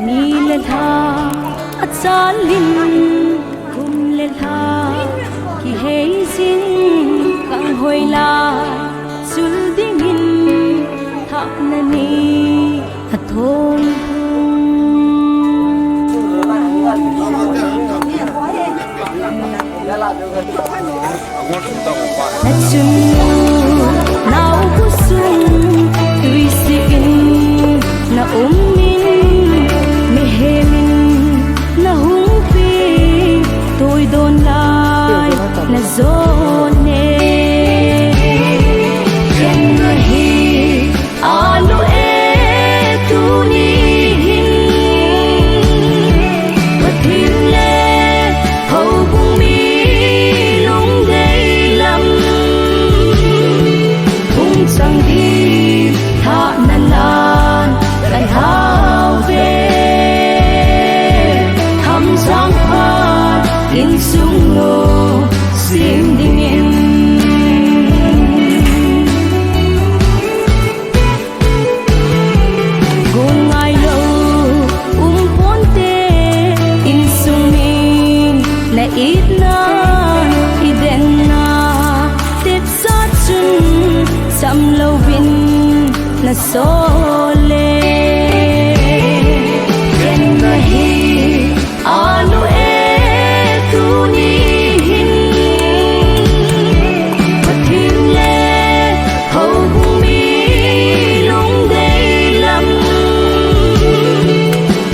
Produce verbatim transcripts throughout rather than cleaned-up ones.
Ni le lha achalin, kum le lha kihei jing, kang hoi lai chul dingin thahna ni athong hung. Nachun nao khosung tuisih in na um in, mihem in na hung pi, tuidon lai na jon e. Ken ahi Anu e, tuni hin Pathen le houbung mi lungdei lam hung chang ding thahna lan kalhau ve. Hamjang phat insung losem dingin. Gon ngailou um ponte, insung min na itna, i denna, tepsa chun cham louvin na sol e. Ken ahi Anu e, tuni hin Pathen le houbung mi lungdei lam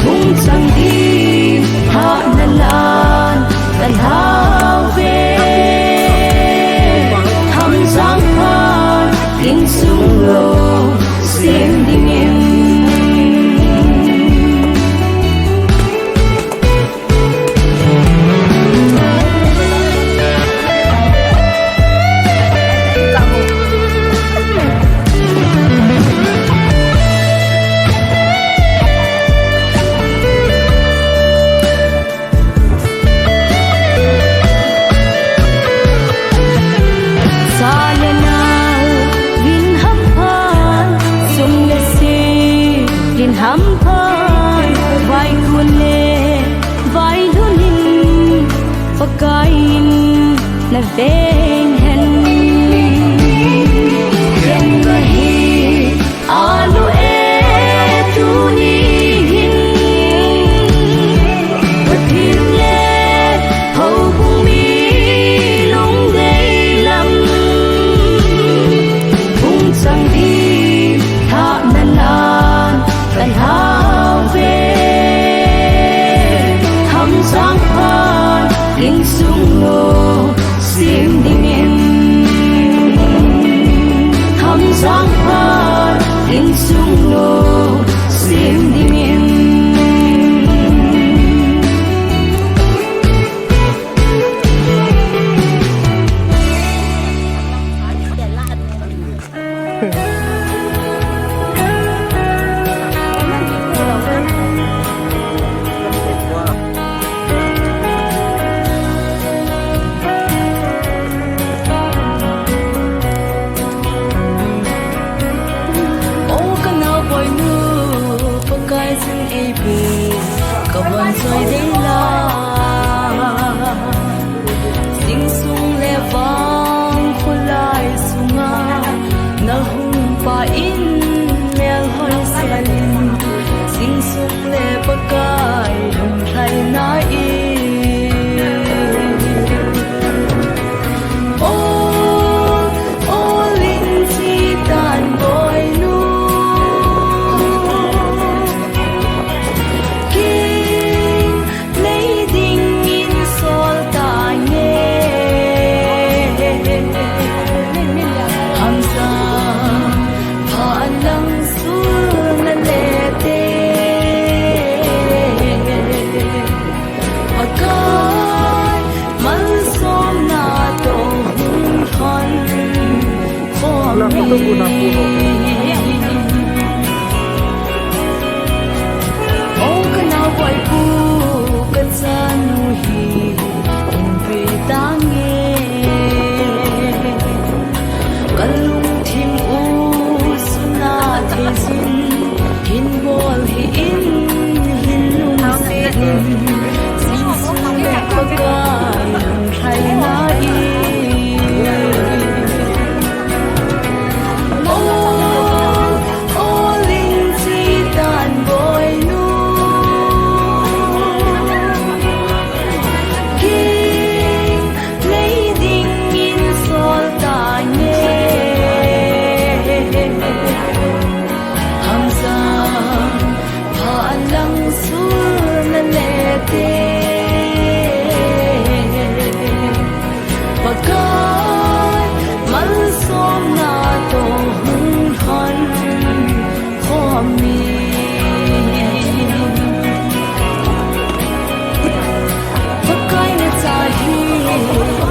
hung chang ding thahna lan kalhau ve. Hamjang phat insung losem dingin. Sa le nao, vin hampha, sum le sil, vin hampha, vaikun le vailhun in, Pakai in na veng hen. Ken ahi Anu e, tuni hin Pathen le houbung mi lungdei lam hung chang ding thahna lan kalhau ve. Hamjang phat insung losem dingin. Hamjang phat insung losem dingin. O ka naoboinu, Pakai jin eipe, ka vang choi ding la. Jingsung le vang kholai sunga, na hung pa in melhoi salin, jingsung le Pakai lunglhaina in. O, o, Linchitan boinu. Kin nei dingin sol tange. Hamsa pha lang sul na le te. Pakai malsomna toh hung thon khom in. Sulna le te, Pakai malsomna toh hung lhon khom in. Pakai na cha hi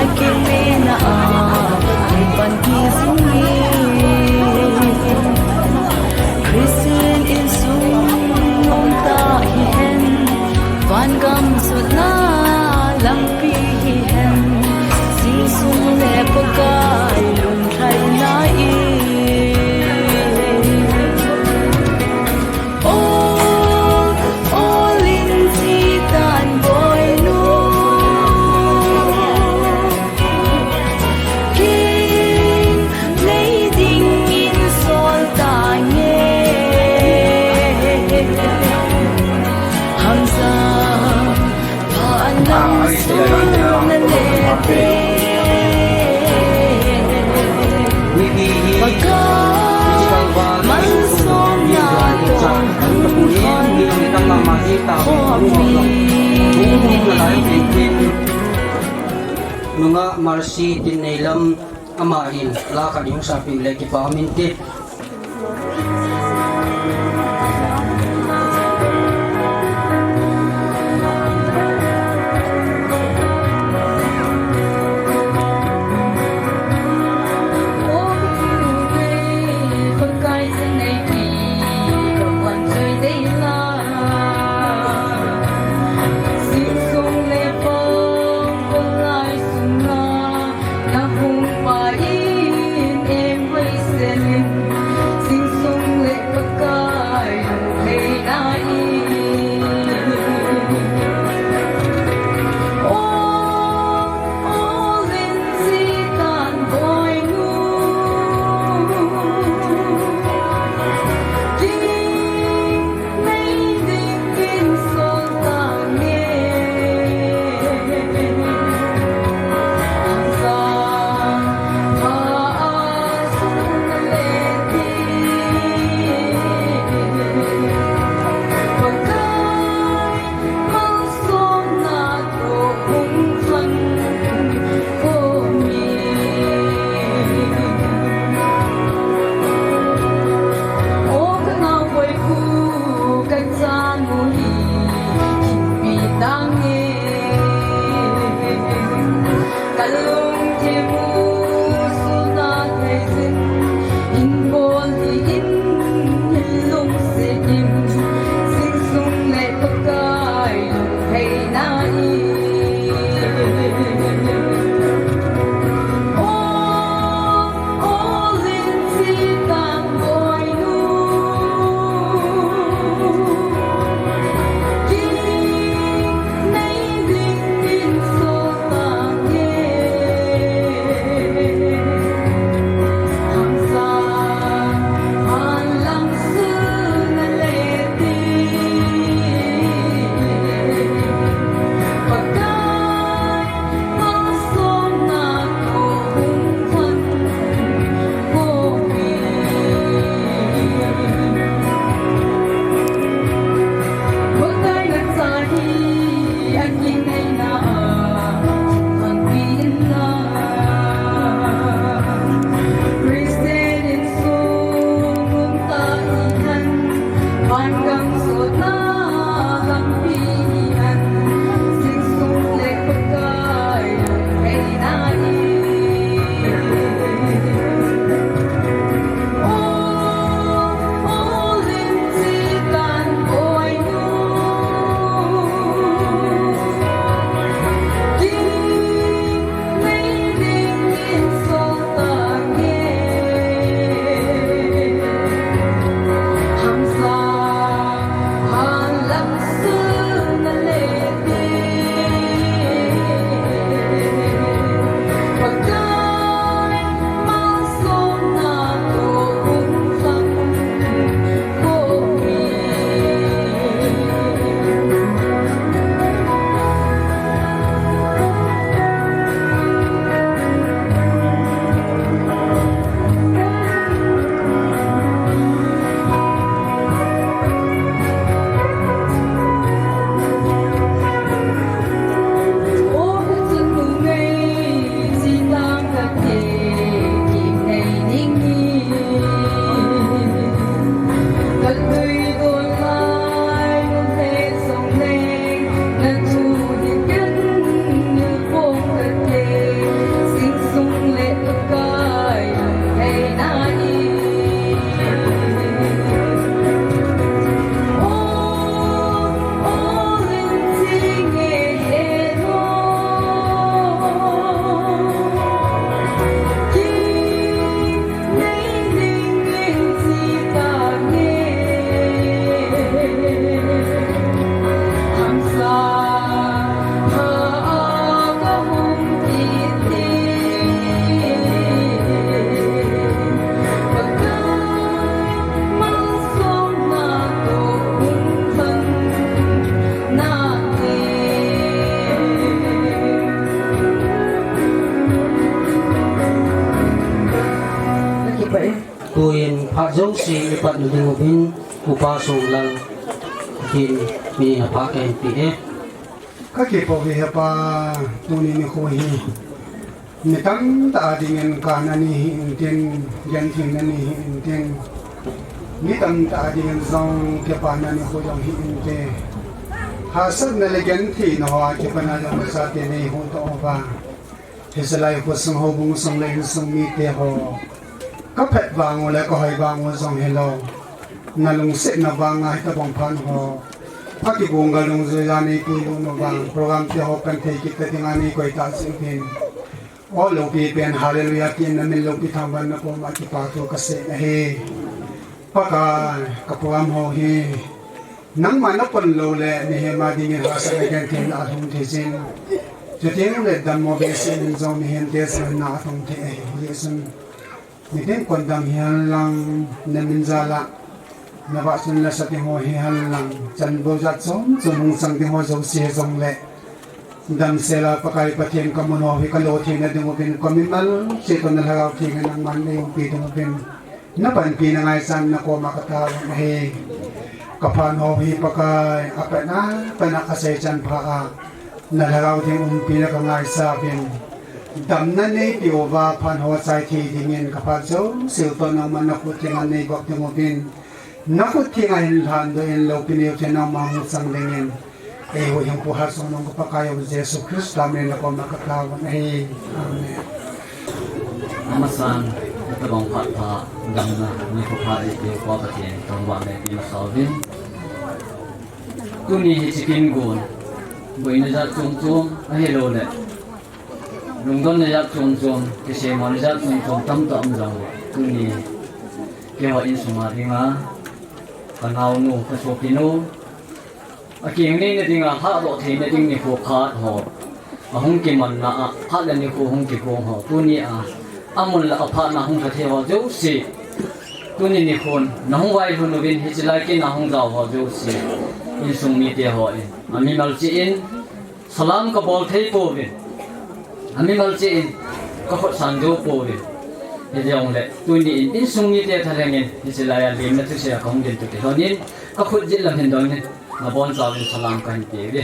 a kimina a, a panpi jing in. Christian insung tah hihen, vangam sutna lampi hihen, zingsung le Pakai lunglhaina in. Ol, ol in chi tan boinu. King nei dingin sol tange. Hamsa pha lam sulna le te, Pakai malsomna toh hung lhon khom in. Nungah Mercy Tinneilam, amahin la khat hung sapi le kipa min te. Si ipat nu ding uvin, Upa Songlal, kin mi na pa ken pi e. Ka kipa vi he pa, tuni nikho hi. Mi tamtah a dingin kana ni hi intin, genthei na ni hi intin. Mi tamtah a dingin jong kipana nikho jong hi inte. Hahsatna le gentheina ho a kipana jong sa te nei ho to ba. Hiche lai khosung houbung sung le insung mite ho. Ka phat vang u le ka hoi vang u jong hilou. Na lungsetna vang a hitabang phat ho. Pha kibang ga lungjuiya nei pui u na vang. Program te ho pan thei kit ta ding a nei koi ta sing tin. O loupi pen hallelujah tin na min loupi thangvahna koma kipa thu ka sei ahi. Pakai, ka program ho hi. Nangma na pon lou le, mihem a dingin hahsatna gentheina alhung thei jin. Chuteng le dammo behseh in jong mihem te sahna alhung thei ahi. Jesun. Mihem kon dang hi hen lang, na min jal a. Na vahchoi le sa ding ho hi hen lang. Chan bo jat chom chom hung chang ding ho jouse jong le. Damsel a Pakai Pathen ka mun ho hi ka lo theina ding uvin ka mimal cheh toh na Lhagao Theng in nangman nei umpi ding uvin. Na panpina ngaichan na koma ka taovin ahi. Ka phat ho hi Pakai a pat a pat a ka sei chan pha a. Na Lhagao Theng umpina ka ngaichan uvin. Damna neipe uva phat ho chai thei dingin ka phat jouse toh nangman na khut thenga nei bok ding uvin. Na khut thenga hin lhan doh in loupi neo thei nangma hung chang dingin. Eiho hung pu ha sung nung ka Pakai u Jesu Christa min in na koma ka taovin ahi. Amen. Amasan, hitabang phat pha, damna nikho pha eipeu pa Pathen thangvahna ipi masa uvin. Tuni hiche kin gon, boina jat chom chom ahilou le. Lungdonna jat chom chom, kiseimona jat chom chom tamtah um jongle. Tuni, keiho insung a dinga, ka naonu, ka sopinu, a keng neina dinga, lhahdoh theina ding nikho phat ho. Ahung kimanna a, phat le nikho hung kigong ho. Tuni a, amun le aphat na hung lha thei ho jouse. Tuni nikhon, na hung vailhun uvin, hiche lai kin a hung jao ho jouse. Insung mite ho in. Amimal cheh in, Salam ka bol thei pouvin. Amimal cheh in ka khut san jou pouvin. Hijongle, tuni in insung mite thalhengin, hiche lai a limna thusei a ka hung ding toh kilhonin, ka khut jet lam hin donin, nabonchauvin salam kahin peuve.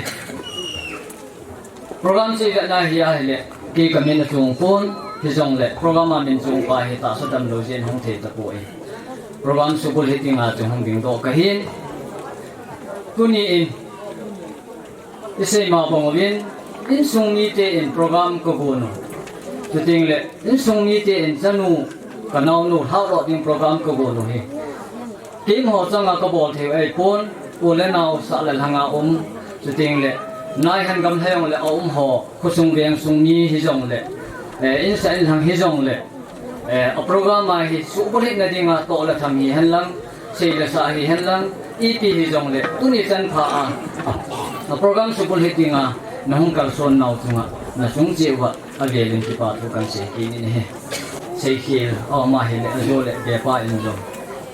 Program chu ivetna hi ahile, kei ka min achung pon, hijongle, program a min chung pa hi tahsa damlou jeh in hung thei tapoi. Program subulhit dinga chu hung dingdoh kahin. Tuni in, Isei ma bang uvin, insung mite in program ka gon u. Chuteng le, insung mite in chanu, ka naonu, lhahdoh ding program ka gon u hi. Keima ho changa ka bol thei u ahipon, u le nao sah le lhanga um. Chuteng le, naihan gamlhai jong le aum ho, khosung vengsung mi hijongle. Eh, insah inlhang hijongle. Eh, a program a hi subulhitna dinga toh le tham hihen lang, sei le sa hihen lang, ipi hijongle, tuni chan pha a, a program subulhit dinga, na hung kalson nau chunga, na sung cheh uva, avelin kipa thu kan sei kit in ahi. Seikhel, aum ahile, ajo le, bepa in jong.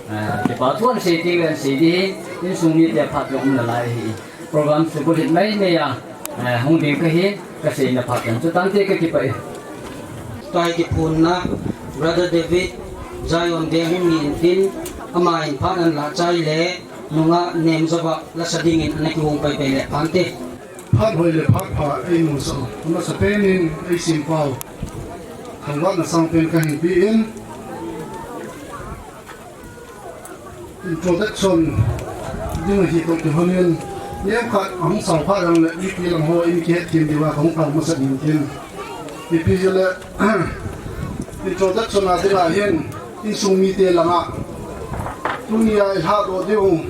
Eh, kipa thu an sei teng le an sei ding hi, insung mite phat jong um nalai ahi. Program subulhit mai mai a, eh, hung ding kahi, ka seina phat jong chu tante ka kipah e. Tua hi kiphonna, Brother David, Zion Veng hung ni intin, ama in phat ahin lah chai le, nungah Nemjava lasa dingin ana kihung pai pai le tante. Phat hoi le phat pha eimusah u, amasapen in eisempau. Thangvahna sangpen kahin pe in. Introduction ding ahi toh kilhonin, neokhat ahung sao phat jongle, mipi lang ho in kihet them diuva kahung tao masat in tin. Ipi jeh le, introduction a dinga hin, insung mite langa, tunia ilhahdoh diu,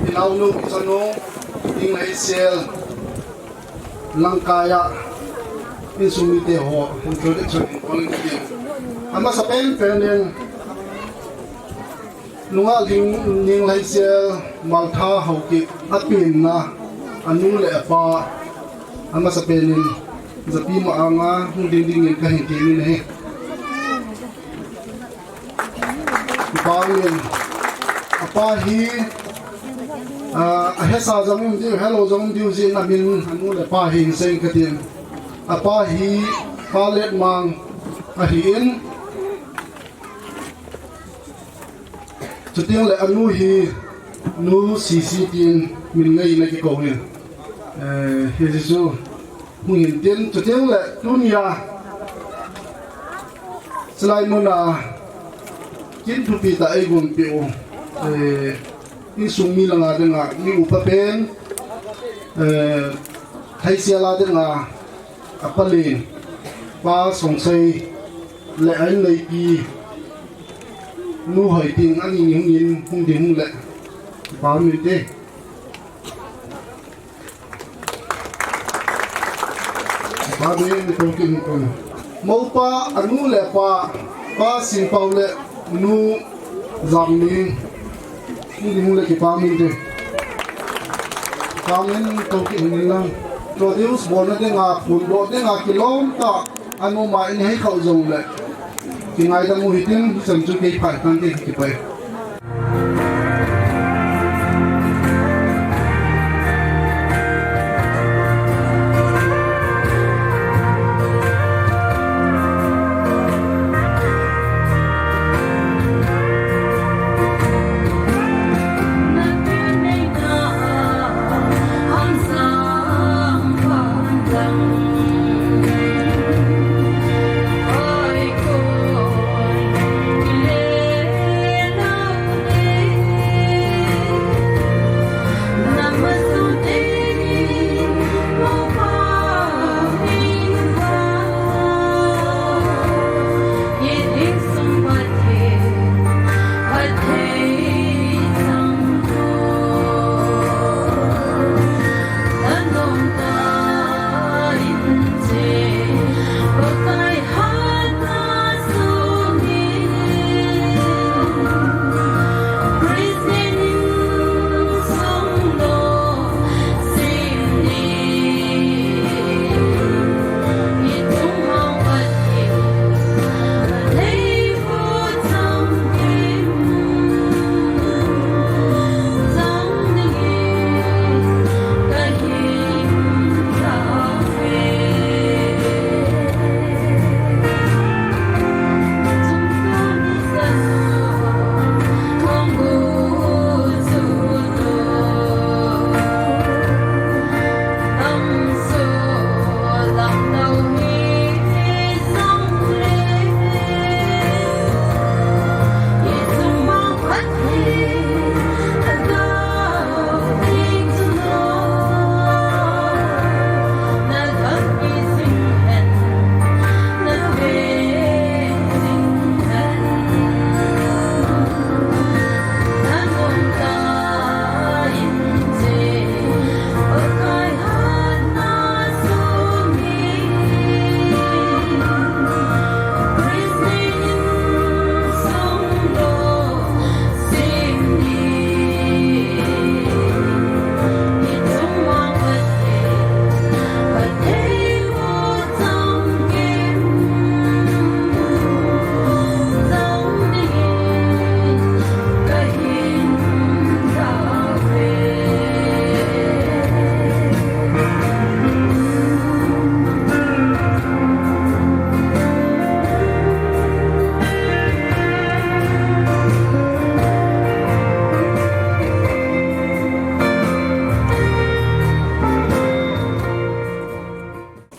inaonu, ichanu, Ningleisel, Langkaiya, insung mite ho, introduction in, amasapen pen in, Nungah Ling, Ningleisel Maltha Haokip, apenna, anu le apa, amasapen in, japi ma anga, hung ding dingin kahin temin ahi. Apa in, apa hi, ah, ahesa jong um diu, helou jong um diu jeh in amin, anu le apa hi, hin sei katin. Apa hi, Pa Letmang ahin, Chuteng le anu hi Nu Sisi tin min ngai na kikou hin. Eh, hiche chu hung hin tin, chuteng le tunia chulai muna kin thupi tah eigon peh u, eh, insung mi langa dinga mi upa pen, eh, Thaisial a dinga apa len, Pa Songsei le a inneipi Nu Hoiting, ani ni hung in, hung ding hung le. Pa min te. Pa min te, hung in, hung in. Mopa, anu le apa, Pa Sinpau le Nu Jamni. Hung ding hung le, kipah min te. Kipah min, tou kit hung in lang. Produce bolna dinga, phun bol dinga, kilom tah. Anu ma in hei khau jong le. Kingaidam u hitin, hichan chu kei phat tante kipai.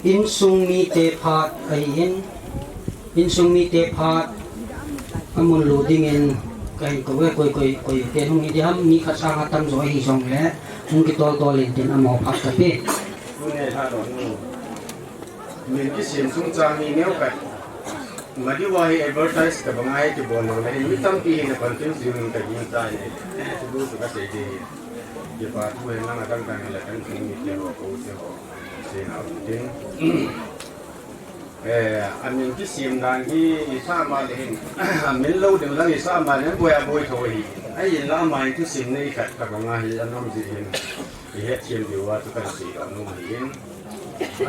Insung mite phat ahin, insung mite phat amun lou dingin kahin kou e, koi, koi, koi, kei hung hi diham, mi khat sang atam jo ahi jongle, hung kitol tol intin amaho phat kape. Min kisem chungchang hi neo khat. Madiwa hi advertise tabang a hi kibol lou le, mi tampi hin apan tin jing in kaging tai. Chu chu kasei ding. Kipa thu hen lang adang dang le kan thing ni te ho ko te ho. Sei na tin. Eh, amin kisem dan hi isah ma le hin. Amin lou ding lang isah ma le hin boi aboi tho hi. Ahin la ama hin kisem nei khat tabang a hi anom ji hin. Ihet them diu a chu kan sei lou nom ahin.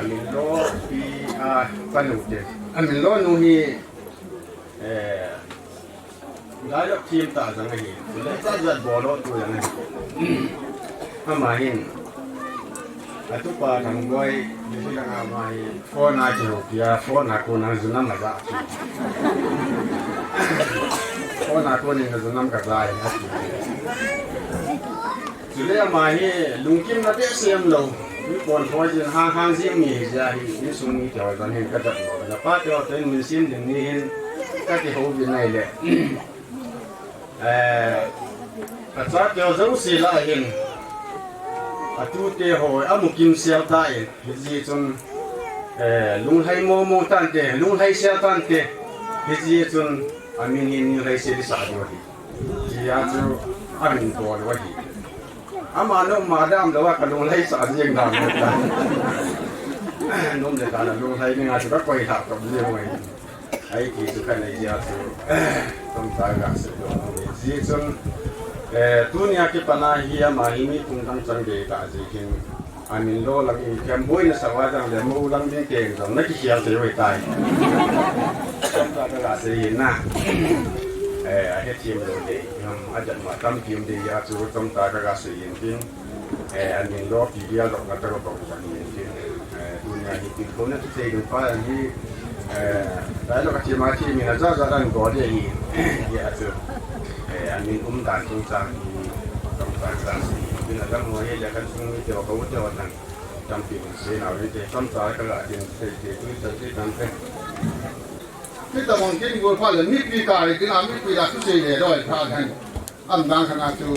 Amin lo pi a panu te. Amin lo nu hi, eh, dialogue them tah jong ahi. Le tah jat bol lou tu jong ahi. Ama hin. Atupa Thangboi, ni si langa ama hi. Phone a kihoupi a, phone a kon a jun amaja. Kona konin na junam ka jai. Chule ama hi lungkim na te sem lo. Mi kon thoi jin hang hang jing mi hi ja hi, insung mi te ho jan hin ka dat lo. Na pa te ho te min sim ding ni hin ka ti ho bin nai le. Eh, a chate ho jouse lah a hin, a tute ho, a mu kimsel tan, hiti chun, eh, lunglhai momo tante, lunglhai sel tante, hiti chun, a min hi lunglhai sel sa diu ahi. Hijeh chun, a min bol u ahi. Ama nom ma dam lou a ka lunglhai sa jeng dan. Nom le dan lunglhai ni nga chu ka koi ha ka bol u ahi. Ahi ti chu ka nei jeh a chu, chomcha ka sei doh nom e. Hijeh chun, eh, tunia kipat a hi ama hi mi thum dang chang dei ta jeh hin, a min lo lang in khem boi na sa va dang le mo lang ding teng jong na kikhel thei u ahi tai. Chomcha ka sei hin na. Eh, a hethem lou dei, a jat ma tampi um dei jeh a chu chomcha ka sei hin tin. Eh, a min lo pi dia lo na ta lo ko ni tin. Eh, tunia hi tilkhouna kisei ding pa hi, eh, dialogue a thim a thim in a ja ja dan bol ding ahi, hijeh a chu. Eh, a min um dan chungchang hi, chungchang chang hi, tin a dang ho hi le kan sung mi te ho, ka u te ho dan. Tampi min sei nau te, chomcha ka la tin sei te, tu sei te dan te. Hitabang kin gol phat le mipi ka ri tin a mipi la thusei le doi phat hen. Am dang khat a chu,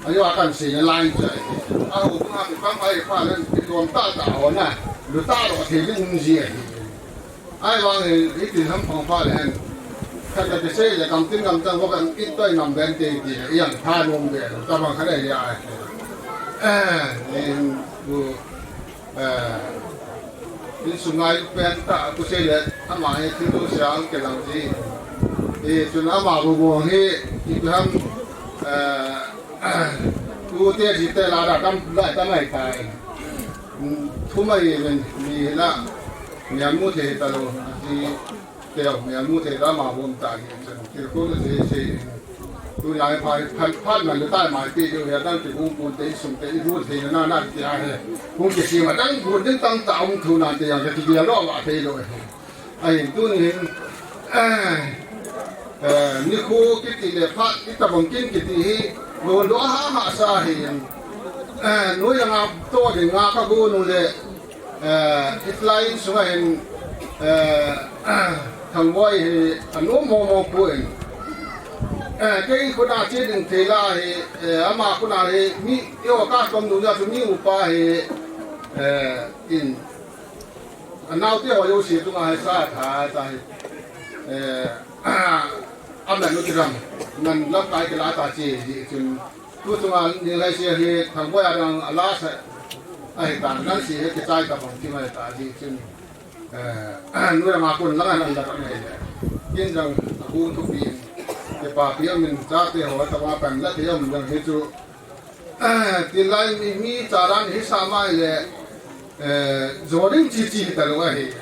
a jo a kan sei na line chu ahi. A ho bung a mi pang ai phat le, mi lom tah tah ho na, lu tah lo thei ding um ji ahi. Ahivang hi, hitin ham phong phat le hen. Khat ka ti sei le, kam tin kam tang, vo kan it toi ngam ben te ti le, i ang tha nom be, tabang khat ahi a. Eh, in, bu, Eh, insung a i pen tah, kusei le, ama hi thil dong sia ang kilang ji. Eh, chun ama bu bu hi, ipi ham, eh, u te ji te la da tam, da tam ai tai. Mm, thum ai ven, mi la, mi amu thei ta lou, ji. Kei jong mi amu thei da ma bom ta hi, chan kil ko na sei sei. Tunia hi phat, phat, phat man le tai mai pi diu hi, adang ti bung pun te, insung te, i bu thei na na ti a hi. Bung kisem adang bun ding tam ta um thu nan te jong, ka kigel lo va thei lo hi. Ahin tuni hin, eh, eh, nikho kiti le phat, itabang kin kiti hi, lo lo ha ha sa hi. Eh, noi langa to ding nga ka bu nu le, Eh, hitlai insung a hin, eh, Thangboi hi anom momo poi. Eh, kei khut a che ding thei la hi, eh, ama khut a hi mi, i o ka tom ding a chu mi upa hi, eh, in, anau te ho jouse chunga hi sa tha ta hi. Eh, aman u ti ram, man lamkai kila ta che ji chun. Tu chunga ni lai sia hi Thangboi a dang a la sa, ahi ta, nan si hi kichai ta bang ti mai ta ji chun. Eh, nu langa kon langa nan la mai le. Kin jang a bu thu pi. Te pa pi amin cha te ho ta wa pan la te am jang hi chu. Eh, tin lai mi, mi cha dan hi sa mai le. Eh, jo ding chi chi ta lo ahi.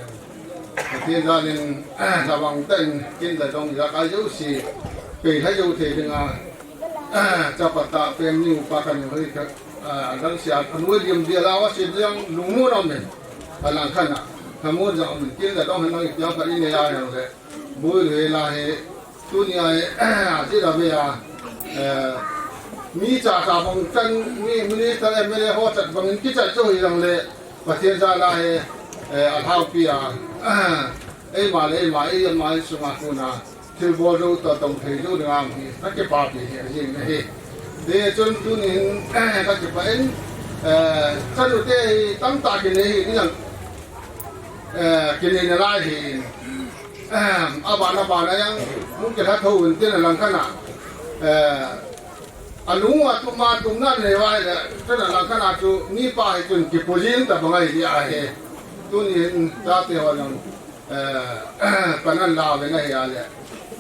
Pathen jal in, eh, tabang tah in, kin le dong ijat a jouse, pei lha jou thei ding a, eh, chapa tah pen ni upa ka ni hoi kha, eh, adang sia, anoi liam dia la wa sia jang lungmon a um in. Alang khat a, lhamon jong um in, kin le dong hin lang i piang phat i nei a jong le. Boi le la hi, tunia hi, ajeh a ve a, eh, mi cha cha bang chan, mi minister M L A ho chat bang in kichat chu hi jong le, Pathen jal a hi, eh, alhaupi a, eima le eima, eima insung a kon a, thilbol jou toh tong thei jou ding a um hi, ka kipapi hi, ajing ahi. Ti chun tunin, ka kipah in, eh, chanu te hi tamtah kinei hi, ni jong, eh, kinei nalai hi. Aban, aban a jong, hung kilha thou un tin alang khat a. Eh, alung a tum a tumna nei vai le, tin alang khat a chu, mipa hi chun kipu jing tabang ahi ahi. Tunin chate ho jong, eh, pan an la ve na hi a le.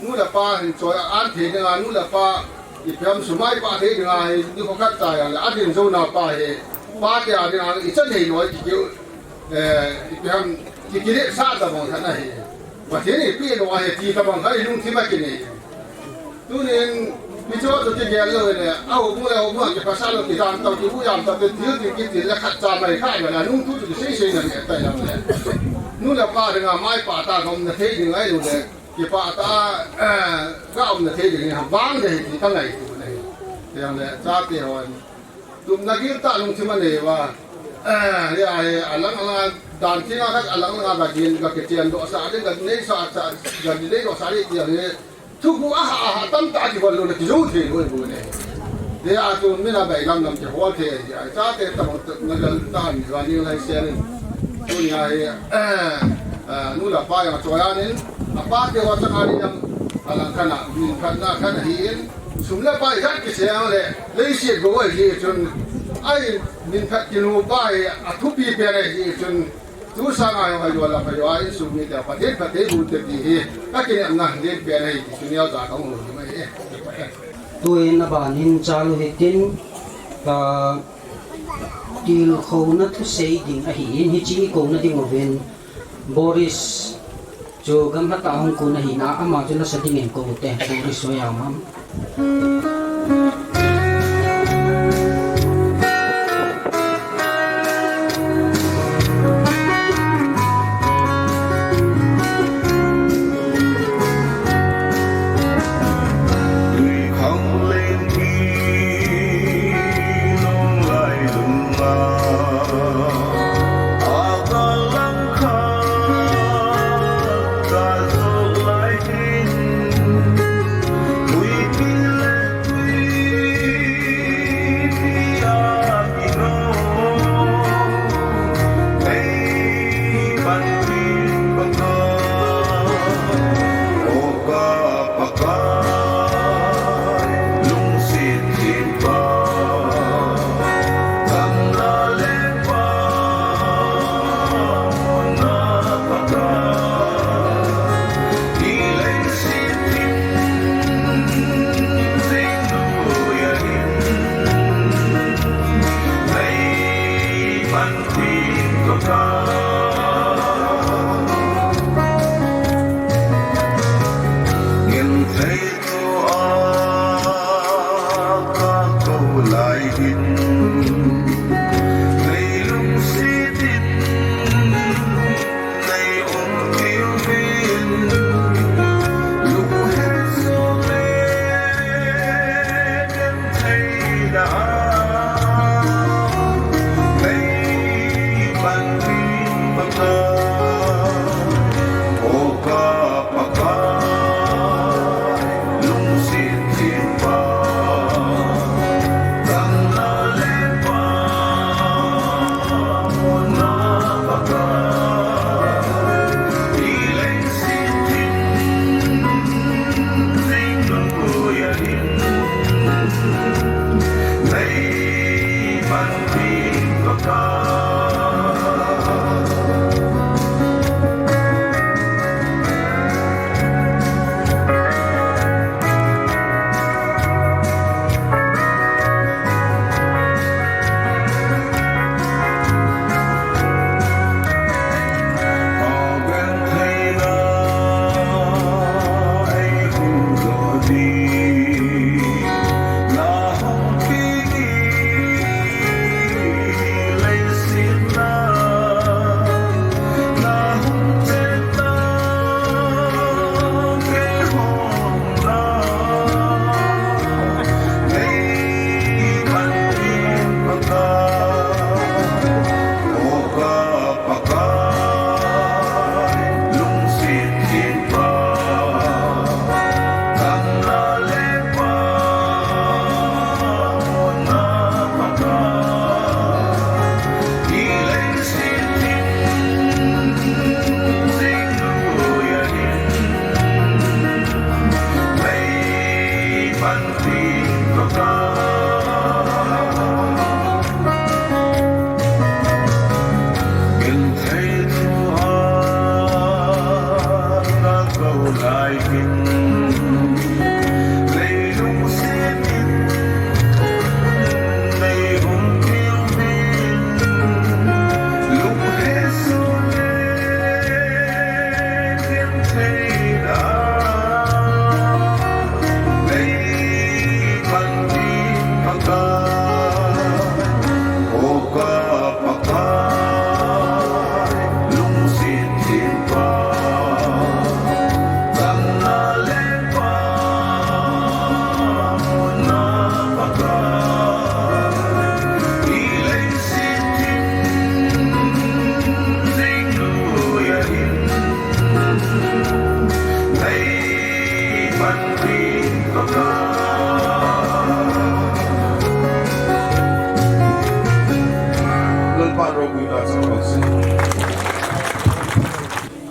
Nu le pa hin choi an thei ding a, nu le pa ipi ham sumai pa thei ding a hi, ni kho khat cha jong le, adin jou na pa hi, pa te a ding a, i chan hei loi ki keu, eh, ipi ham, ki kile sa tabang khat ahi. Pathen in eipeh lou ahi ti tabang khat i lungthim a kinei. Tunin, mi cho chu kigel lou le, a houbung le houbung a kipasal lou, kidam tau, kibujam tau, ti thil ti kitil le khat cha mai kha le, nung thu chu kisei sei na le tai lam le. Nu le pa ding a mai pa ta gom na thei ding ai lou le. Kipah tah a, eh, ka umna thei ding hi, vang ding hi ti ka ngaito na hi. Tiang le, chate hon. Tupna gil tah lungthim anei uva. Eh, hia hi, alang alang a, dan theng a khat alang alang a ka gin, ka kichen doh sah ding, ka nei sah, sah, ka nei doh sah ding tiang hi. Thuguh a ha, ha, tamtah kihol lou le, kijou thei lou hi bu ne. Hia chu min a bai lam lam kihol thei, hia, chate tabang tupna gil tah ni, juan ni lai sian in. Tunia hi, eh, eh, nu le pa jong choi anin, apa te ho chang ani jong, alang khat a, min khat na khat ahi in, sum le pai khat kiseng le, leiset gou ahi chun, ai, min khat kinu pa hi, athupi pen ahi chun, tu sanga jong ajo la pa jo a, insung mite, Pathen phatthei boh te ti hi, ka kinepna, den pen ahi, ti chu neo ja ka hung lou mai e. Tuin aban in chalu hitin, ka Tilkhouna thusei ding ahin, hiche i kouna ding uvin, Boris chu gamlhatah a hung kon ahin, ama chu lasa dingin kou te, Boris chu ahi am?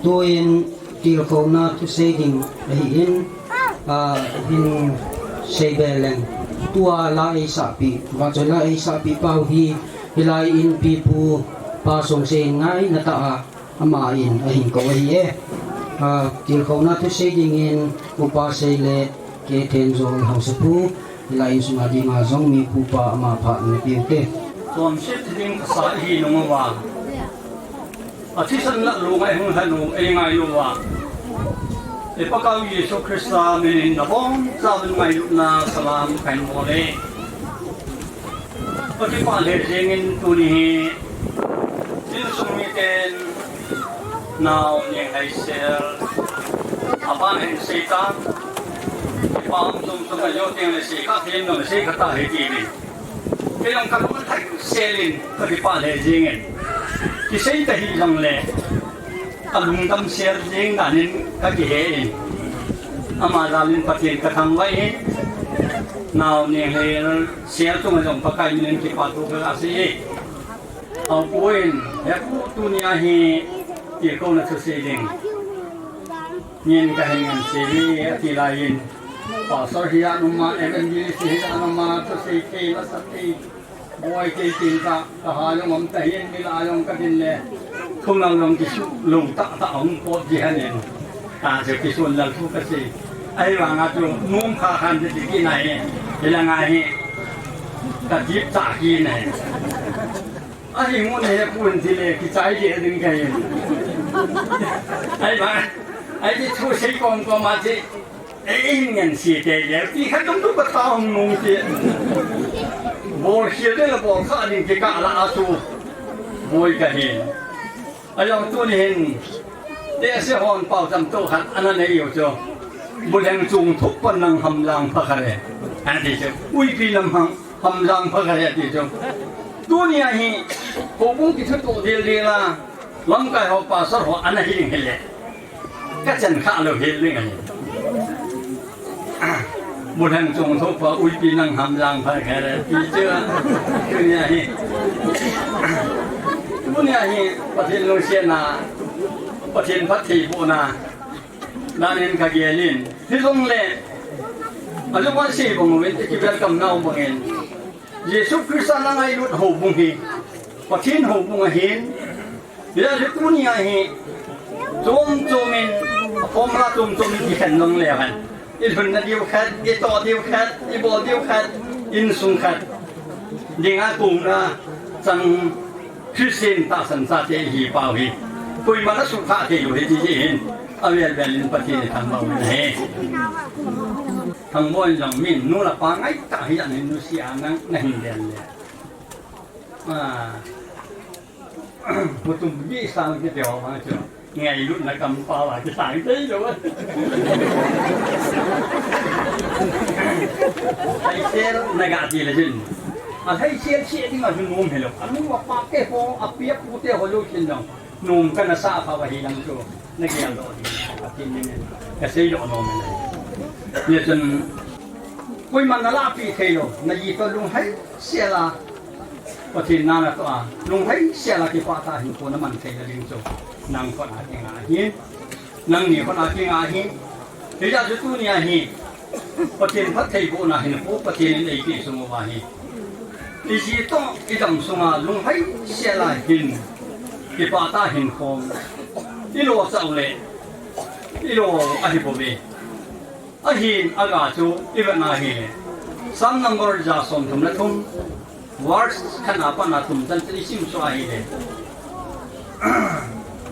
Tuin tilkhouna thusei ding ahin, ah, hin sei be leng. Tua la eisahpi, vachoi la eisahpi pau hi, hilai in pipu pa song se ngai na ta a, ama in ahin kou ahi e. Ah, tilkhouna thusei dingin upa sei le K Thenjol Haosapu, hilai in sunga dinga jong mi pupa ama pha na piu te. Tuan sit ding kasa hi nung wa. A thisan na lu ngai hung hanu ei ngai lu wa. E Pakaiu Jesu Christa minin na bom sa bin ngai lu na salam kahin bol e. Ka kipah lheh jengin tuni hi insung miten nao Nianglhei sel a ban hin sei ta. Kipah um tum tum a jo teng le sei kha thei nom le sei kha ta hi ti ni. Kei jong ka lung thai sel in ka kipah lheh jengin. Kisei ta hi jong le ka lungdam sel jeng dan in ka kihe in. Ama jal in Pathen ka thangvah in. Nao Nianglhei sel chunga jong Pakai minin kipathu ka sei e. Aw pu in, he pu, tunia hi tilkhouna thusei ding nin kahin ngen sei e, ati lai in. Pastor hi a numa, evangelist hi a numa, thusei thei, lasa thei, boi thei, tin ka, ka ha jong um ta hin, ni la jong ka din le. Thunang jong kisu, lung ta ta um pot ji han in. Ta chu kisun lal thu ka sei. Ahivanga chu nung kha khan ti ti na hi. Hilanga hi. Ka jip ta ki na hi. Ahi ngun he pu in ti le kichai de ding ka hi. Ahivang. Ahi ti thusei kom kom a ti. Ei hin ngen sei te le. Ti khat tum tu ka ta hung nung ti. Bol sei de la bol kha ding ti ka la a tu. Boi ka hi. Ajong tuni hin, tehse hon pao tam to khat ana nei u chu. Bulheng chung thup pan nang hamlang pha kha le. Ati chu. Uipi lam hang hamlang pha kha le ati chu. Tunia hi, houbung kithuto dildil a, lamkai ho pastor ho ana hi ding hile. Ka chan kha lou hel ding ahi. Bulheng chung thup pa uipi nang hamlang pha kha le ti chu. Tunia hi. Tunia hi Pathen lungsetna, Pathen phattheibohna. Danin ka gel in. Hijong le. Alu pa sei bang uvin, i ki welcome nau bangin. Jesu Christa na ngailut houbung hi. Pathen houbung ahin. Hijeh chun tunia hi, chom chom in, a formula chom chom in kikhen nung leu hen. I lhunna diu khat, i toh diu khat, i bol diu khat, insung khat. Dinga kona, chang Christian tahsan chate hi pau hi. Koiman a sukha thei lou hi ti hi hin. A vel vel in Pathen i thangvah u ahi. Thangvah in jong min nu le pa ngai tah hi a, min nusia nang na hin vel le. Ah. Mutum bi sang kiti ho vang chu. Ngailutna kampao a kisang thei lou. Lhaisel na ga ti le chun. A lhaisel se ding a chu nom hilou. A nu a pa te ho, a pi a pu te ho lou chin jong. Nom kana sa pha va hi lang chu. Na gel doh ding. A tin ni ne. Ka sei doh nom ne. Hijeh chun. Koiman na lahpeh thei lou. Na ji toh lunghei sel a. Pathen na na toh a, lunghei sel a kipah tah hinkho na man theina ding chu nang khut a kinga ahi, nangni khut a kinga ahi. Hijeh chun tunia hi Pathen phattheibohna hinkho Pathen in eipeh sung uva hi, i ji toh i dam sunga lunghei sel a hin kipah tah hinkho i lo chah u le i lo ahi bouve. Ahin aga chu i vet na hile. Psalm number ja som thum le thum. Verse khat na pat na thum chan chu i sim suh ahile.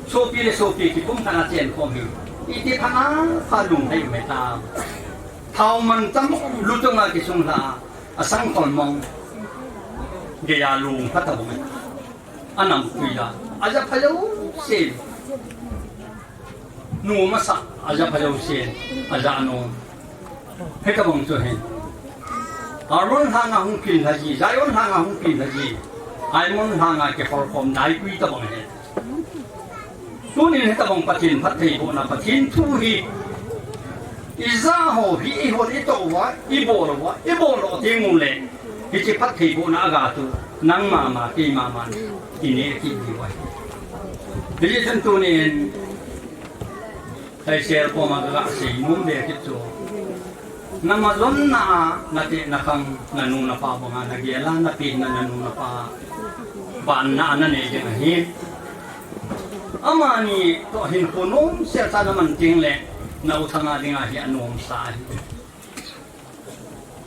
Sopi le sopi kipumkhat a chen khom hi. Iti phat na phat lunghei um e ta. Thao mantam luchung a kisung lha a, asang khol mong. Geiya lung phat ta bou e. Anam pui la. Aja pha jouse. Nu masa, aja pha jouse, aja nom. Hitabang chu hin. Arnon lhanga hung kin lha ji, Zion lhanga hung kin lha ji. Arnon lhanga kikhol khom nai pui tabang hin. Tunin hitabang Pathen phattheibohna, Pathen thu hi. Ija ho hi ihon itoh uva, ibol uva, ibol lou teng uleh. Hiche phattheibohna aga tu. Nangma ma, keima ma, i neh kit diu ahi. Hijeh chun tunin, Thaisel koma ka gasei nom be kit chu, na malonna a, na teh na khang, na nu na pa banga na gel a, na penna na nu na pa banna a na nei ding ahi. Amani toh hinkho nom sel tah na man teng le, na u thang a dinga hi anom sa ahi.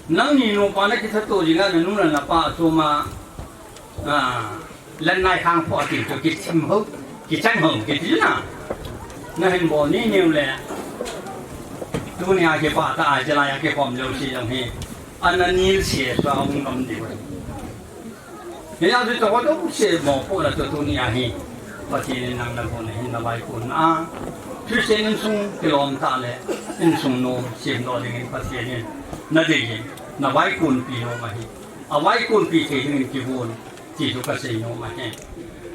Nangni nupa na kithat to jing a, na nu le na pa choma, ah, lan nai khang pho ti to kichim ho, kichang ho, kiti na. Na hin bol ni niu le. Tunia kipah tah a, jalai a kikhom lou si jong hi. Ana nil se sa hung ngam diu. Hijeh chun chomkhat jouse mopohna chu tunia hi Pathen in nang nabon a hin na vaikunna a, Christian insung kilom tah le insung nom semdoh dingin Pathen in nadei in na vaikunpi nom ahi. A vaikunpi thei dingin kivon ti chu kasei nom ahi.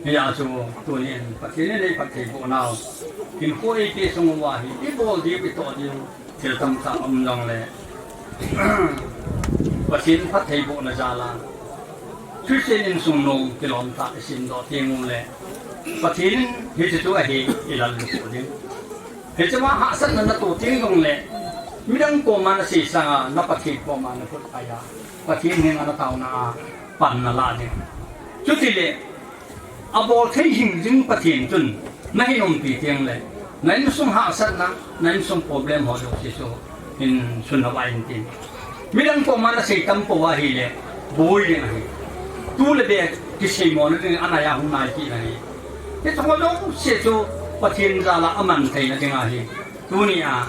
Hijeh chun tunin Pathen in eiphattheiboh nau, hinkho eipeh sung uva hi ibol diu, itoh diu thil tamtah um jongle, Pathen phattheibohna jal a Christian insung nom kilom tah isemdoh teng ule, Pathen in hiche chu ahi ilallukhuh ding. Hiche ma hahsatna natoh teng jongle, midang koma nasei sanga na Pathen koma nakhut pai a, Pathen henga nataona a pan nalah ding. Chutile, abol thei hing jing Pathen chun nahin umpi teng le, na insung hahsatna, na insung problem ho jouse chu hin sun hava in tin. Midang koma nasei tam pou ahile, boi ding ahi. Tu le be kiseimona ding anai a hung nai kit na hi. Hiche ho jouse chu Pathen jal a aman theina ding ahi. Tunia,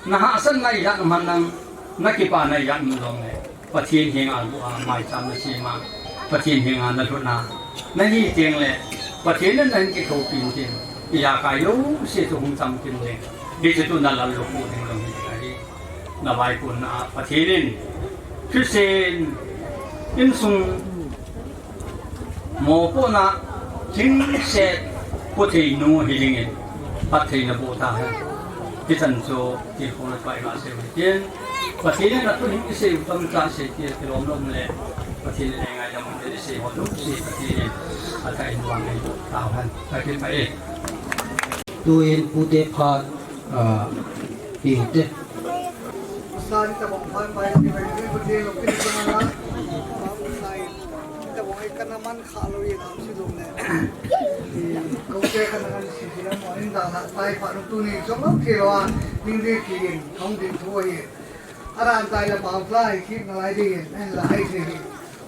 na hahsatna ijat um ham, na kipana ijat um jongle, Pathen henga gu a maicham nasem a, Pathen henga nalut a, nahi teng le, Pathen in nahin kithopi in tin, ijakai jouse chu hung chamkim ding. Hiche chu nalallukhuh ding jong hi ahi. Na vaikunna a Pathen in Christian insung mopohna chingset pothei nu hi dingin phatthei naboh tahen. Hichan chu tilkhouna thu igasei u hitin, Pathen in athu hing isei u tamtah sei ti kilom lom le, Pathen in eingaidam u isei ho jouse Pathen in athah in vang eiboh tahen. Kakipah e. Tuin pute phat, ah, pute. Sa ni tabang pai pai ni pai ni pute lo pute lo na. Sa ni tabang ai kana man kha lou ye nam si lou ne. Ko te kana kan si si na mo in da na tai pa no tuni so ma ke lo a. Ning de ki in, thong din thu ye. Aran tai la pau lai ki na lai de ye. En la ai de ye.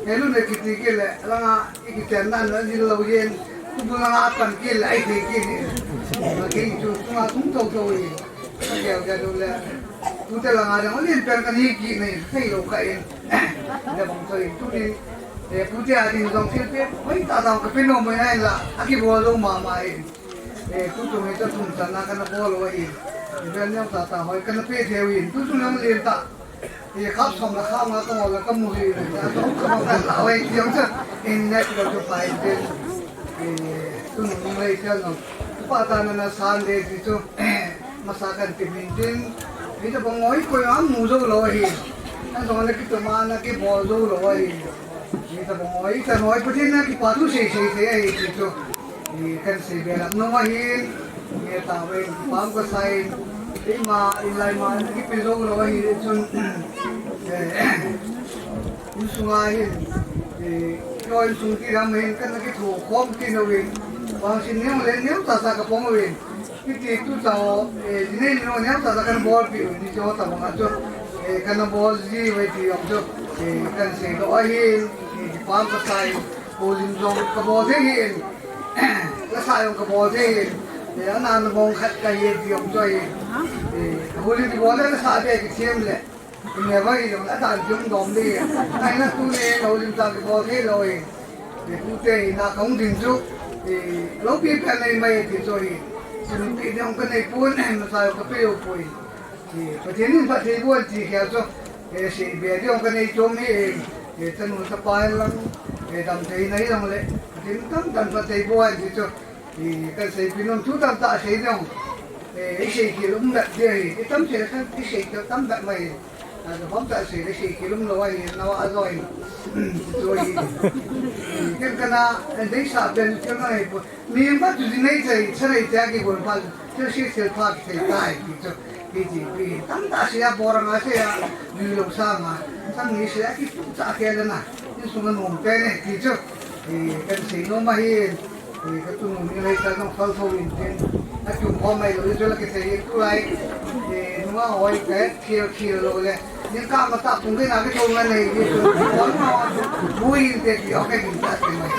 Helu ne kiti kit le, langa i kiten nan la jil lou yen, tu bu langa pan kit le, ai thei kit ni. Ma kei chu, tu ma tum tou tou yen. Ka keu ka du le, tu te langa jang, lin pen ka ni kit ni, thei lou ka yen. Le bang tou yen, tu ni, eh, tu te a ding jong thil pe, hoi ta ta ka pe nom mai nai la, a kibol lou mama yen. Eh, tuchung hi tuchung channa kana bol u ahin. Vel neo tata hoi kana pe thei u ahin. Tuchung jong lien tah. Eh, khap som le khap nga ka ngol le ka mu hi le. Atom ka bang ka la u ahi ti jong chu. In net lo chu pai tin. Eh, tunung lei tel no. Pa ta na na san de ti chu. Masa kan ti min tin. Hitabang ngoi koi a mu jou lou ahin. Ajong le kitu ma na kibol jou lou ahin. Hitabang ngoi, ita noi Pathen na kipa thu sei sei thei ahi ti chu. Kan sei be lap nom ahin, nge ta ve, pam ka sai, ima, ilai ma, kipe jou lou ahi chun, eh, insung a hin, eh, koi insung ti ram hin, kan kitho khom kit uvin, vangsin neo le neo tah tah ka pom uvin, kiti tu tah, eh, jinei neo neo tah tah kan bolpi u, ni chu tabang a chu, eh, kan bol ji ve ti jong chu, eh, kan sei lou ahin, eh, pam ka sai, Holim jong ka bol thei hin, lasa jong ka bol thei hin, eh, ana na bong khat ka hi ti jong chu ahi. Eh, holim ti bol le lasa be kithem le. Never hi jong la dan jong dom de. Ai na tuni holim ta ki bol thei lou hi. Eh, tute hi na kong din chu. Eh, loupi pen nei mai ti chu hi. Sum pi jong ka nei pon, lasa jong ka pe u poi. Pathen in phatthei boh in ti khel chu, eh, sei be ding ka nei chom hi, eh, eh, tanu tapa in lang, eh, damtheina hi lang le, Pathen in tamtah in phatthei boh in ti chu, eh, kan seipi nom thu tamtah sei ding, eh, i sei khel um bep ding hi, i tam sei khan i sei khel tam bep mai. Hom ta sei le sei kilum lou ahi, nao a join. Join. Ken kana, dei sa ben kil na hi po. Mi ma tu di nei chai, cha nei cha ki bol pa, tu si sil pa ki thei tai ki chu. Ki ji pi. Tam ta sia bor nga sia, ni lo sa nga. Tam ni sia ki tu cha ke le na. Ni su nga nom pe ne ki chu. Kan sei nom ahi. Ka tu mun ni lai sa jong fal tho in tin. A tu khom mai lo, Israel ke sei tu lai. Nunga hoi ka khel khel lo le. Ni ka ma ta pung ke na ke thong na nei ni tu. Kon ma bu in te ti o ke din ta te mai.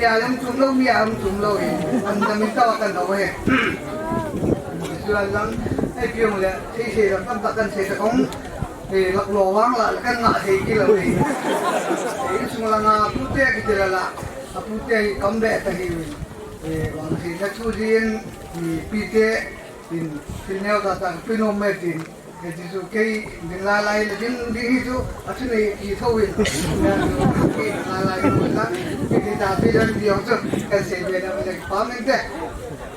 Ya lam tum lo mi ya lam tum lo in. An da min ta wa kan lo he. Israel lam ai piong le. Sei sei lam tam ta kan sei ta kong. Lak lo wang la kan na sei ki lo ni. Insung la nga pu te ki te la la. A pu te kam be ta hi. Wang si na chu jin. Pi te in, tin neo ta ta, pui nom me tin. Ke Jesu kei, ding lai lai, ding, ding hi chu, a chu nei ki tho in. Kei ding lai lai, ding lai, kei ding ta pi dan di ong chu, kan sei be na, le pa men te.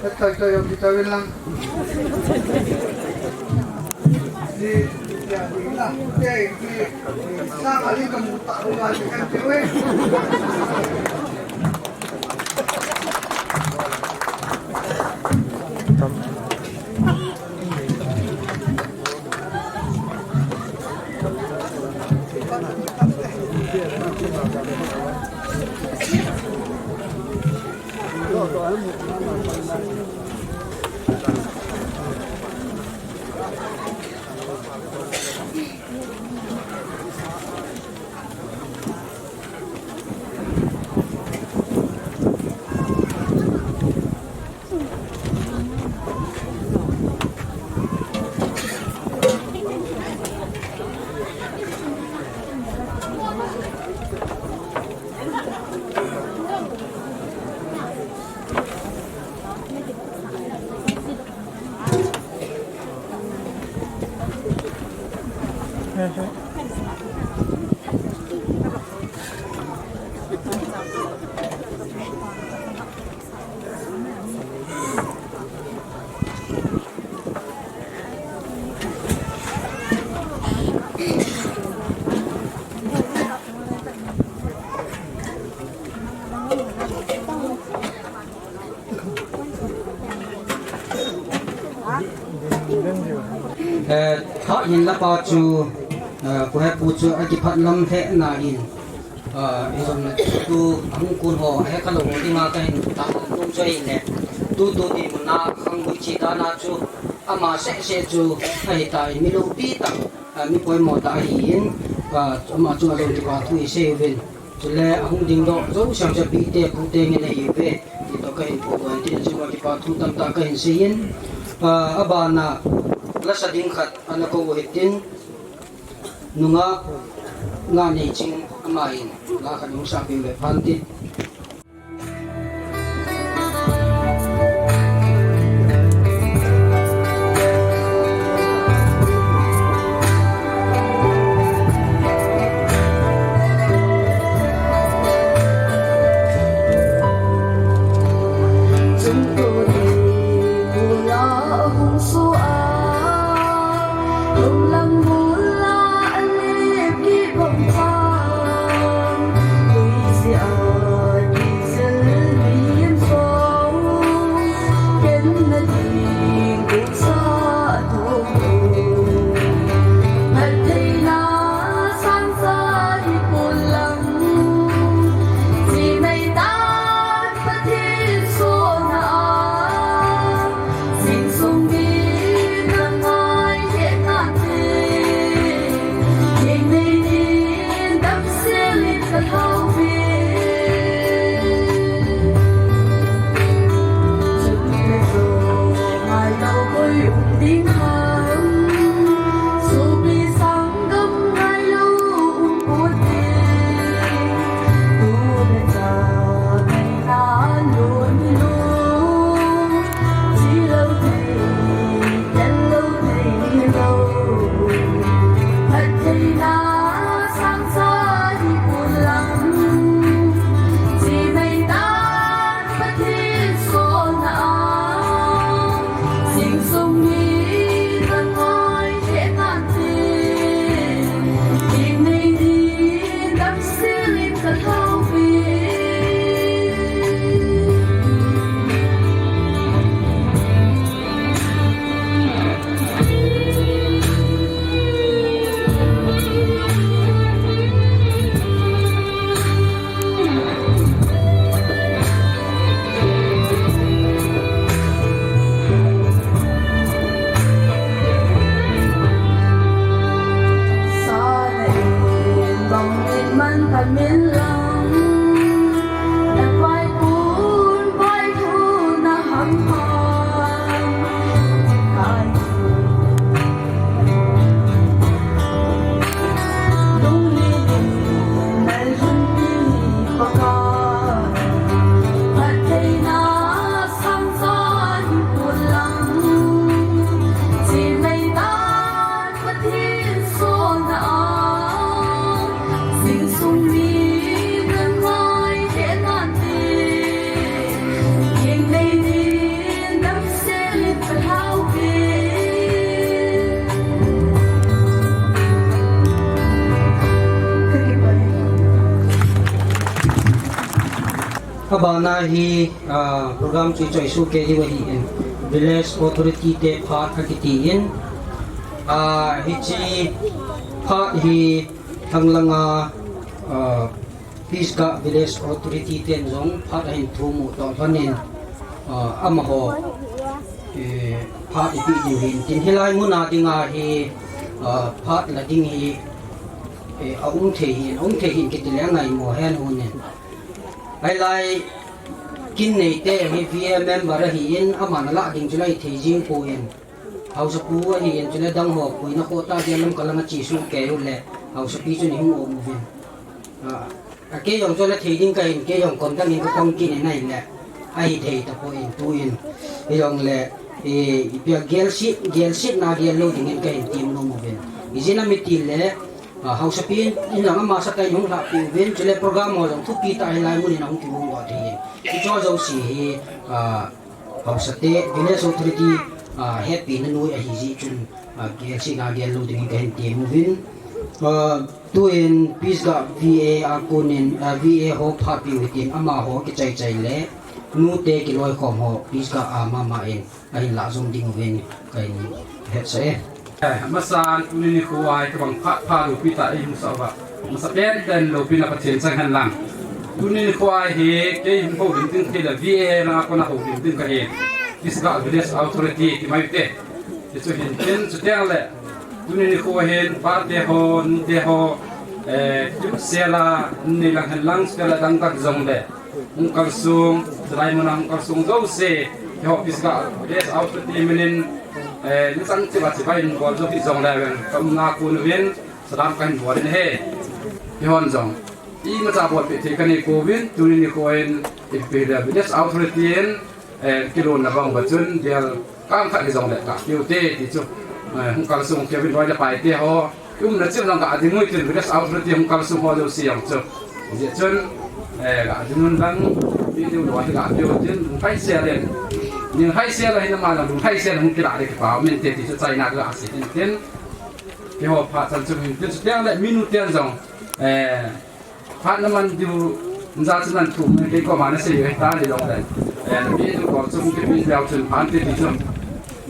Ka toi toi ong ki toi in lang. Di, ya, di la, kei, ki, sa ka li ka mu ta, u ma, kan ti we. Eh, ha hin la pa chu, eh, ko he pu chu a kiphat lam he na in. Ah, i jong le tu hung kun ho, he ka lo ding a ka hin ta tum chu ahi le. Tu tu ti mun a khang bui chi ta na chu, ama se se chu, ahi ta in mi lo pi ta, ah, mi poimo ta ahi in, ah, ama chu a jong ti pa thu i sei uvin. Chule a hung ding doh, zo siam siam pi te, pu te ngen ahi uve. Ti to ka hin pu uvin, ti chu ma ki pa thu tam ta ka hin sei in. Ah, a ban a, la sa ding khat, ana ko u hitin. Nunga nga nei ching ama hin la khat hung sa peh le phan ti. Abana hi, ah, program chu i choi soh kei diu ahin, Village Authority te phat akiti in, ah, hiche phat hi thanglanga, ah, Pisgah Village Authority ten jong phat ahin thum u toh lhonin, ah, amaho, eh, phat ipi diu hin tin hilai muna dinga hi, ah, phat la ding hi, eh, aum thei hin, aum thei hin kiti le angaimo hen hunin. Ahilai kin neite hi V A member ahin, aman alah ding chu la hithei jing poi. Haosapu ahin, chule dang ho puina khoh tah dia lam kalang a che soh kei u le, haosapi chun ihung um uvin. Ah, a kei jong chu la thei ding kahin, kei jong kom dang in kakong kit in ahile, ahithei tapoi tuin. Hijongle, eh, ipi a gelset, gelsetna gel lou dingin kahin tem nom uvin. Ijeh inem itile, ah, haosapi in lang amasa tah in hung lhahpeh uvin, chule program ho jong thupi tah hilai mun in ahung kigong doh thei in. Hicho jouse hi, ah, Haosate, Village Authority, ah, hepina noi ahi jeh chun, ah, gelsetna gel lou dingin kahin tem uvin. Ah, tuin Pisgah V A a konin, ah, V A ho phat peh u hitin amaho kichai chai le, nute kiloikhom ho Pisgah a mama in ahin lah jom ding uvin kahin hetsah e. Eh, amasan tuni nikho a hi kabang phat pha loupi tah eihung sah uva. Amasapen in loupina Pathen chang hen lang. Tuni nikho a hi kei hung houlim ding thei le V A na kona houlim ding kahi. Pisgah Village Authority ti mai u te. Hichu hin tin chuteng le. Tuni nikho hin pate ho, nute ho, eh, sela, ni lang hen lang sela dang tak jong le. Hung kalsong, chulai muna hung kalsong jouse, keiho Pisgah Village Authority minin, eh, nichang chibai chibai in bol jo hih jongle ven, ka umna kon uvin, salam kahin bol in ahi. Keihon jong, imacha bolpeh thei kanei pouvin, tuni nikho in, ipi le Village Authority in, eh, kilonna bang uva chun, bial Kam khat hijongle, gah peh u te, ti chu. Eh, hung kalsong keu vin loi le pai te ho. Umna chim lang gah ding u tin, Village Authority hung kalsong ho jouse jong chu. Hijeh chun, eh, gah ding un lang, video loi hi gah peh u tin, lunghei sel in. Lunghei sel a hin ama lang, lunghei sel hung kilah le kipa um inte, ti chu chaina gah sei tin tin. Keiho phat chan chu hin tin, chuteng le minu ten jong, eh, Phat naman diu, nja chu nan thum, kei koma nasei u hita ni long le. Eh, napi diu kol chu hung kipe diu chun phat te ti chu.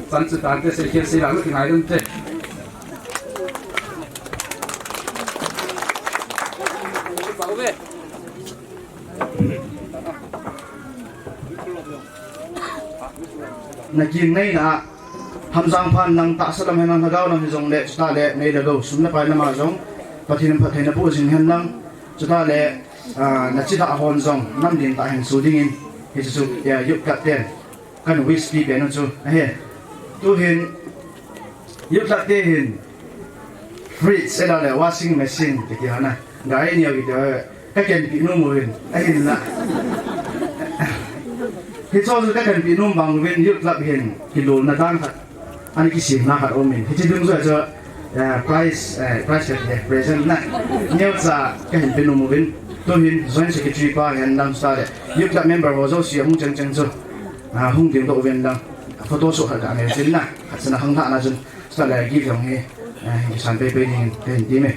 Chan chu tante sei khel sei la lu ti ngai dun te. Nakin nei na, Hamjang phan lang tahsa lam hen lang, lhagao lam hijongle, chutah le nei le gou, sum le pai lama jong, Pathen in phattheina boh jing hen lang, chutah le, ah, nachidah hon jong, namlen tah hin chu dingin, hichu chu, ya, youth club ten, kan wish pi pen u chu, ahi. Tuhin, youth club te hin, fridge, ahilou le, washing machine, kiti hana, gai neo kiti ho, Ka kenpi nom uvin, ahinla. Hicho chu ka kenpi nom bang uvin, youth club hin kilolna dan khat, ana kisemna khat aumin. Hiche ding chu, eh, prize, eh, prize khat, eh, present na. Neocha ka hin pe nom uvin. Tuhin joint secretary pa hin lang sa le. Youth club member ho jouse hung cheng cheng chu. Ah, hung ding doh uvin lang. Photo shoot khat ka ngai chin na. Khat sana hang tha na chun. Sa le gift jong hi. Eh, kisan pei pei ding, ka hin ti me.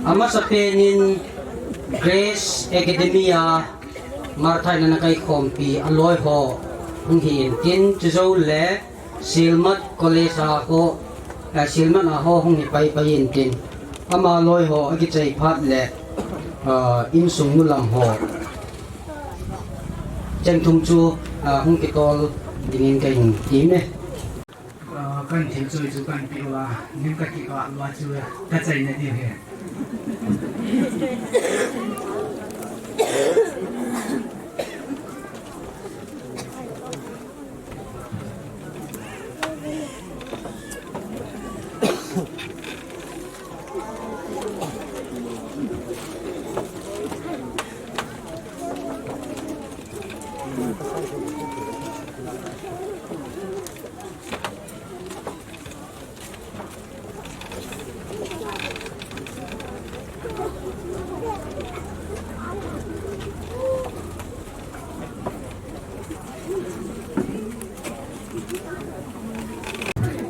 Amasapen in Grace Academy a Martha in ana kaikhompi aloi ho hung hi intin, chujou le Silmat College a ho, eh, Silmat a ho hung hi pai pai intin. Ama loi ho akichai phat le, Ah, insung nu lam ho. Cheng thum chu, ah, hung kitol dingin kahin tiem e. Ah, kan thil choi chu kan pe uva, lim ka kikah uva chu ka chaina diu ahi.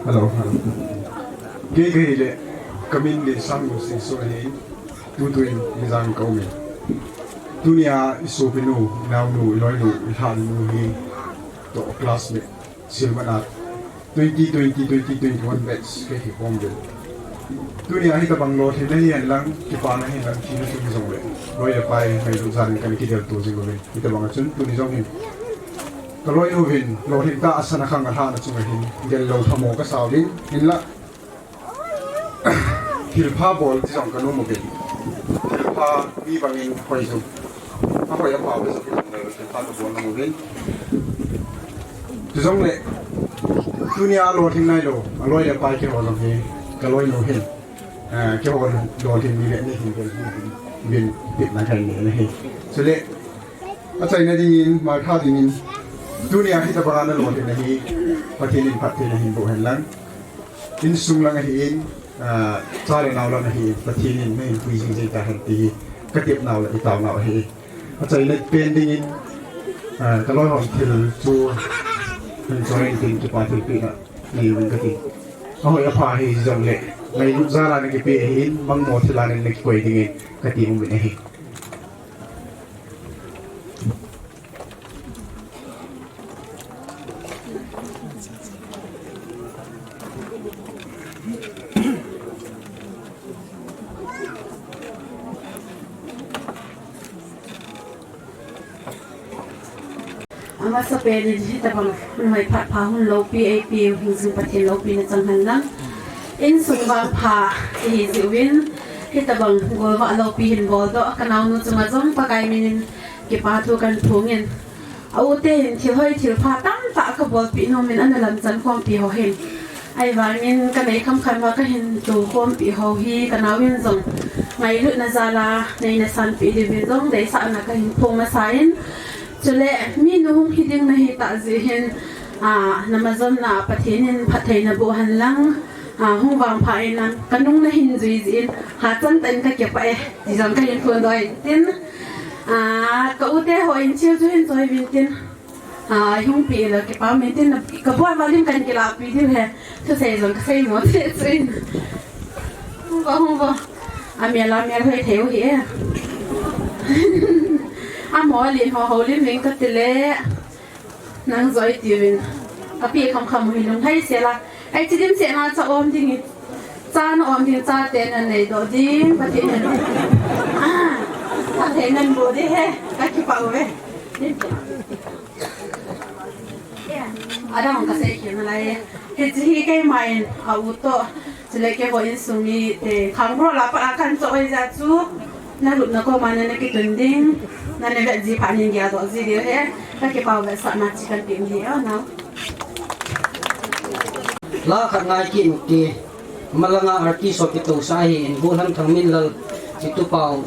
Hello, hello. Kei kahi le, kamin le Sangnu Singson ahi, tutu in Mijang ka um e. Tunia i sopinu, i naonu, i loinu, i lhanu hi, toh classmate, silmana, twenty twenty, twenty twenty-one batch kahi khom uvin. Tunia hitabang lolhinna hihen lang, kipana hihen lang, thina tuni jong le. Loi le pai, ngailut jal in kan kidel to jing uvin. Hitabang a chun, tuni jong hin. Ka loinu hin, lolhin tah a sana khang a lhahna chunga hin, gel lou thamo ka sa uvin, hinla. Thilpha bol ti jong ka nom uvin. Thilpha mi bangin hoi jong. A hoi a pha bol jong, thilpha ka bol nom uvin. Ti jong le, tunia lolhin nailou, a loi le pai keiho jong hi, ka loinu hin. Ah, keiho lolhin ni le ni hin, hin, hin, hin, tepna kahin nei ahi. Chule, achaina dingin, maltha dingin, tunia hitabang a na lolhin ahi, Pathen in phatthei nahin boh hen lang. Insung lang ahin, ah, cha le nao lang ahin, Pathen in nahin pui jing jing tahen ti hi, ka tepnau le i taonau ahi. Achaina pen dingin, ah, ka loiho thil chu, hin choi in tin kipa thilpehna nei uvin kati. A hoi a pha hi jong le, ngailut jal a na kipe ahin, mangmo thil a na kikoi dingin, kati um uvin ahi. Amasapen in hitabang hun hoi phat pha hun loupi eipe u hing jing Pathen loupina chang hen lang. Insung vangpha ihi jeh uvin hitabang golvah loupi hin boldoh ka naonu chunga jong Pakai min in kipa thu kan phong in. A u te hin thil hoi thil pha tamtah ka bolpeh nom in ana lamchan khompi ho hin. Ahivangin ka nei khamkham a ka hin tou khompi ho hi ka nao in jong ngailutna jal a neina sanpeh diuvin jong deisahna ka hin phong masa in. Chule minu hung hi ding nahi tah jeh hin, ah, na majonna Pathen in phatthei naboh hen lang. Ah, hung vangpha in lang, ka nung nahin jui jeh in, hachan tah in ka kipah e, ti jong ka hin phondoh in tin. Ah, ka u te ho in thil chu hin choi uvin tin. Ah, hung pe le kipa um in tin, ka boi valim kan kilapi diu ahi, thusei jong ka sei mo te chu in. Hung vo, hung vo. Amel, amel hoi thei u hi e. Amo lin ho, houlim ving kati le. Nang joi tiuvin. Ka pi khamkham u hi lunglhai sel a. Ai, chi dimset na cha um ding hi. Cha na um ding, chate na neidoh ding. Pathen in. Ah, Pathen in boh ding ahi. Ka kipah uve. Adang ka sei khel nalai. Hiche hi keima in a u toh. Chule keiho insung mite, Khangbro lah a pat a kahin choh jeh chu, na lupna koma na kitun ding, na vet ji phat in geldoh ji diu ahi, ka kipah vetsahna chi kahin pe ding ahi nao. La khat ngai kit ute, malanga artist ho kitousah ahin, Golhang Thangminlal, Chitupau,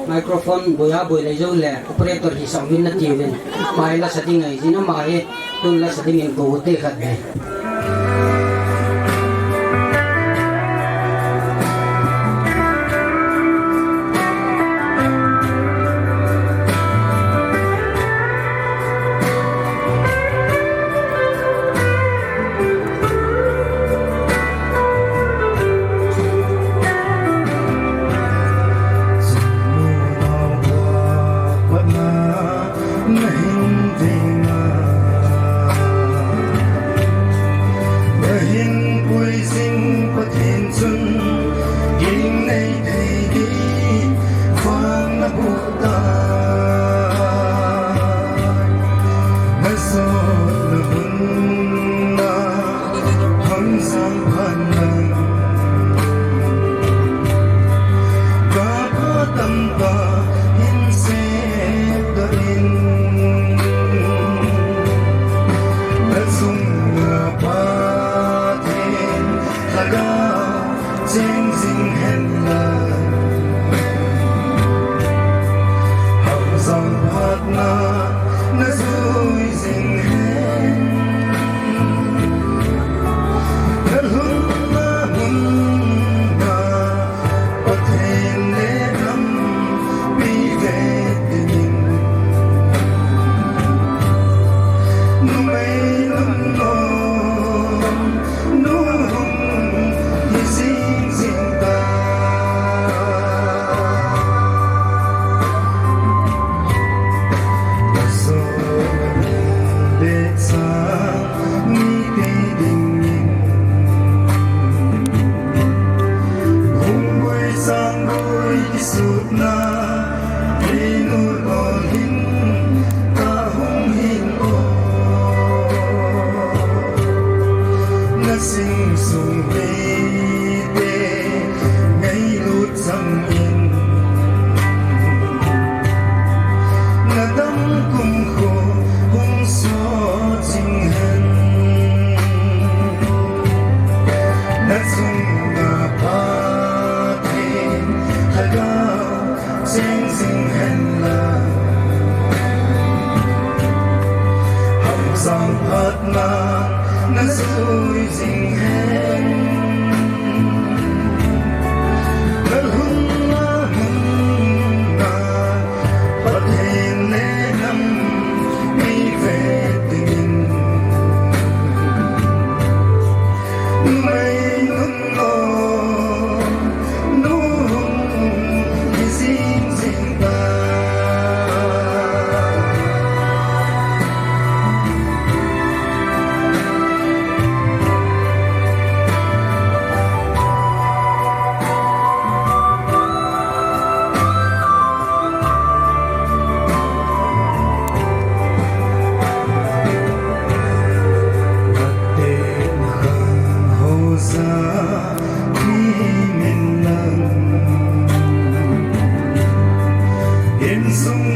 microphone boi a boi lei jou le, operator hisah uvin nati uvin, ama hi la sa ding ahi jeh in ama hi, Tun la sa dingin kou ute khat ve.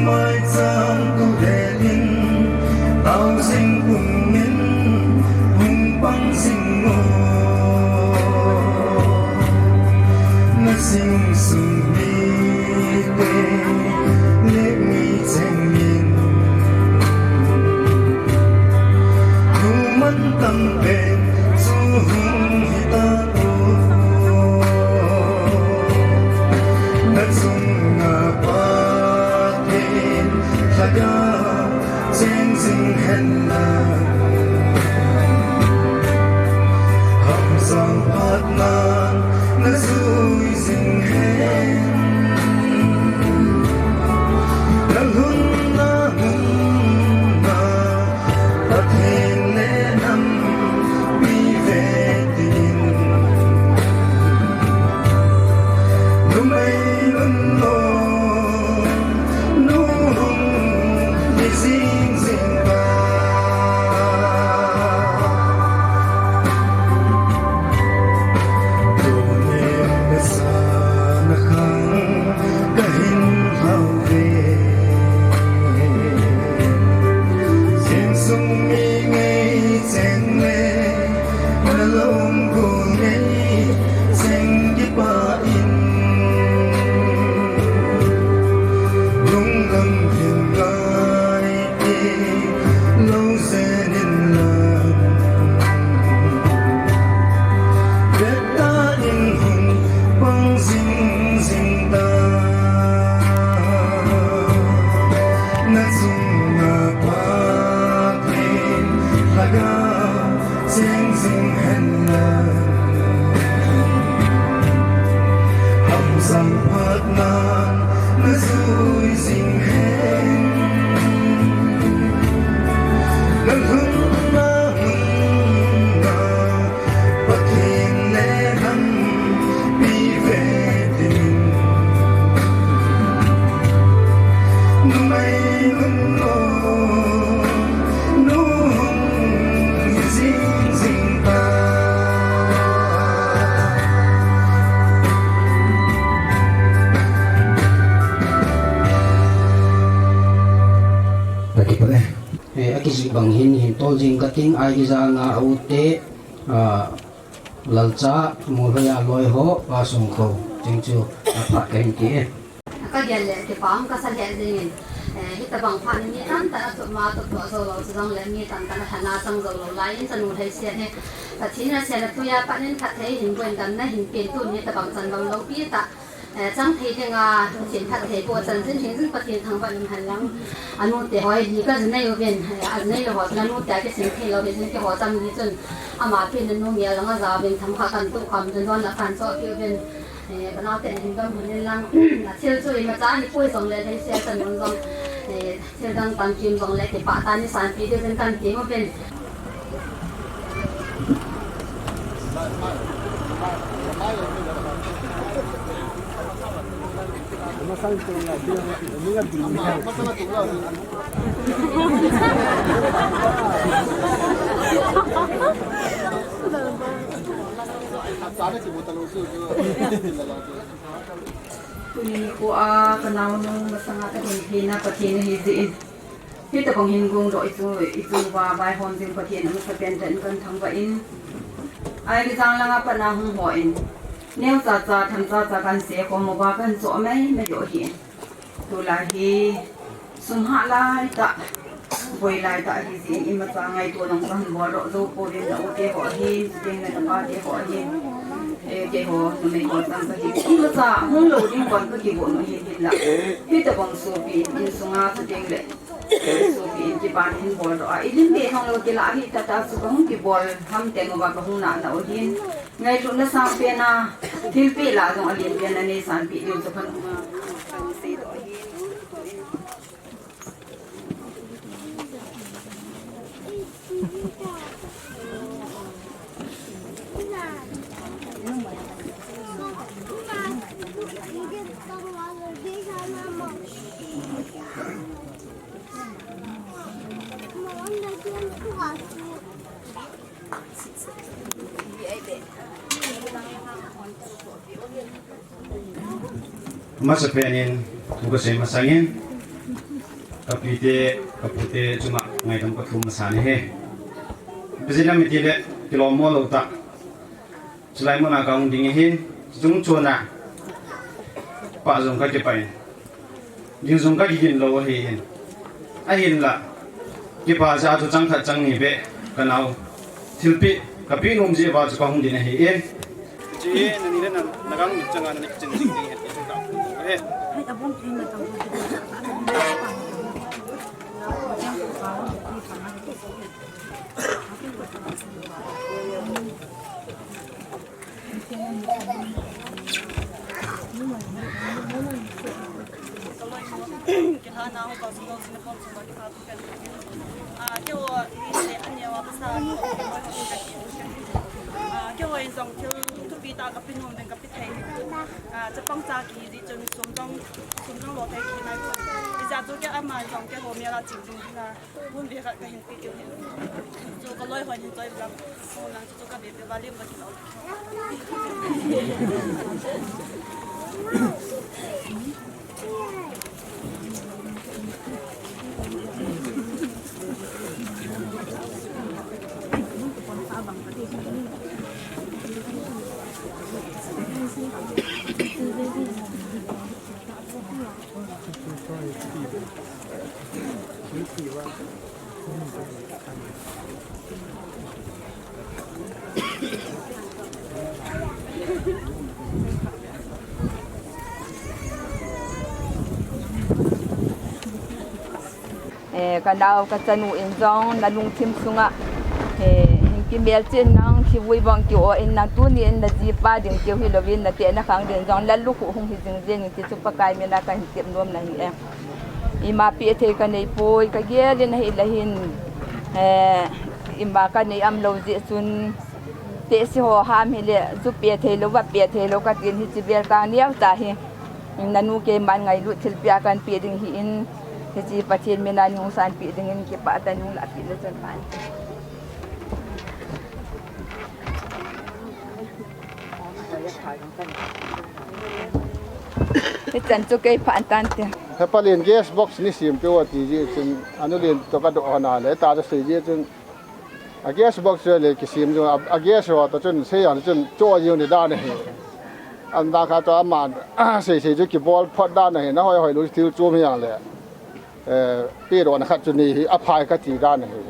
Mai chang tu de in, tao sing pung in, hung pang sing mo. Na sing sung mi te, le mi cheng in. Thu man tam pen, chu hung hi ta tu. Na chung a Pathen, Lhagao, cheng jing hen lang. Hamsang phat nan, na jui jing hen. Na lhun na hun na, Pathen le nam pi ve tin. Numei nun lo, nu hung ni jing jing ta. Tuni na sa na khang ka hin hau ve. Jing sung mi ngei cheng le, na lom gu ngei cheng kipa in. Lung lam hin lai Lo zen in lang, veta in hung pang jing jing ta. Na chung a Pathen Lhagao cheng jing hen lang. Hamsang phat nan, na jui jing hen. Na lhun na hun na, Pathen le nam pi ve tin. Numei nun lo, nu hung hi jing jing ta. Aki pale. Eh, aki jih bang hin, hin tol jing ka ting, ai ki jang a u te, ah, Lalcha, Molhoiya loi ho, Pa Songkho, cheng chu, ah, phat ka hin ti e. Ka gel le, kipah ka sa le jing in, eh, hitabang phat ni mi tamtah a tup ma tup tup jou lou, chu jong le mi tamtah a lhana chang jou lou lai in, chanu lhei sia he. Pathen a sia na tuya, Pathen phatthei hin boin damna hin pen tun hitabang chan bang loupi tah. Eh, chang thei dinga, Pathen phatthei boh chan jin, hing jin Pathen thangvah in um hen lang. Anu te ho hi li ka jin nei uvin, eh, a nei lou ho, anu te a kisim thei lou, hi jin keiho cham ni chun. Ama pen anu mi a lang a ja uvin, themkhat kan tuh kham jin, don la kan choh kei uvin. Eh, ka nao te hin dam hun in lang. A thil chu imacha ni pui jong le, lhei sia chan un jong. Eh, thil dang tam kim jong le, kipah tah in sanpeh diuvin kan ti uvin. Tuni nikho a ka naonu masanga ka hin theina Pathen ahi jeh in. Hitabang hin gongdoh i chu, i chu va vaihom jing Pathen amasapen tah in kan thangvah in. Ai, nijang langa pat a hung hon. Neo chacha, tham chacha kan se khom uva kan choh mai mai u ahi. Tulai hi sum hah lai tah, boi lai tah ahi jeh in imacha ngaito jong kahin bol doh jou pouvin, na u te ho ahin, chuteng le na pa te ho ahin, eh, keiho numei ho chang kahi. Imacha hung lou ding kon kakigon u ahin hinlah. Hitabang sopi in, insunga chuteng le sopi in kipan hin bol doh a, i lim be hong lou kila ahi tah tah chu kahung kibol ham teng uva kahung nahna u ahin. Ngailutna sangpen a, thilpeh lah jong alen pen a nei sanpeh diu chu kahin um a, kahin seidoh ahi. Amasapen in, thu kasei masangin, Ka pite, ka pute chunga ngaidam ka thum masa nahi. Bijina miti le kilom mo lo ta. Chulai muna ka hung ding ahin, chung chuna. Pa jong ka kipai. Ding jong ka kigin lo ahi hin. Ahinla. Kipa ja tu chang khat chang ni be ka nau. Thilpi, ka pi nom ji ba chu ka hung ding ahi hin. Ji, na ni le na, na gang mit changa na ni chin jing ding he. He. Chapang cha ki ji chun sum dong, sum dong lo thei ki nai. Ija chu ke ama jong ke ho mela ching jing na. Hun ve khat ka hin pi diu hin. Chu ka loi hon hin choi vang. Ho nang chu ka ve pe va lim ka kilo. Eh, ka nau ka chanu in jong na lungthim sunga, eh, hin kimelchih in nang kivui vang ki-o in nang tuni in na jipa ding keu hilouvin na tehna khang ding jong lallukhuh hung hi jing jeng in ti chu Pakai mina ka hin tep nom nahi e. Ima pe thei ka nei poi, ka gel in ahile hin, eh, ima ka nei am lo jeh chun tehse ho ham hile, ju pe thei lou, va pe thei lou ka tin hiche vel ka neo ta hi. Nanu keiman ngailut thilpia kan pe ding hi in, hiche Pathen mina nei hung sanpeh dingin kipah tah in hung lahpeh le chun pha. Hichan chu kei pha tan te. Hepa len gas box nei sem peh o ati jeh chun, anu len toh ka doh hon a le, ta chu sei jeh chun, a gas box chu le kisem jong, a, a gas ho toh chun, sei jong chun, cho jong ni dan ahi. An dan kha chu aman, sei sei chu kibol phot dan ahi, na hoi hoi lou thil chom hi jong le. Eh, peh dohna khat chu nei hi, aphai kati dan ahi.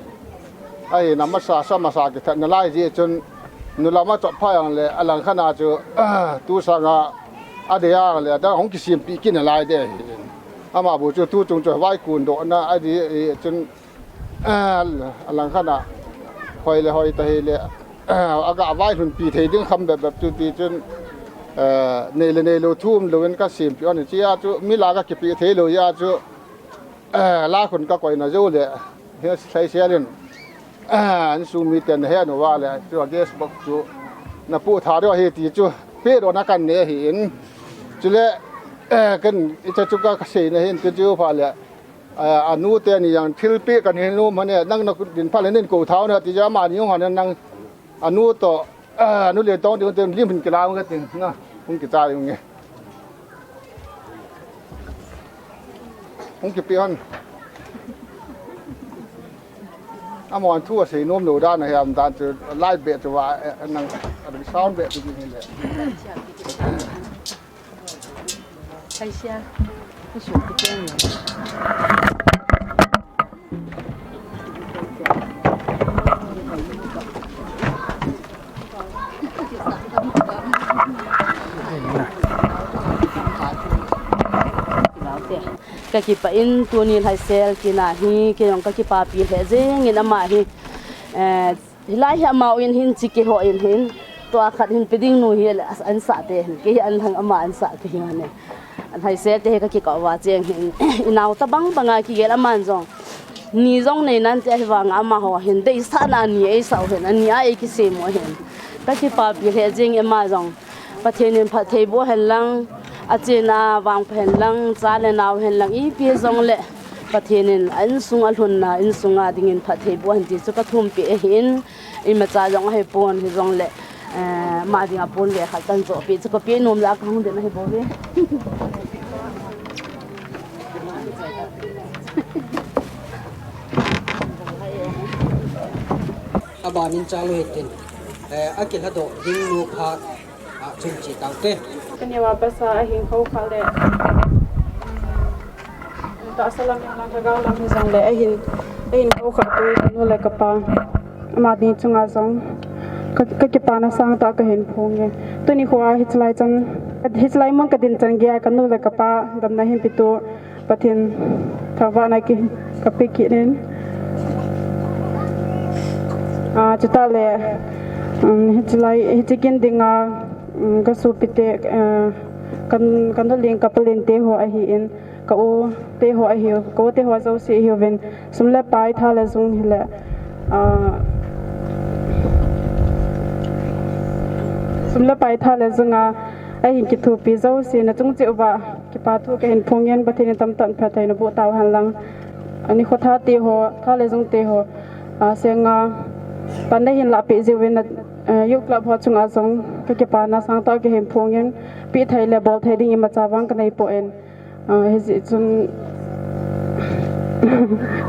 Ahin amasa, sa masa kithat nalai jeh chun, nu lam a chot pha jong le, alang khat na chu, tu sanga, adei jong le, adang hung kisempeh kit nalai ding ahi. Ama bou chu tu chung chu vai kun dohna, adei, eh, chun, Ah, alang khat na, hoi le hoi ta hile, ah, aga vailhun pi thei ding kham bep bep chu ti chun, ah, nei le nei lou thu um louvin ka sempeh hon in chia chu, mi la ka kipeh thei lou jeh a chu, ah, la khun ka koina jou le, he thei sel in, ah, insung miten na he nu va le, chu gas box chu, na pu tha deu ahi ti chu, peh dohna kan nei ahi in, chule, ah, kan, icha chu ka, ka seina hin, chu chu pha le, A, anu teni jong thilpeh kan hin lum hon e, nang na kut din pha le nin kou thau na ti jeh a amani jong hon e nang anu toh, a, anu le tong ding te lim hin kilam ka tin na, hung kichai jong e. Hung kipeh hon. Amahon thu asei nom lou dan ahi am dan chu light beh chu va, eh, nang, a, sound beh chu ding hin le. Kaisia, kusuk kipeng lo. Ka kipah in tuni lhaisel kit na hi, kei jong ka kipapi lheh jeng in ama hi, eh, Hilai hi amau in hin chi kihou in hin, tua khat hin pe ding nu hi le, an sah te hin, kei hi an lang ama an sah kei hi ne. An lhaisel te hi ka kikah uva cheng hin, i nao tabang banga kigel aman jong. Ni jong nei nan te ahi vanga amaho hin, deisahna ni eisah u hin, ani a eikisem u hin. Ka kipapi lheh jeng e ama jong. Pathen in phatthei boh hen lang, achena vangpha hen lang, cha le nao hen lang, ipi jong le Pathen in a insung a lhunna, insunga dingin phatthei boh hen ti chu ka thum peh ahin, imacha jong ahi pon hi jong le, eh, ama dinga pon ve khat kan jo peh chu ka peh nom le a ka hung den ahi bou ve. Panin chalu hitin, eh, akilhadoh ding nu phat, ah, chun chi taute. Kaniwa pasa ahin khokha le. Tahsa lam, lam, lhagao lam hi jong le ahin, ahin khokha tu kanu le kapa. Ama ding chunga jong ka, ka kipana sangtah kahin phong e. Tuni khoa hichelai chan, hichelai mun kadin chan geiya kanu le kapa damna hin petu Pathen thangvahna ki, kape kit in. Ah, chutah le, um, hichelai, hiche kin dinga, um, kasopite, ah, kan, kanu leng kapa lente ho ahin, ka u te ho ahiu, ka u te ho jouse ahiuvin, sum le pai tha le jung hile, ah, sum le pai tha le junga, ahin kithopi jouse na chung cheh uva, kipa thu kahin phong in, Pathen in tamtah in phatthei naboh tauhen lang. Ani kho tha te ho, tha le jung te ho, ah, senga, pan nahin lahpeh jiuvin, ah, Youth Club ho chunga jong, ka kipana sangtah kahin phong in, peh thei le bol thei ding imacha vang kanei poi. Ah, hijeh chun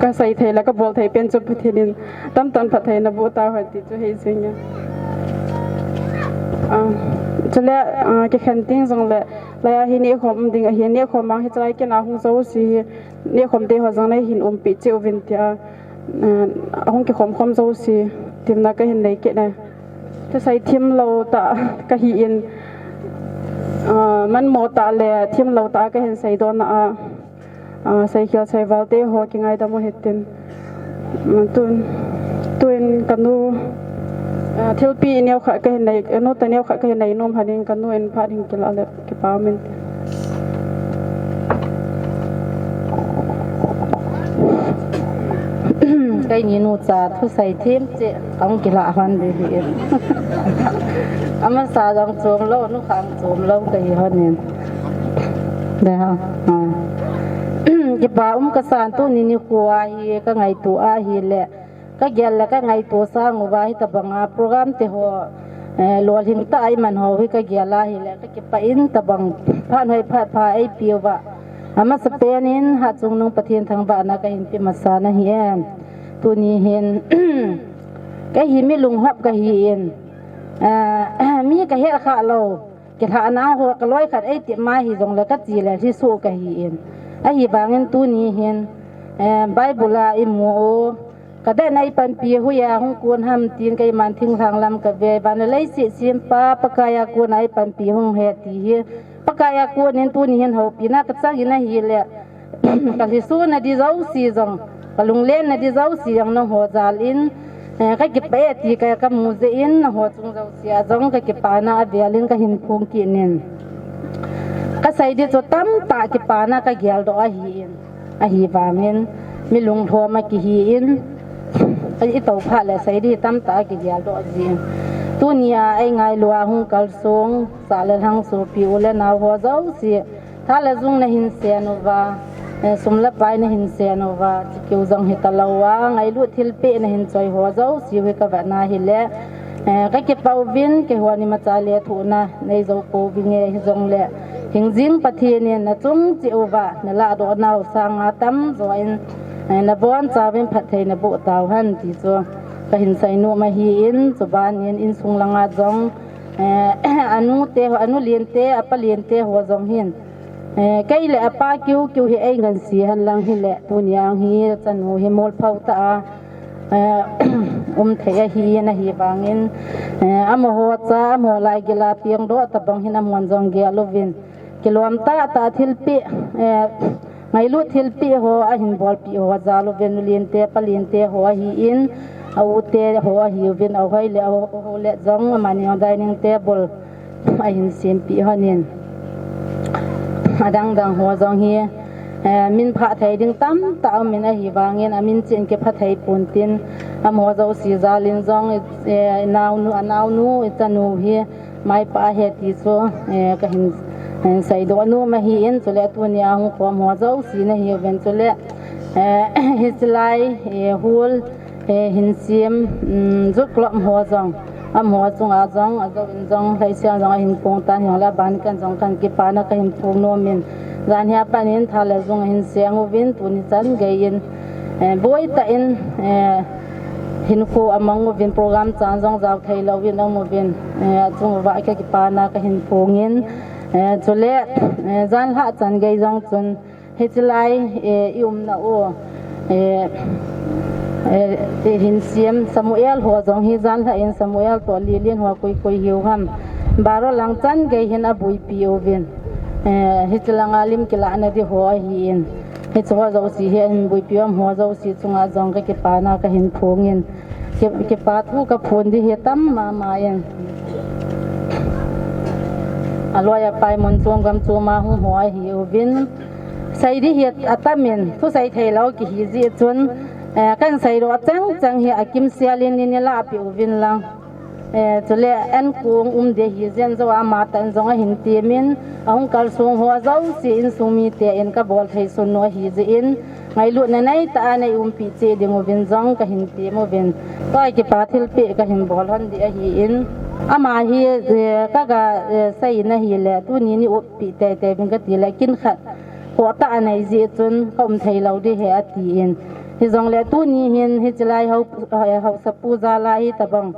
kasei thei le kabol thei pen chu Pathen in tamtah in phatthei naboh tauhen ti chu hei jing e. Ah, chule, ah, kikhen ding jong le, laiya hi nehkhom um ding ahi, nehkhom vang hichelai kin a hung jouse hi, nehkhom te ho jong nahin umpi cheh uvin tia, ah, ahung kikhom khom jouse, temna kahin nei kit e. Thusei themlou tah kahin, ah, manmo tah le themlou tah kahin seidoh na a, ah, seikhel seival te ho kingaidam u hitin. Ah, tun, tun kanu, ah, thilpeh neokhat kahin nei, kanu toh neokhat kahin nei nom hanin kanu in phat hin kilah le. Kipa um inte. Keini nucha thusei them cheh kahung kilah hon ding ahi. Amasa jong chom lou, nukha jong chom lou kahi hon in. Dei ha. Ah. Kipa um kasan tuni nikho a hi kangaito ahile. Kagel le kangaito sang uva hitabanga program te ho, eh, lolhing tah a iman ho hi kagel ahile, kakipah in tabang phat hoi phat pha eipeh uva. Amasapen in hatchungnung Pathen thangvahna kahin pe masa nahi e. Tuni hin, kei hi mi lunghop kahi in, eh, mi kahet khah lou. Kilhahna ho kaloi khat eitep ma hijongle kache le lhisoh kahi in. Ahivangin tuni hin, eh, Bible a imu u, kadet na eipanpi hoiya hung kon ham tin keiman thinglhang lam kave, van le leiset sempa Pakai a kona eipanpi hung ahi ti hi. Pakai a konin tuni hin houpina kachang in ahile. Kalhiso nadi jouse jong, kalunglen nadi jouse jong nangho jal in, eh, kakipah e ti ka, kamu jeh in, nangho chung jouse a jong kakipana avel in kahin phong kit in. Kasei di chu tamtah kipana kageldoh ahi in, ahivangin, mi lunglhom a kihi in, itoh phat le sei di tamtah kigeldoh jin. Tunia eingailu a hung kalsong, sah le lhang sopi u le nao ho jouse, Tha le jung nahin sen uva, eh, sum le pai nahin sen uva, chikeu jong hita lou a, ngailut thilpeh nahin choi ho jouse u hi kavetna hile, eh, kakipah uvin, keiho imacha lethuhna nei jou pouvinge hijongle, hingjing Pathen in nachung cheh uva, nalahdoh nau sanga tamjo in, eh, nabonchauvin phatthei naboh tauhen ti chu kahin seinom ahin, chuban in insung langa jong, eh, anu te ho, anu lien te, apa lien te ho jong hin, Eh, kei le apa kiu kiu hi eingansi hen lang hile, tunia hi chanu hi molphou tah a, eh, um thei ahi in ahivangin, eh, amaho cha, amaho laigil a piangdoh tabang hin amahon jong gel uvin. Kilom tah tah thilpeh, eh, ngailut thilpeh ho ahin bolpeh ho jal uvin, nu lien te, pa lien te ho ahi in, a u te ho ahiuvin, a hoi le, a ho le jong, amani jong dining table ahin sempeh hon in. Adang dang ho jong hi, eh, min phah thei ding tamtah um in ahivangin, amin cheh in kipha thei pon tin, amaho jouse jal in jong, eh, naonu, anaonu, ichanu hi, maipah ahi ti chu, eh, kahin, eh, seidoh nom ahin, chule tunia hung khom ho jouse nahiuvin chule, eh, hichelai, eh, hol, eh, hinsem, um, Youth Club ho jong, amaho chunga jong, ajouvin jong, Lheisel jong ahin pong tan hijongle, aban kan jong kan kipana kahin phong nom in, jan hia pat in tha le jung ahin seng uvin, tuni chan gei in, eh, boi tah in, eh, Hinkho amang uvin program chan jong jao thei louvin aum uvin, eh, achung uva ka kipana kahin phong in, eh, chule, eh, janhi chan gei jong chun hiche lai, eh, i umna u, eh, eh, eh, hin siam Samuel ho jong hi janhi in Samuel toh Lilin ho koi koi hiu ham. Barolang chan gei hin abuipi uvin, eh, hiche langa lim kilahna di ho ahin. Hiche ho jouse hi ahin buipi u ham ho jouse chunga jong ka kipana kahin phong in. Ki-, kipa thu kaphon di hi atam mama in. Aloi apai mun chom gam chom a hung ho ahi uvin. Sei di hi atam in, thusei thei lou kihi jeh chun, eh, kan seidoh chang chang hi akimsel in nei lah peh uvin lang. Eh, chule ankong um di ahi jeh in jong amatah in jong ahin temin, ahung kalsong ho jouse insung mite in kabol thei sun u ahi jeh in, ngailutna neitah a nei umpi cheh ding uvin jong kahin tem uvin. Tua kipa thilpeh kahin bol lhon di ahin. Ama hi, eh, kaga, eh, sei in ahile, tuni nei umpi teitei uvin kati le, kin khat khohtah anei jeh chun, ka um thei lou di ahi atin. Hijongle tuni hin, hiche lai ho, eh, haosapu jal a hitabang,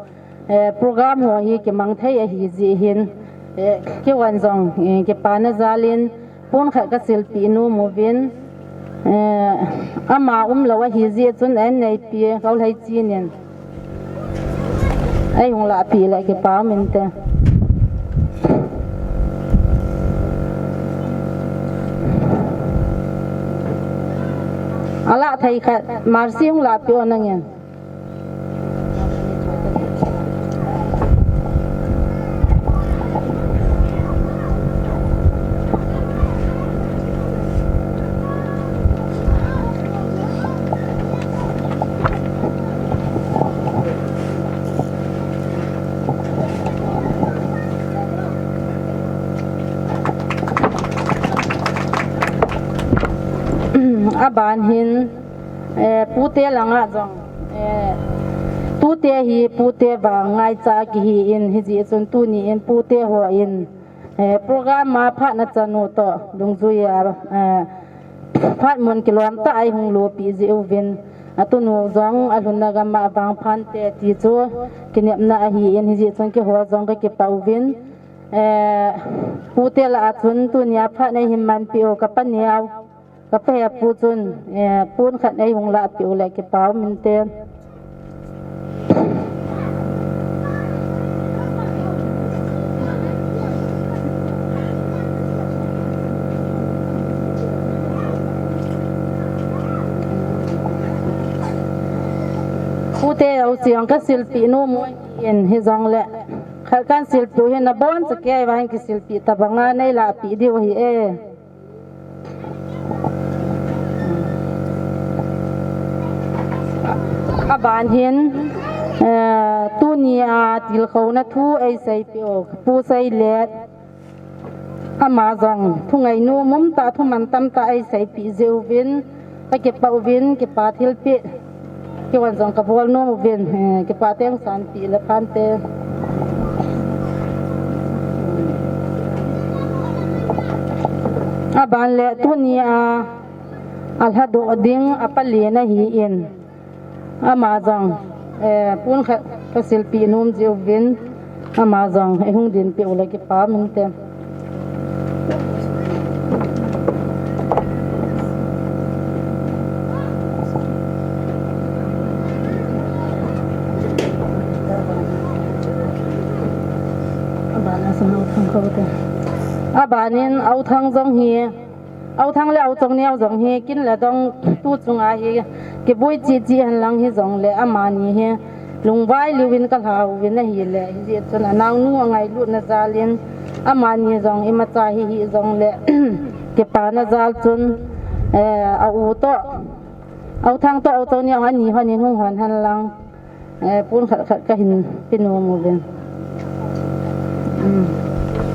eh, program ho hi kimang thei ahi jeh hin, eh, keiho jong, eh, kipana jal in, pon khat kasilpeh nom uvin, eh, ama umlou ahi jeh chun an neipi, Kaulhei Chin in. Ei hung lahpeh le kipa um inte. Alah thei khat, Mercy hung lahpeh o nangin. Aban hin, eh, pute langa jong, eh, tute hi pute vang ngaicha kihi in, hijeh chun tuni in pute ho in, eh, program a phatna chanu toh, dungjui a, eh, phat mun kilom tah a eihung lopi jeh uvin, atunu jong alhunna gam a vang phante ti chu kinepna ahi in, hijeh chun keiho jong ka kipah uvin, eh, pute lah a chun tuni a phat nei hin manpeh u kapa neo. Kapa hepu chun, eh, pon khat nei hung lahpeh u le kipa um inte. Pute ho jong kasilpeh nom u ahin hijongle, khat kasilpeh u hin abon chakei vang kisilpeh tabanga nei lahpeh diu ahi e. Aban hin, eh, tuni a tilkhouna thu eiseipeh u, Pu Seilet, ama jong thu ngainom umtah, thu mantam tah eiseipeh jeh uvin, ka kipah uvin, kipa thilpeh. Keiho jong kabol nom uvin, eh, kipa teng sanpeh le phante. Aban le tuni a, alhadoh ding apa len ahin. Ama jong, eh, pon khat kasilpeh nom jeh uvin. Ama jong, eihung dinpeh u le kipa um inte. Aban a sang Authang ko te. Aban in Authang jong hi, Authang le Auchong Neo jong hi, kin le dong tu chunga hi, kiboi cheh cheh hen lang hijongle, amani hi, lungvai liu in kalha uvin ahile, hijeh chun anaonu angailutna jal in, amani jong imacha hi hijongle, kipana jal chun, eh, a u toh, Authang toh Auchong Neo ani hon in hung hon hen lang. Eh, pon khat khat kahin pe nom uvin. Um.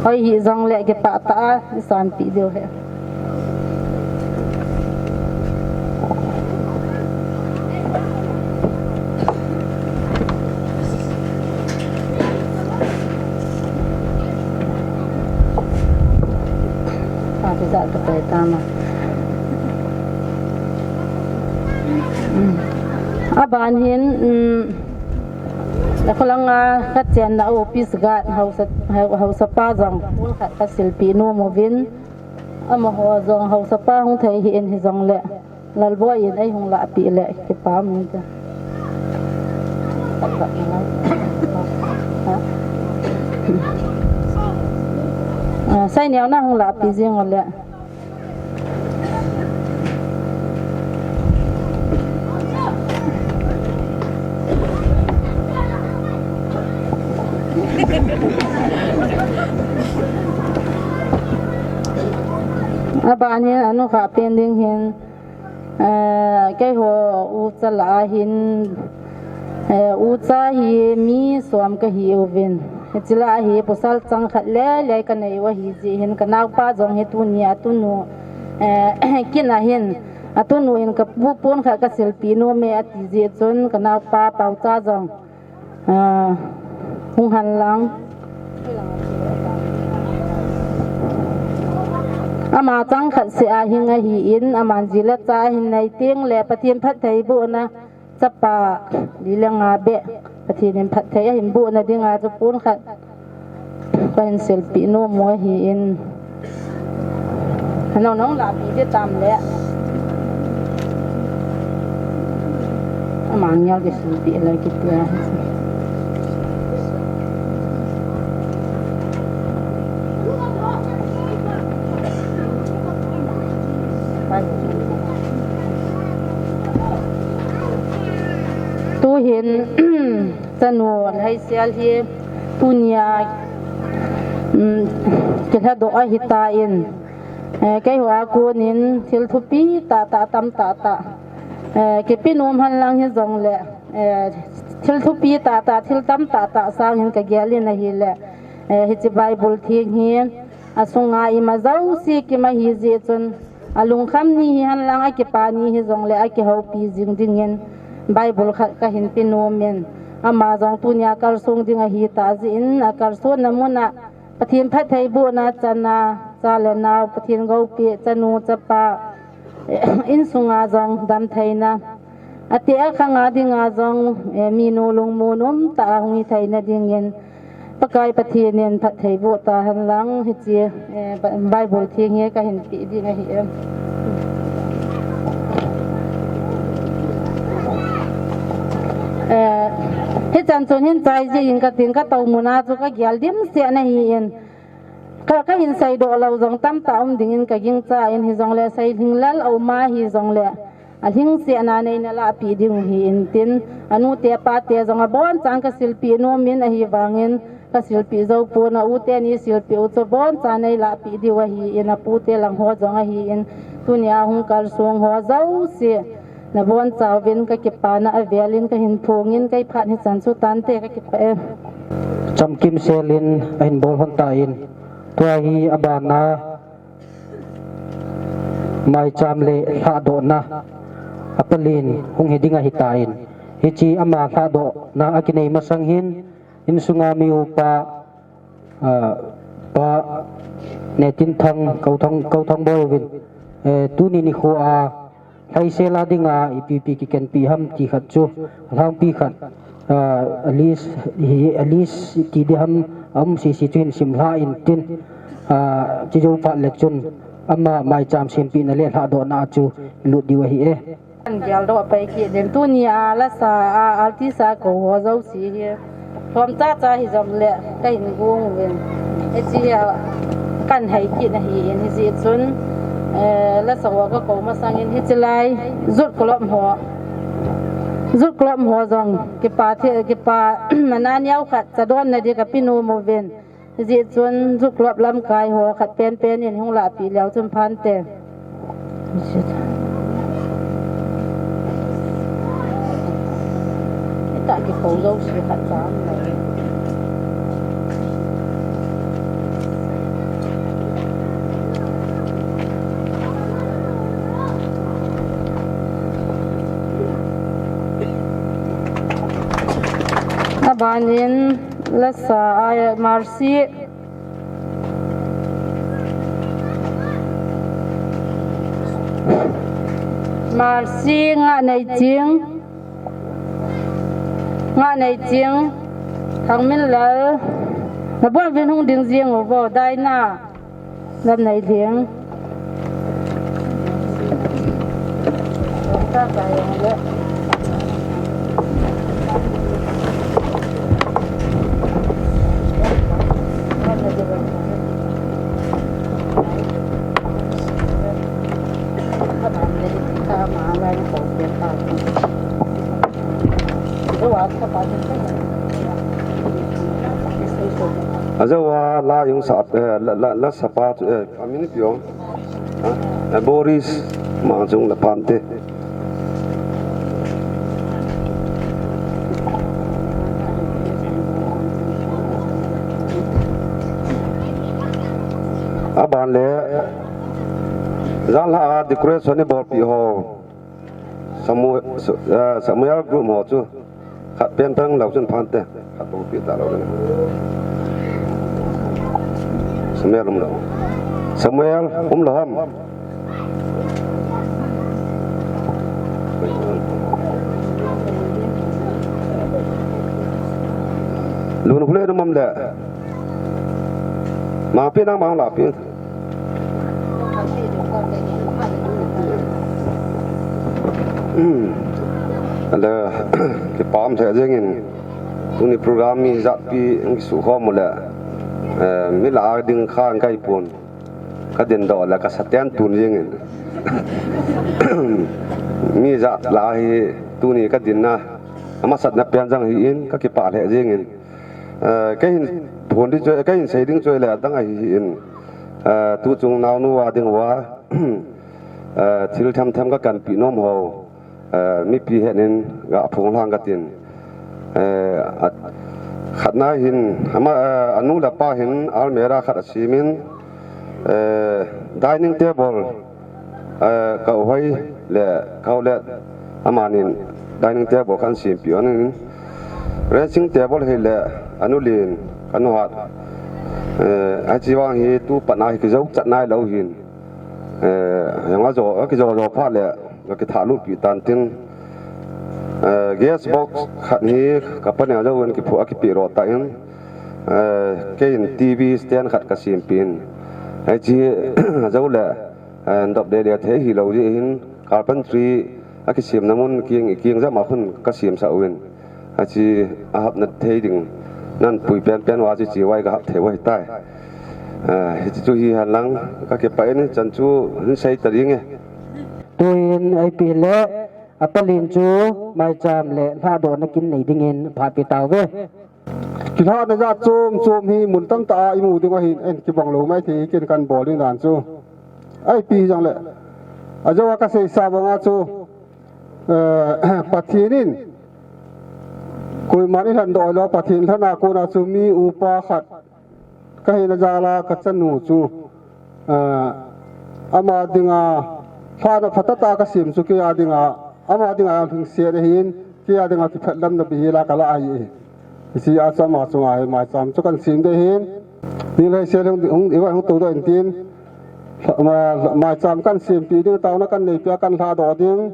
Hoi hijongle kipah tah a, isanpeh diu ahi. Ati sa ta pai ta ma. Um. Aban hin, um, nakholanga kachenna office guard hausa, hau-, hausapa jong pon khat kasilpeh nom uvin. Amaho jong hausapa hung thei hih in hijongle, Lalboi in eihung lahpeh le kipa um inte. Ah, Saineo nahung lahpeh jing ule. Aban hin, anukha pen ding hin, eh, keiho ucha lah a hin, eh, ucha hi mi som kahi uvin. Hiche lah a hi pasal chang khat le le kanei u ahi jeh hin, kanaopa jong hi tunia atunu, eh, kin ahin, atunu in kapu pon khat kasilpeh nom e ati jeh chun, kanaopa Paocha jong, ah, hung hen lang. Ama chang khat seh a hing ahin, aman ji le cha ahin nei teng le Pathen phattheibohna chapa li le nga beh Pathen in phatthei ahin bohna dinga chu pon khat kahin silpeh nom u ahin. Nang nang lahpeh ding tam le. Ama ngial kisilpeh le kitia. Tuhin, chanu Lhaisel hi tunia, um, kilhadoh ahitan, eh, keiho a konin thil thupi tahtah, tam tahtah, eh, kipe nom hen lang hijongle, eh, thil thupi tahtah, thil tam tahtah sangin kagel in ahile, eh, hiche Bible theng hi asunga ima jouse kim ahi jeh chun, alungkham ni hihen lang, akipa ni hijongle akihoupi jing dingin Bible khat kahin pe nom in, ama jong tunia kalsong ding ahitah jeh in, akalsonna muna Pathen phattheibohna chana, cha le nao, Pathen goupi, chanu chapa, insunga jong damtheina, ateh akhang a dinga jong, eh, minu lungmon umtah a hung hitheina dingin, Pakai Pathen in phattheiboh tahen lang, hiche, eh, Bi-, Bible theng hi kahin pe ding ahi e. Eh, hichan chun hin chai jeh in katin, katou muna chu kagel dimset ahin, ka, kahin seidoh lou jong tamtah um dingin kagingchan, hijongle seilhing lal aum ahijongle, alhingsetna neina lahpeh diu ahin tin, anute apate jong abonchan kasilpeh nom in, ahivangin kasilpeh joupon, aute ni silpeh u chu abonchan neilahpeh diu ahin, apute lang ho jong ahin, tunia hung kalsong ho jouse nabonchauvin kakipana avelin kahin phongin, keiphat hichan chu tante, kakipah e. Chamkimselin ahin bol lhon tan, tua hi abana maicham le lhahdohna apalen hung hi ding ahitan, hiche ama lhahdohna akinei masang hin, insunga mi upa, ah, Pa Netinthang, Kauthang, Kauthang boi uvin, eh, tuni nikho a Lhaisel a dinga ipi ipi kikenpi ham ti khat chu, alhangpi khat, ah, a list hi, a list ti ding ham, aum sese chu hin simlha intin, ah, chujou phat le chun ama maicham sempehna le lhahdohna a chu ilut diu ahi e. Kan geldoh pai kit ding, tunia lasa a artist a kou ho jouse hi lhom chacha hijongle kahin gong uvin, hiche hi kan hai kit ahin, hijeh chun, eh, lasa ho kakou masangin, hiche lai Youth Club ho, Youth Club ho jong kipa the, kipa nana neokhat chadonna ding kape nom uvin. Hijeh chun Youth Club lamkai ho khat penpen in hung lahpeh leu chun phante. Hitia kikou jouse khat cha um lou. Abanin lasa a Mercy, Mercy Ngahneiching. Nga nei ching, Thangminlal, na bon vin hung ding jing u vo, Daina, na nei ding. Ajo a la jong sa, eh, la, la, la sapa chu, eh, amin ipi jong. Ha? Eh, Boris, ma jong la pante. Aban le, jan la a decoration ni bolpi ho. Samu-, Sa-, eh, Samuel group ho chu. Khat pen tang lou chun phante. Khat bou pi ta lou le. Samuel um lou. Samuel um lou ham. Lun khule dum am le. Mang pi nang mang la pi. Hmm. Ale, kipah lheh jengin, tuni program mi jatpi hung kisukhom u le, eh, mi la a ding khan kai pon, ka din doh le ka sa ten tun jengin. Mi jat la hi tuni ka dinna, amasatna pen jang hi in ka kipah lheh jengin. Eh, ka hin phon di chu, ka hin sei ding chu le adang ahi in. Eh, tu chung naonu a ding uva, eh, thil them them ka kanpi nom ho, eh, mipi het in ga phong lang ka tin. Eh, a, khatna hin, ama, eh, anu le apa hin almirah khat asem in, eh, dining table, eh, ka u Hoi le ka u Let, amanin dining table kan sempi un in, dressing table hi le anu Lin, ka nu Hat, eh, achi vang hi tu pat na hi kijou chat nai lou hin. Eh, jong ajo, akijo jo phat le, ka kitha lut pi tan tin. Eh, gas box khat hi ka pa neo jo in kiphu a kipe ro ta in. Eh, kei in T V stand khat ka sempi in. Achi jo le, eh, dop le le thei hi lou jeh hin carpentry a kisemna mun kiang, kiang jama khun ka semsah uvin. Achi ahapna thei ding nan pui pen pen uva chu chi vai ka hap thei vai tai. Ah, hichu hi hen lang ka kipah in chan chu hin sei ta ding e. Tuin ipi le, a palin chu maicham le lhadohna kin nei dingin phat pe tauve. Kilhahna jat chom chom hi mun tamtah a imu ding ahin, en kibang lou mai thei ken kan bol ding dan chu. Ipi jong le, ajo a ka seisa banga chu, eh, Pathen in, koiman ilhan doh lou, Pathen lhana kona chu mi upa khat, ka hina jal a ka chanu chu, eh, ama dinga, lhana phatah tah ka sem chu kei a dinga, ama dinga hing se ahin, kei a dinga kiphatlamna bihil a ka la ahi. Hiche a chu ama chunga hi maicham chu kan sem ding ahin. Nilhai sel hung, hung, i va hung tou doh in tin. Ma, maicham kan sempi ding taona kan neipi a kan lhadoh ding.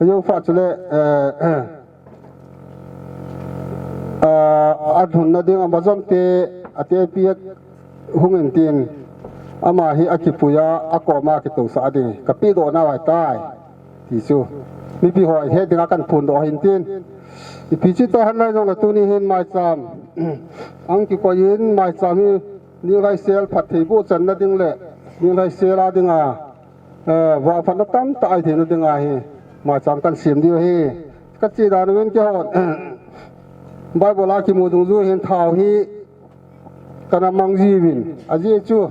Ajo phat chule, eh, eh, a, a lhunna ding a majom te, a te pi a hung in tin. Ama hi a kipui a, a koma kitousah ding. Ka pe doh nau ahi tai. Ti chu. Mipi ho i het dinga kan phondoh ahin tin. Ipi chu ta hen lai jong le tuni hin maicham. Ang kikoi in maicham hi Nilhai sel phatthei boh channa ding le Nilhai sel a dinga, eh, vangphatna tamtah ahi theina dinga hi maicham kan sem diu ahi. Ka che dan uvin keihon Bible a kimu dungjui hin thao hi kana mang jiuvin, ajeh chu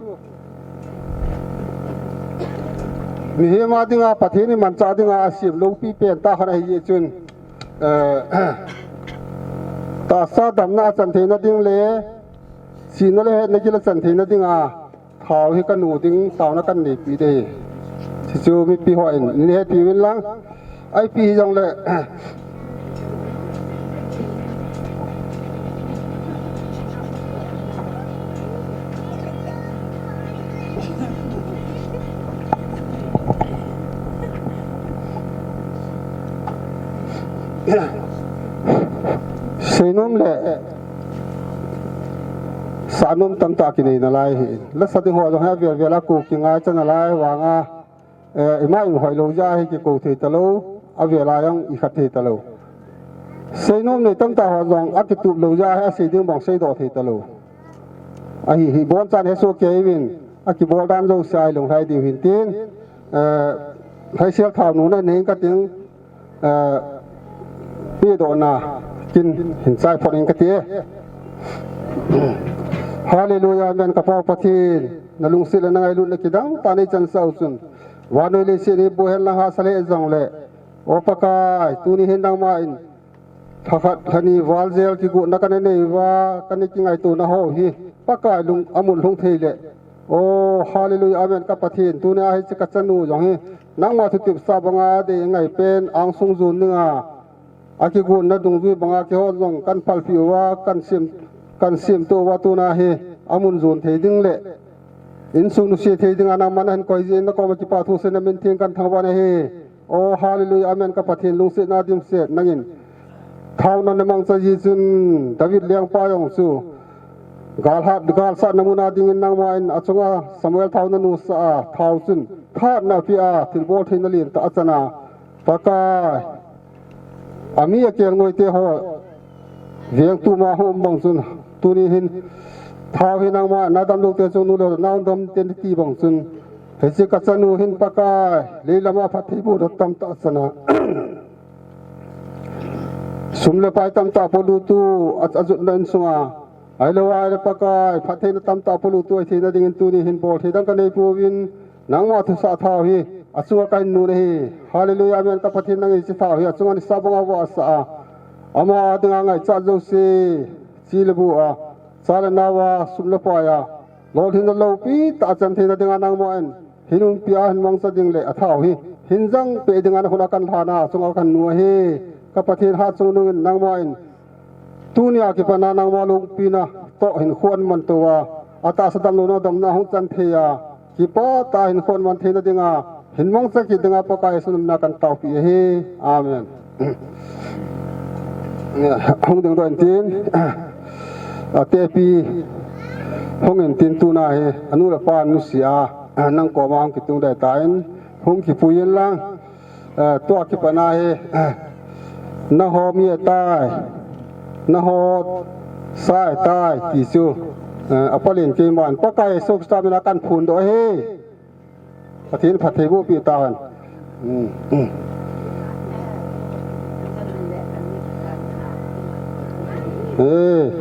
mihem a dinga, Pathen in manchah dinga asem loupi pen tah khat ahi jeh chun, eh, tahsa damna a chan theina ding le, sihna le hetna gil a chan theina dinga, thao hi ka nu ding, taona kan neipi ding ahi. Hichu mipi hon nei hetpi uvin lang. Ipi hijong le, Seinom le sanom tamtah kinei nalai hi. Lasa ding ho jong hi avel vel a ku kingai cha nalai vanga, eh, ima i hoi lou jeh a hi kikou thei talou, avel a jong i khat thei talou. Seinom nei tamtah ho jong akitup lou jeh a hi asei ding bang seidoh thei talou. Ahi hi bonchan hesoh kei uvin, akibol dan jouse a i lunglhai diu hin tin, eh, Lhaisel Thaonu na nei kating, eh, pedohna kin hin chai phot in kati e. Hallelujah, amen. Ka Pa Pathen, na lungset le na ngailutna kidang tah nei chansah u chun, vannoi leiset hi boh hen lang hahsa lheh jongle, O Pakai, tuni hin nangma in lhakhat lhani val jel kigotna kana nei uva, kana kingaitona ho hi Pakai lung amun lhung thei le. O, hallelujah, amen. Ka Pathen, tuni a hiche ka chanu jong hi nangma thutepsa banga dei ngai pen angsung jon dinga, akigotna dungjui banga keiho jong kan phalpeh uva, kan sem, kan semto uva, tuna hi amun jon thei ding le insung nusia thei dinga nangman nahin koi jeh in na koma kipa thu seiyin na min theng kan thangvah na hi. O, hallelujah, amen. Ka Pathen, lungsetna dimset nangin thaona na mangcha jeh chun David lengpa jong chu galhat, galsatna muna dingin nangma in achunga Samuel thaona nusah a, thao chun thahatna apeh a, thilbol theina lentah achan a, Pakai, ami akelngoi te ho vengtu ma hung um bang chun, tuni hin thao hi nangma na damlou te chungnung le nao dam ten ti bang chun, hiche ka chanu hin Pakai, leilama phattheibohna tamtah achan a, sum le pai tamtah polut u a, ajotna insunga, ahilou ahile Pakai, phattheina tamtah polut u ahi theina dingin tuni hin bol thei dang kanei pouvin, nangma thusah thao hi achunga kahin nun ahi. Hallelujah, amen. Ka Pathen, nangin hiche thao hi achunga nisa banga vahsah a, ama dinga ngaichat jouse, chi le bu a, cha le nao a, sum le pai a, lolhinna loupi tah achan theina dinga nangma in hin umpi a, hin mangcha ding le athao hi hin jangpeh dinga na khut a kan lhana achunga kahin nun ahi. Ka Pathen, hatchungnung in nangma in tunia kipat a nangma lungpina toh hinkho ahin mantou a, atahsa damlouna damna hung chan thei a, kipah tah a hinkho ahin man theina dinga, hin mangcha kit dinga Pakai Jesu min a kan taopi ahi. Amen. Hung dingdoh intin, atepi hung intin, tuna hi anu le apa nusia, nang koma hung kitung dei tan, hung kipui in lang. Eh, tua kipat a hi, eh, nangho mi ahitai, nangho sa ahitai ti chu, eh, apalin keiman Pakai Jesu Christa min a kan phondoh ahi. Pathen phattheiboh peh tahen. Hmm, hmm. Eh,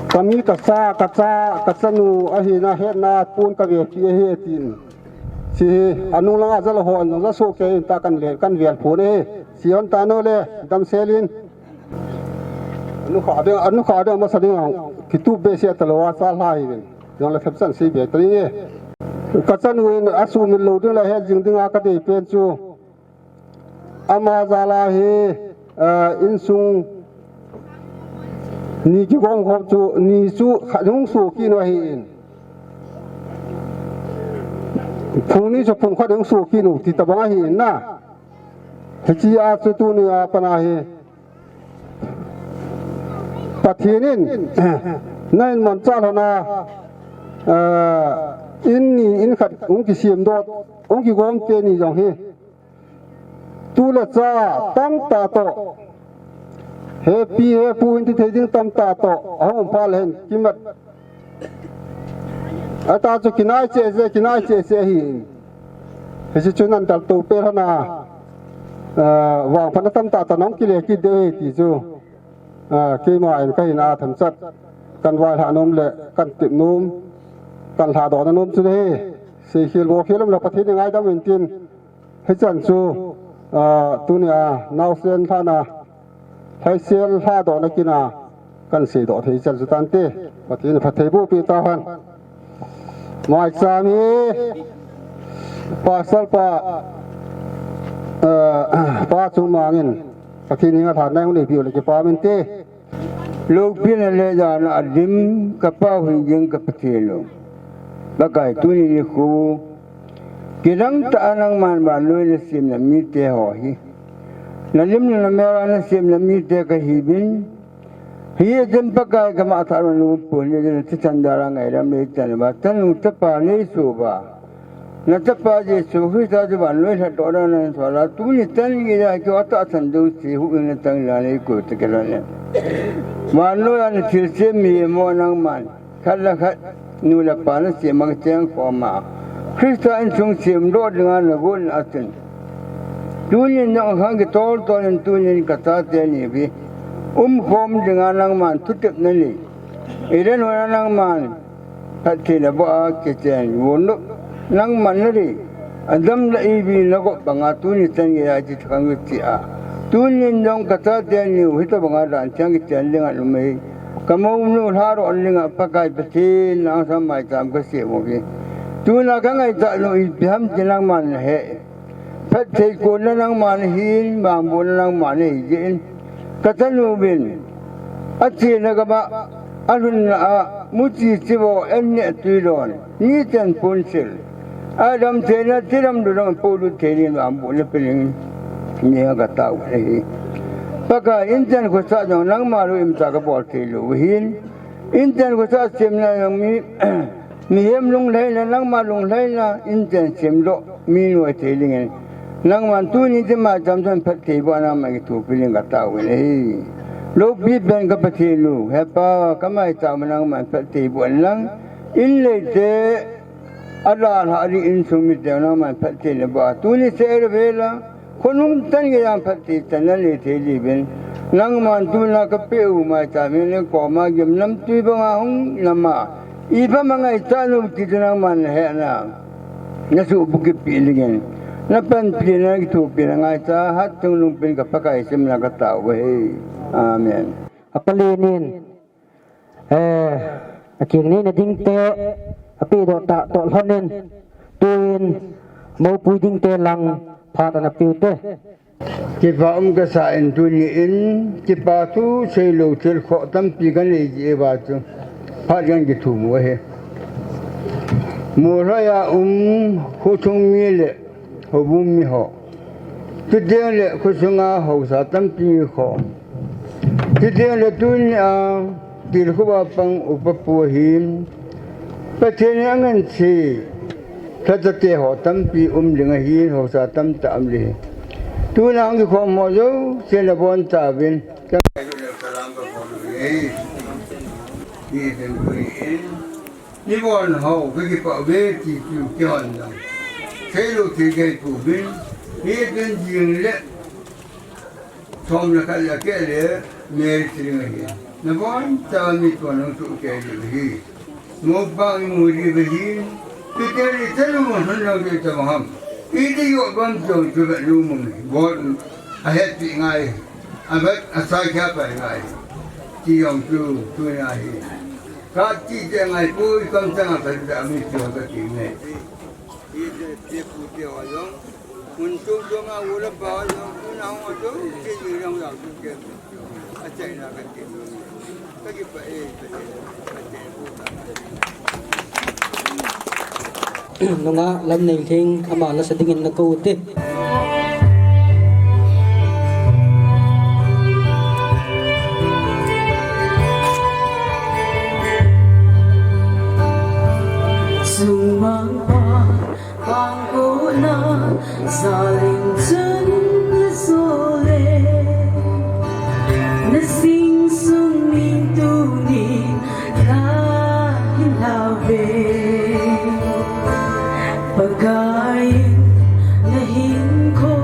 kami kasa, kacha, kachanu ahina hetna pon kavepeh ahi atin. Hiche hi anung langa jal ho, anung jal soh kei in ta kan le, kan vel phon e. Hiche hon ta nole, damsel in. Anu kha ding, anu kha ding masa ding a, kitup behseh talou a, cha lha hiuvin. Jong le thepchan sei be ta ding e. Kachanu in asumil lou ding le het jing dinga kadei pen chu, ama jal a hi, eh, insung ni kigong khom chu, ni chu khat hung soh kit u ahin. Phung ni chu phung khat hung soh kit u ti tabang ahin na. Hiche a chu tunia pat a hi Pathen in na in manchah lhon a, eh, in ni in khat hung kisemdoh, hung kigom teni jong hi. Tu le cha tamtah toh, hepi hepu hin ti thei ding tamtah toh, ahung um phat le hin kimat. Atah chu kinai cheh cheh, kinai cheh cheh ahi. Hiche chu nan dalto peh lhon a, ah, vangphatna tamtah toh nahung kile kit diu ahi ti chu, ah, keima in kahin a themchat, kan vailhah nom le kan tep nom, kan lhadohna nom chu ahi. Seikhel bolkhel um le Pathen in ngaidam in tin, hichan chu, ah, tunia naosen lhahna, lhaisel lhadohna kin a kan seidoh thei chan chu tante. Pathen in phattheiboh peh tahen. Maicham hi Pastor pa, ah, Pa Chungmang in Pathen henga lhatna hung neipeh u le kipah inte. Loupina le jana adim, ka Pa hung jing ka Pathen u. Pakai, tuni nikho kidang tah a nangman vannoi nasem namite ho hi, nalim le namel a nasem namite kahiuvin, Hijeh chun Pakai kama tha ron lu pun, hijeh chun thichan dara ngailam nei chan ba, tanu tapa nei su ba. Na Chapa Jesu Christa chu vannoi lhatdohna nan sol a, tuni chan geiya keiho tahsan jouse huhhingna chang dan nei koi ta kei lhon e. Vannoi a na thilsem mihem ho nangman khat le khat nu le pa na sem a kicheng khom a, Christa insung semdoh dinga na gon a chun, tunin jong khang kitol tol in tunin ka chate ni hi umkhom dinga nangman thutepna nei. Eden hon a nangman phatthei naboh a kichen, gon nop nangman nadei, Adam le Evi nagop banga tuni chan geiya hiche khang u che a. Tunin jong ka chate ni u hitobanga dan chang kichen dinga um e. Ka mounu lhadoh dinga Pakai Pathen nang sam maicham ka sem u hi. Tuna ka ngaichat u ipi ham ti nangman nahe. Phatthei konna nangma nahin, vangbohna nangma nahi jeh in. Ka chanu vin, achena gam a, alhunna a, muchi chivo, an neh tui don, ni chen pon sil, adam theina, tidam lou dam a polut thei dingin vangbohna pe dingin, neinga ka tao u ahi. Pakai, inchen khosah jong nangma lou imacha ka bol thei lou u ahin. Inchen khosah semna jong mi Mihem lunglhaina, nangma lunglhaina, inchen semdoh, mi noi thei dingin. Nangman tuni hiche maicham chun phatthei boh a nangman kithopi ding ka tao u ahi. Loupi pen ka Pathen u, he Pa, ka maicham a nangman phatthei boh in lang. In leite, adalhah ding insung mite nangman phatthei naboh a. Tuni seh le vela, khonung chan geiya phatthei chan nanei thei diuvin, nangman tuna ka peh u maicham hi na koma gimnamtui banga hung nam a, ipi ham a ngaichat u ti chu nangman nahe na, nasuhbukit peh dingin, na panpina, na kithopina ngaicha, hatchungnung pen ka Pakai simna ka tao u ahi. Amen. Apalen in, Eh, akeng neina dingte, apehdoh tah toh lhonin, tuin, moupui dingte lang, phat ana peuvin te. Kipa um kasa in tuni in, kipa thu seilou thil khoh tampi kanei jeh uva chu, phat kan kithum u ahi. Molhoi a um, khochung mi le, houbung mi ho. Chuteng le khosunga haosa tampi ho. Chuteng le tunia tilkhup a pang upa pu ahin. Pathen in angansei. Lhachate ho tampi um ding ahin, haosa tamtah um ding ahi. Tuna hung kikhom ho jouse nabonchauvin. Nibonhau, kakipah uve, ti chu kihon lang. Seilou thei kahi pouvin, hijeh chun jing le, som le khat le keh le, Mary Chiling ahi. Nabonchauva mi toh nang chu kei le hi. Mopang imu diu ahi. Peter in chanu mun hun lang kei tabang ham. Iti yoh bam chu chu vet lu mun. Bol ahet pi ngai. Avet asai kya pai ngai. Ti jong chu, chu na hi. Kati te ngai poi, kamchang a kati te ami chu kati ngai. Ite te pu te ho jong, mun tum tum a u le pa jong, tuna hung a jong, te jong jong jong tu ke. Achaina kati. Kati pa e, kati. Nungah Lamneilhing, ama la sa dingin nakou te. Sumang pa, pangkona, zaling chun na zole. Na sing sung min tunin ka hin lave. Pakai, na hinkho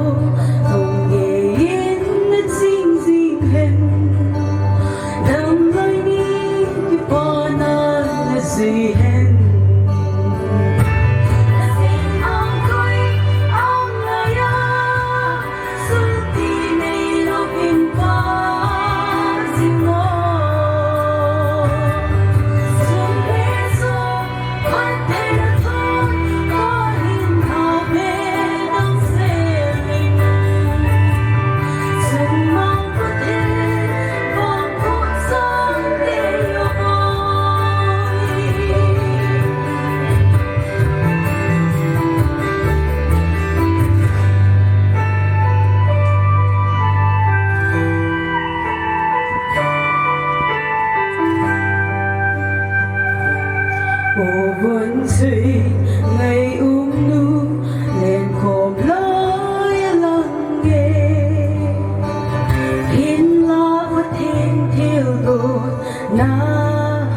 Na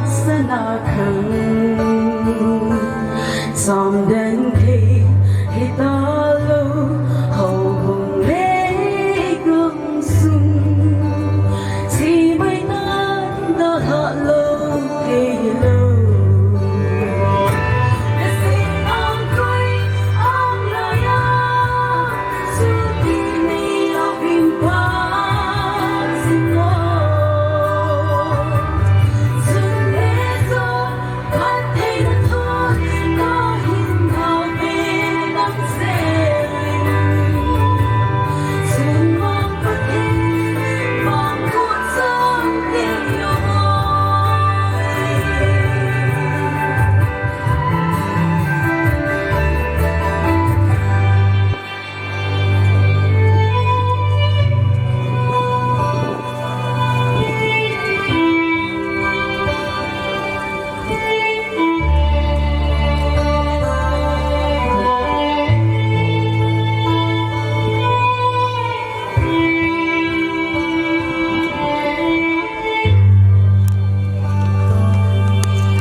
sana khang, samdan thei hita lou, houbung le gamsung, simai tan dalha lou thei lou. Nasing angkoi anglai a,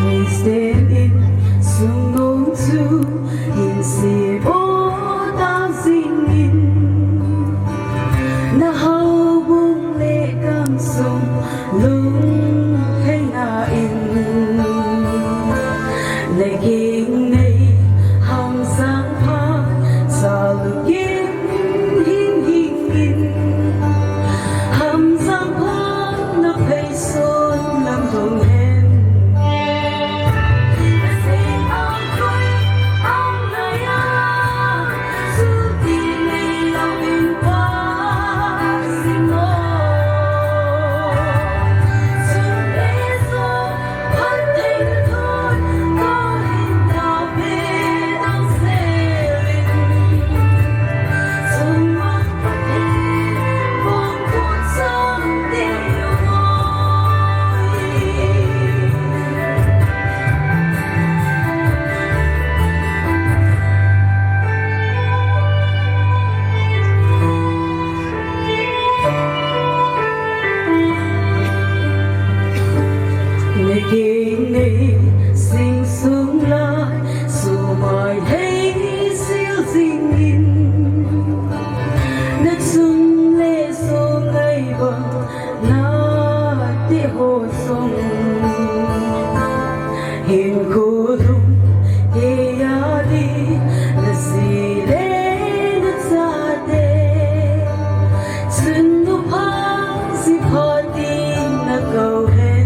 Christian insung nung chu, insung bou tah jingin, na houbung le gamsung lungtheina in, na geng nei Hamsang pha, sa lugin hing hing in, Hamsang pha na phei sun lam dong hen. Na geng nei sing sung lai, sumai hei sil jingin, na chung le sung ngai bang, na te ho sung. Hin ko lung te ya di, na si le na cha te. Sun nu pha si pha ti na kau hen.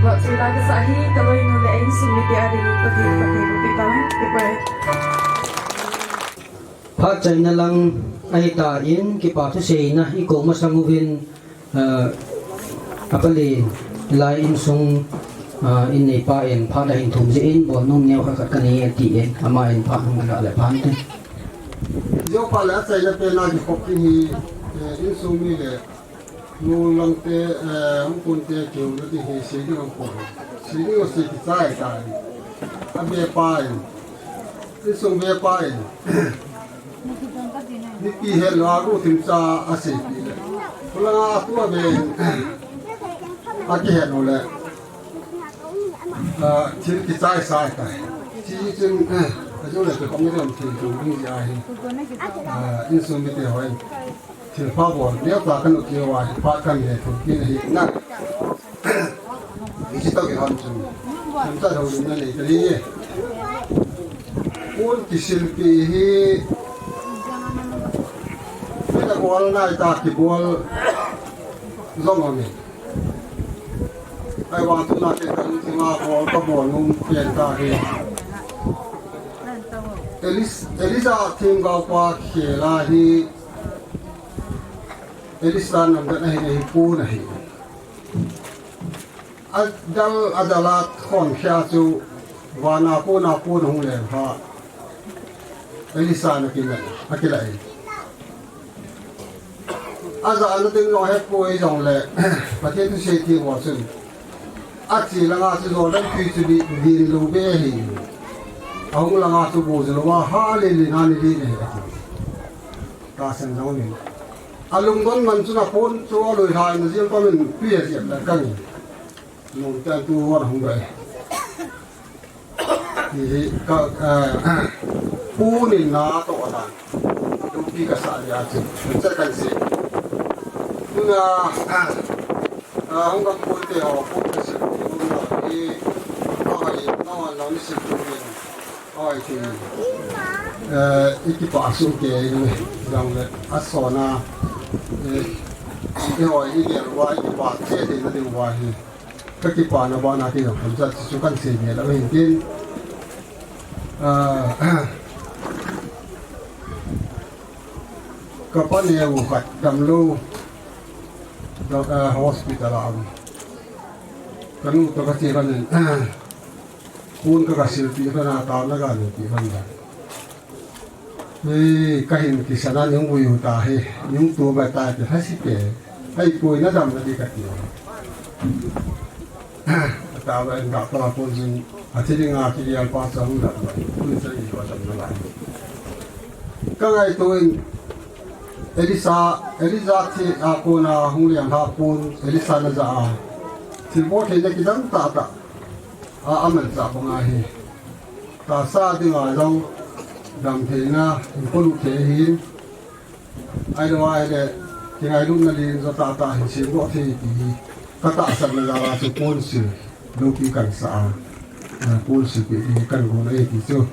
Vah chu la kasa hi, kaloinu le insung mite a dingin Pathen phattheiboh pi tahen, kipah e. Phat chaina lang ahitan, kipa thuseina i ko masang uvin, ah, a pali lai insung, ah, in neipa in phat ahin thum jeh in, bol nom neo khat khat kanei e tin, aman phat hung ga le phat te. Jopa le achaina pen a kikhop ding hi, eh, insung mi le nu lang te, eh, hung kun te kihouna ding hi sei ding aum poi. Sei ding a sei kichai tai. A be pa in, insung be pa in, mipi het lou a gu thim cha a sei pi le. Khulanga a tu a be in, a kihet lou le. Ah, thil kichai sai tai. Chi chun, eh, a jo le pe kong ni dam thil tu ding ji a hi. Ah, insung mite hoi. Thil pha bol, neo ta kan u kio a, phat kan he thu, kin hi na. Hi chi to ki hon chung. Kan ta ho na nei ta ni. Un kisil pi hi. Pina bol nai ta kibol. Jong a mi. Ai wa tu na ke kan ti ma bol ka bol nung pen ta hi. Elis-, Elisa thim gau pa khela hi. Elisha namdan ahi, ahi pon ahi. Adal, adal a khon khia chu vana kona pon hung leng ha. Elisha na kila, akila e. Ajana ding lou hepoi jongle, Pathen thusei theng ho chun, ache langa chu Jordan tui chu li, lin lou be ahi. Ahung langa chu bu chu lou a, ha le le na ni le le ahi ati. Tahsan jong in. Alungdon man chun apon chu alui lhai na jil tomin tui ajep le kang in. Nom tan tu hon hung be. Hi, hi, ka, eh, pon in na toh dan. Loupi kasa dia chu. Cha kan se. Tuna, ah, ah, hung gam pon te ho, pon te se, pon na, i, ah, i, na, na, ni se, pon ni. Oi, ti. Eh, i kipah suh kei, jong le, asona, eh, i hoi, i gel uva, i kipah che, te na ding uva hi. Ka kipana bana kei jong, kamsat chu kan sei ve lou hin tin. Ah, ka pa neo khat damlou, doc-, ah, hospital a um. Ka nu toh ka che khan in, ah, pon ka, ka silpeh khan a, taona ka neipeh khan a. Hei, ka hin kisan a nung ui u ta hi, nung tu ba ta ti ha si ke. Hei, koi na dam na di ka ti. Ta ba in ka pa pon jin, a thi ding a ki ya pa chang da ba. Koi sa i pa chang na la. Ka ngaito in, Elisha, Elijah thi a kona hung lian ha pon, Elisha na ja a. Thilbol theina kidang tah tah a, aman cha bang ahi. Tahsa dinga jong damtheina, in polut thei ahin. Ahilou ahile, kingailutna lin jo tahtah hin semdoh thei ti hi. Ka tahsanna jal a chu pon sil, loupi kan sa a. Eh, pon silpeh ti hi kan gon ahi ti chu.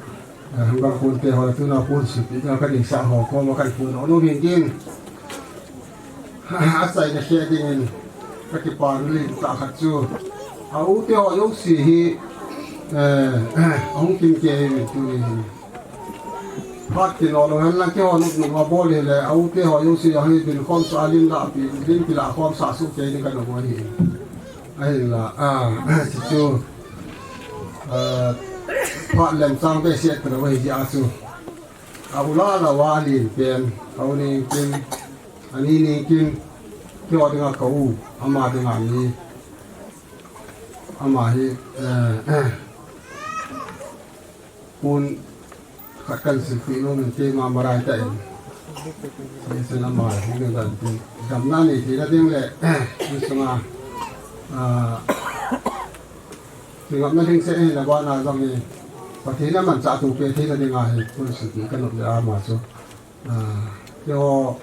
Eh, hung gam pon te ho tuna pon silpeh ti kan neisah ho koma kan pon nom hin tin. Achaina khe dingin ka kipa lentah khat chu, a u te ho jouse hi, eh, ahung kim kei ahi tuni hin. Phat kino lou hen lang keiho nop nop a bol hile, a u te ho jouse ahi, dinkhom sah a lim lah pi, lim kilah khom sah suh kei ding ka nop u ahi. Ahinla, ah, hichu, ah, phat lemchang behseh talou ahi jeh a chu. A u lah lah uva alen pen, a u Nengkim, a ni Nengkim, keiho dinga ka u, ama dinga mi, ama hi, eh, pon khat kan silpeh nom in keima marai tah in. Hichun ama hi ding dan tin, damna nei theina ding le, insunga, ah, kingapna lhingset hina bana jong hi, Pathen in amanchah thei theina dinga hi, pon silpeh ka nop le ama chu. Ah, keiho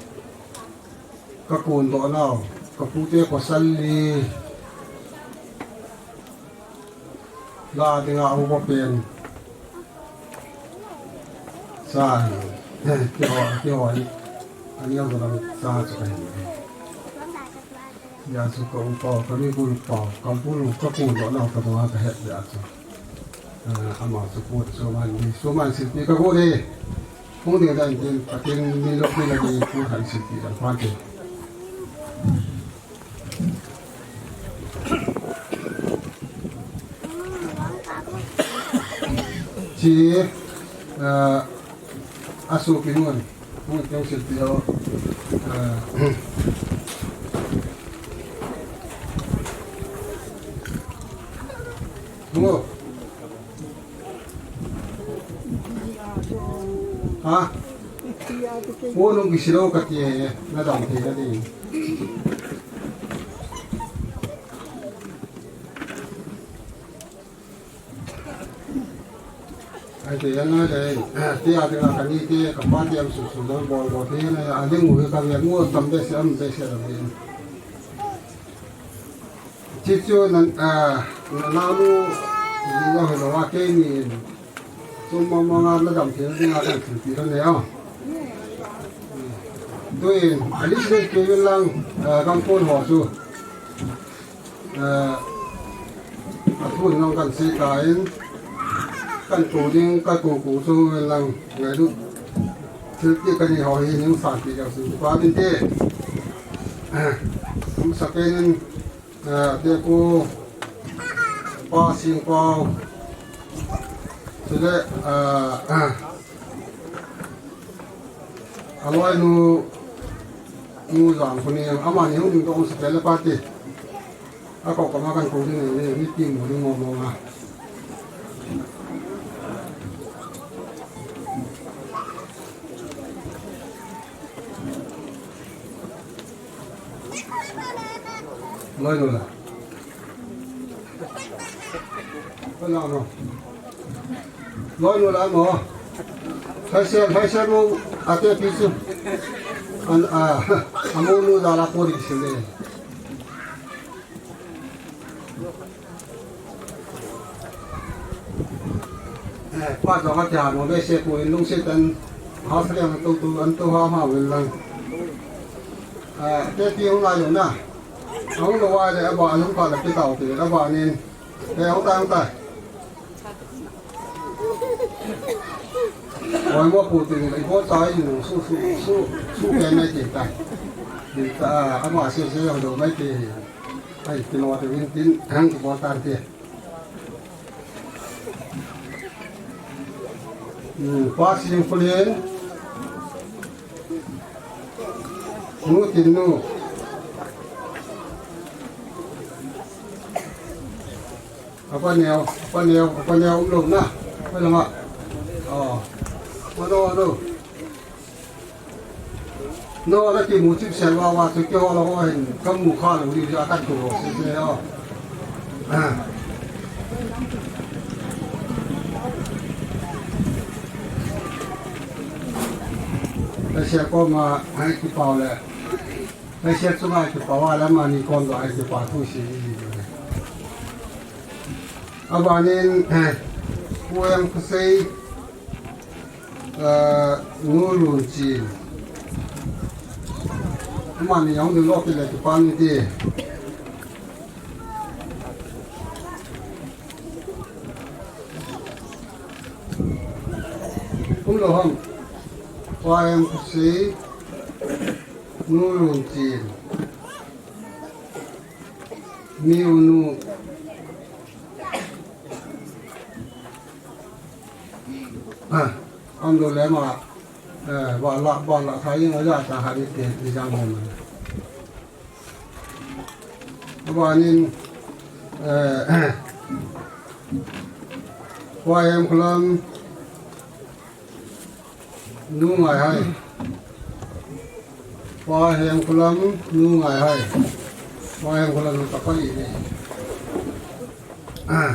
ka kondoh nau, ka pute pasal li lah dinga uva pen. Sa, keiho, keiho hi, aneo lang sa chu kahi. Hijeh chun ka u pau, ka mi bul pau, ka bul, ka kondoh nau tabang a ka het jeh chun. Ah, ama chu pon, suman ni, suman silpeh ka gon e. Hung ding dan tin, Pathen min lou peh na di pon han silpeh dan phan te. Chi, ah, asopi nun. Hung teng silpeh ho. Ah. Hung o. Ha? Phone hung kisil lou kati e, nadam thei kati. Ai te, ana le, te a dinga kani te, kapa te am su su dang bol bol te, na a ding u hi ka ve mu tam behseh am behseh lo hi. Hichu nan, a, na, nanu, ni lo hi lo a keini in. Chu mama nga nadam thei dinga kan thilpeh lou ne a. Tuin, a list le kei lang, a, kan phone ho chu. A, a thu in jong kan sei tan, kan kou ding, ka kou kou chu lang, ngailut. Thilpeh kani ho hi ning sanpeh jong chu pa min te. Hung sapen in, eh, Tepu, Pa Singpau, chule, eh, aloinu, Nu Jangkhoneng, amani hung ding toh hung sapen le pati. Ako kama kan ko ding ni, ni ti mo ding mo mo nga. Loinu la. Ko na mo. Loinu la mo. Hai se, hai se mo ate pi su. An a, amo nu da la ko ri se le. Eh, pa jong ati ha mo be se pu in lungset an ha sa leng to to an to ha ma wen lang. Eh, te pi hung lai lo na. Hung lo wa le aba lung pa la pi tau ti aba nin. Eh, hung ta hung ta. Oi mo pu ti le i bo ta i nu su su su su ke mai ti ta. Ti ta ama se se lo mai ti. Ai, ti lo ti win tin hang ti bo ta ti. Hmm, Pa Singkholen. Nu Tinnu. Apa neo, apa neo, apa neo um lo na. Apa lama. Oh. Ano, ano. No, na kimu chip sel wa wa, tu kyo la wa hin, kamu kha lo, ni ja ka tu lo, se se, oh. Ah. Ka se ko ma, ai ki pau le. Ka se tu ma ki pau wa la ma ni kon do ai ki pa tu si. Abanin, eh, Pu Em Khosei, Ah, Nu Lunchin. Mani jong ding lo kile kipa ni ti. Kum lo ham. Pa Em Khosei, Nu Lunchin. Mi u nu. Ah, am lo le ma, eh, ba la, ba la, sa yin a ya ta ha ni te, ni jang mo. Ba nin, eh, Wa Em Khulam, Nu Ngaihai. Pa Hemkholam, Nu Ngaihai. Pa Hemkholam nu tapa li ni. Ah.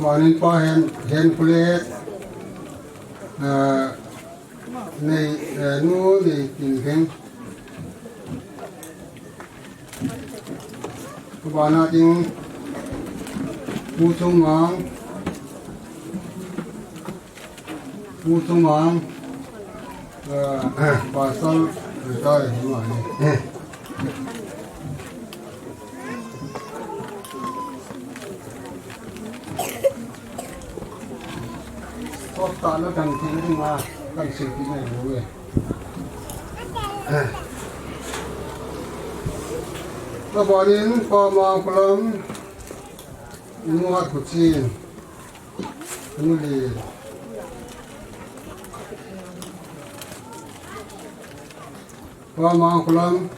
Morning pa Hen, Hen Khulet. Ah, Nei, eh, Nu Neitinlheng. Ka bana ding Pu Chungmang. Pu Chungmang, eh, Pastor retire hi mai. Kop ta na kan ti na ding a, kan sil ti na lo e. Ka banin Pa Mangkholam, Nu Hatkhuchin. Uli. Pa Mangkholam.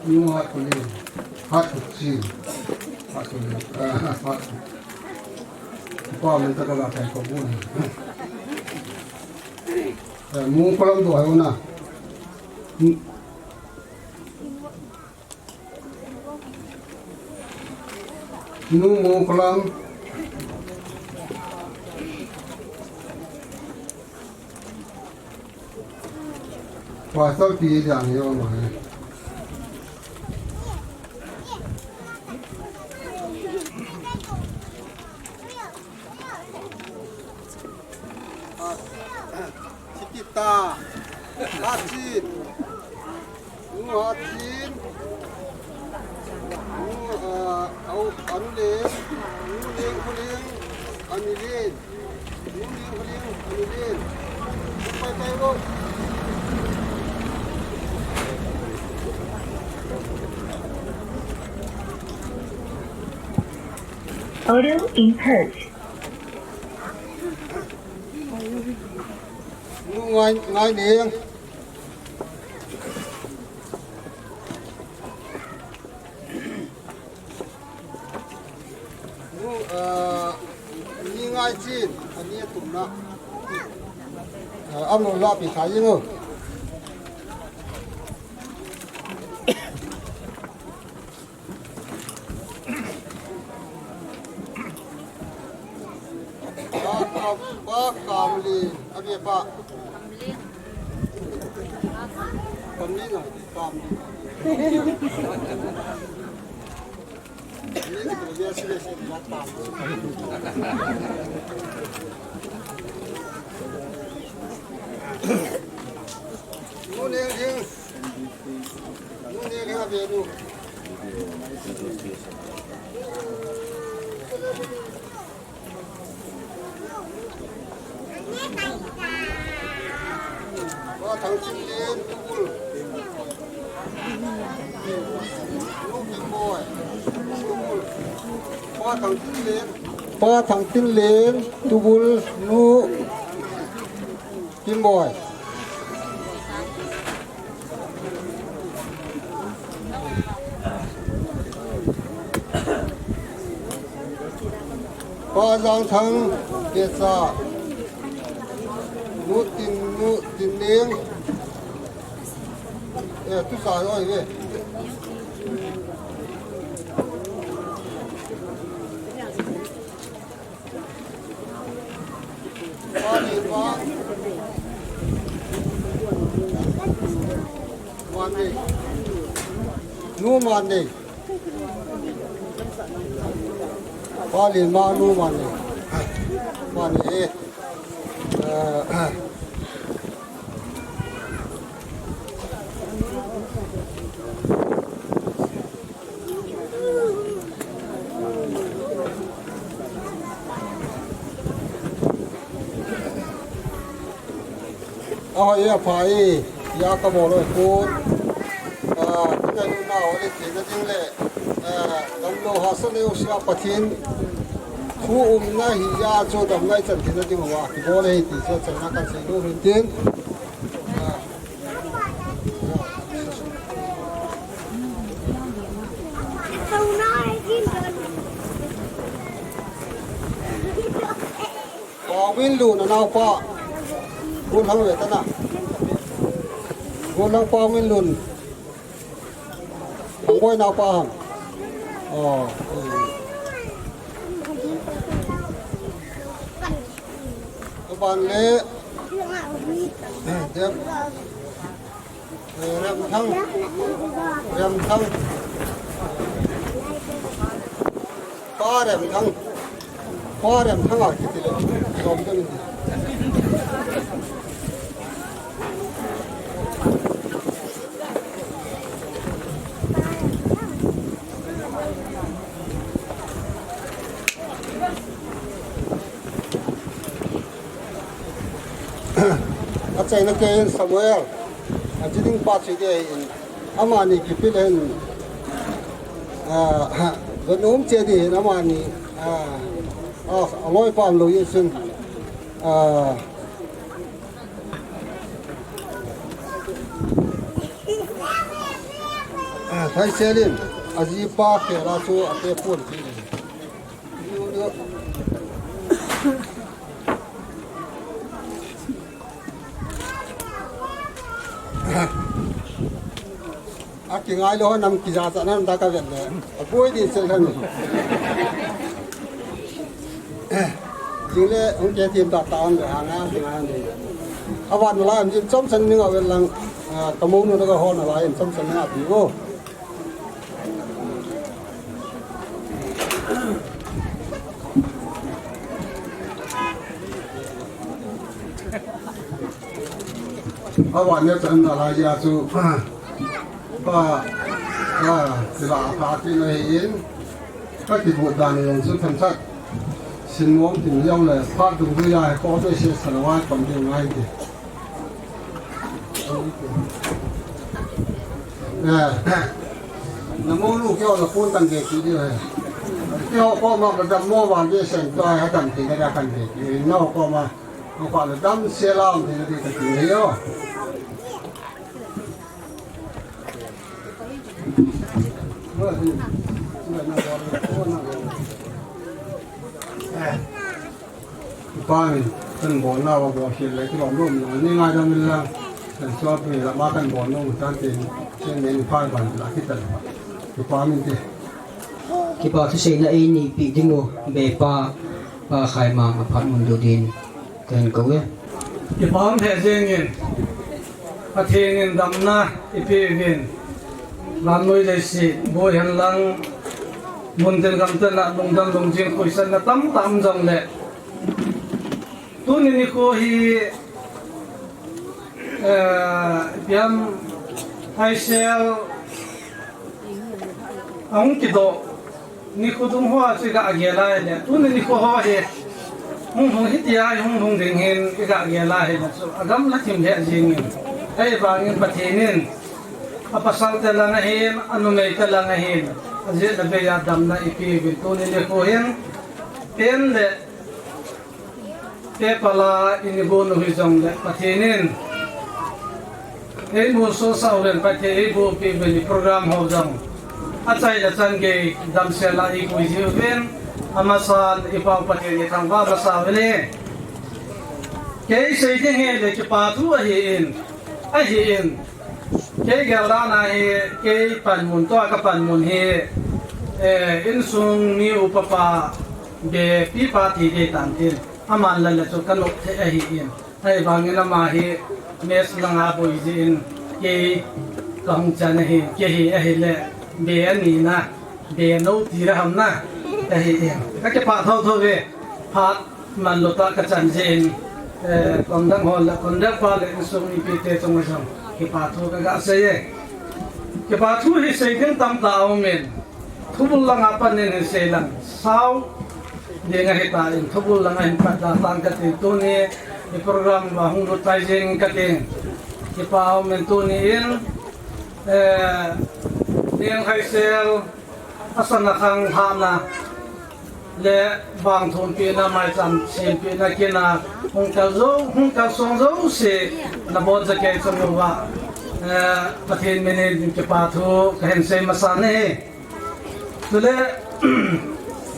Nu Hatkhulen. Hatkhuchin. Hatkhulen. Ah, Hatkhuchin. Pa men ta ka la kai ko bu ni. Eh, Mangkholam to hai na. Nu Mangkholam. Pastor pi jang yo ma. Hachin. Nu Hachin. Nu, ah, au, anu Leng. Nu Leng Khuleng. Ani Leng. Nu Leng Khuleng. Ani Leng. Pai pai bo. Audio in pause. Nu Ngai, Ngai Leng. Nu, ah, Ni Ngai Chin, ani atumna. Ah, amlo la pi kha jing o. Pa Kam, Pa Kamlin, abi pa. Kamlin, Kamlin. Kamlin, Kamlin, si, si, si, pa Kam. Nu Neng Ding. Nu Neng Ding, abi nu. Pa Thangtinlen, Tubul. Nu Kimboi. Tubul. Pa Thangtinlen. Pa Thangtinlen, Tubul, Nu Kimboi. Pa Jangthang, Kecha. Nu Tin, Nu Tinleng. Eh, tu sa oi ve. Pa Lenma. Mannei. Nu Mannei. Pa Lenma, Nu Mannei. Mannei. Eh. Ahoi e, apha e, ya ka bol oi put. Ah, tina nu na hoi le, tina ding le. Ah, damlou hahsa neo sia Pathen. Thu umna hi ya chu damna i chan tina ding uva. Kibol e ti chu chan na kan sei lou hin tin. Ah. Paominlun, anaopa. Gunhang ve tana. Gunhang Paominlun. Angboi naopa ham. Oh. Tuban le. Dem. Remthang. Remthang. Pa Remthang. Pa Remthang a kiti le. Som te min. Achaina kei in Samuel, aji ding pa chu ding ahin, amani kipil in, ah, ha, vannoi um che ding ahin amani, ah, ah, aloi pa umlou jeh chun, ah, ah, Thaisel in, aji pa khel a chu ate pon kit in. Akingai lou nam kija cha nam ta ka ven le. Aboi din sel khan. Jing le hung ke tim ta ta an le hanga kingai ni. Avan la am jin chom chan ni nga vel lang. Ah, ka mo nu ka hon la in chom chan ni nga pi o. Awan ne chan na lai ya chu. Pa, pa, sila pa ti na hi in. Ka ti bu dan yong chu themchat. Sin mom tin yong le, pa dung du ya ko te se sa la wa pam de ngai de. Eh. Na mo lu kyo la pun tan de ti de. Kyo ko ma ka dam mo wan de sen to ha tan ti ka kan de. Na ko ma. Ko pa la dam se la am de ti ka ti yo. Kipa min, kan bol na wa bol hil le, kilom lom na, ni ngai dam in lang, kan suak ni la ma kan bol nung, tan tin, chen men phai ban la ki tan. Kipa min te. Kipa thu seina ei nei pi ding u, be pa, pa khai ma, a phat mun du din. Kan ko e. Kipa um he jeng in. Pathen in damna i pe vin. Lam noi le si, boi han lang. Mun tin gam tin na, lung dam lung jing koi san na tam tam jong le. Tuni nikho hi, eh, piam hai sel ahung kidoh. Nikho dung hoa chu i ga gel a hile, tuni nikho ho hi, hung hung hitia hi hung hung ding hin i ga gel a hile chu, a gamla thim lheh jingin, ahivangin Pathen in, a pasal te lang ahin, a numei te lang ahin, a jeh le bei a damna i pe uvin tuni nikho hin, pen le, Te pala in i bol u hi jong le Pathen in ei mu so sa uvin Pathen ei bol pi uvin i program ho jong a chai le chan gei damsel a i pui ji uvin amasan i pau Pathen i thangvah masa uvin e. Kei sei ding hi le kipa thu ahi in, ahi in. Kei gel dan a hi, kei panmun toh ka panmun hi, eh, insung mi upa pa be pi pa ti dei tan tin, aman la la chu ka nop thei ahi in. Ahivangin ama hi mess lang a boi ji in, kei ka hung chan ahi, kei hi ahi le be ani na, be no ti ra ham na, ahi in. Ka kipah tho tho ve, phat man lo ta ka chan jin, eh, kong dang hol la, kong dang pa le insung mipi te chunga jong kipa thu ka ga sei e. Kipa thu hi sei ding tam ta um in, thubul lang a pan in hi sei lang, sao ding ahi ta in, thubul lang a hin pat da tang ka ti tuni, i program va hung lut tai jing ka ti. Kipa um in tuni in, eh, Niang Hai Sel, a sana khang hana, le bang thum pi na mai cham sim pi na kina hung kal zo, hung kal song zo si na bon za kei chong va, eh, Pathen min in kipa thu ka hin sei masa ni. Tule,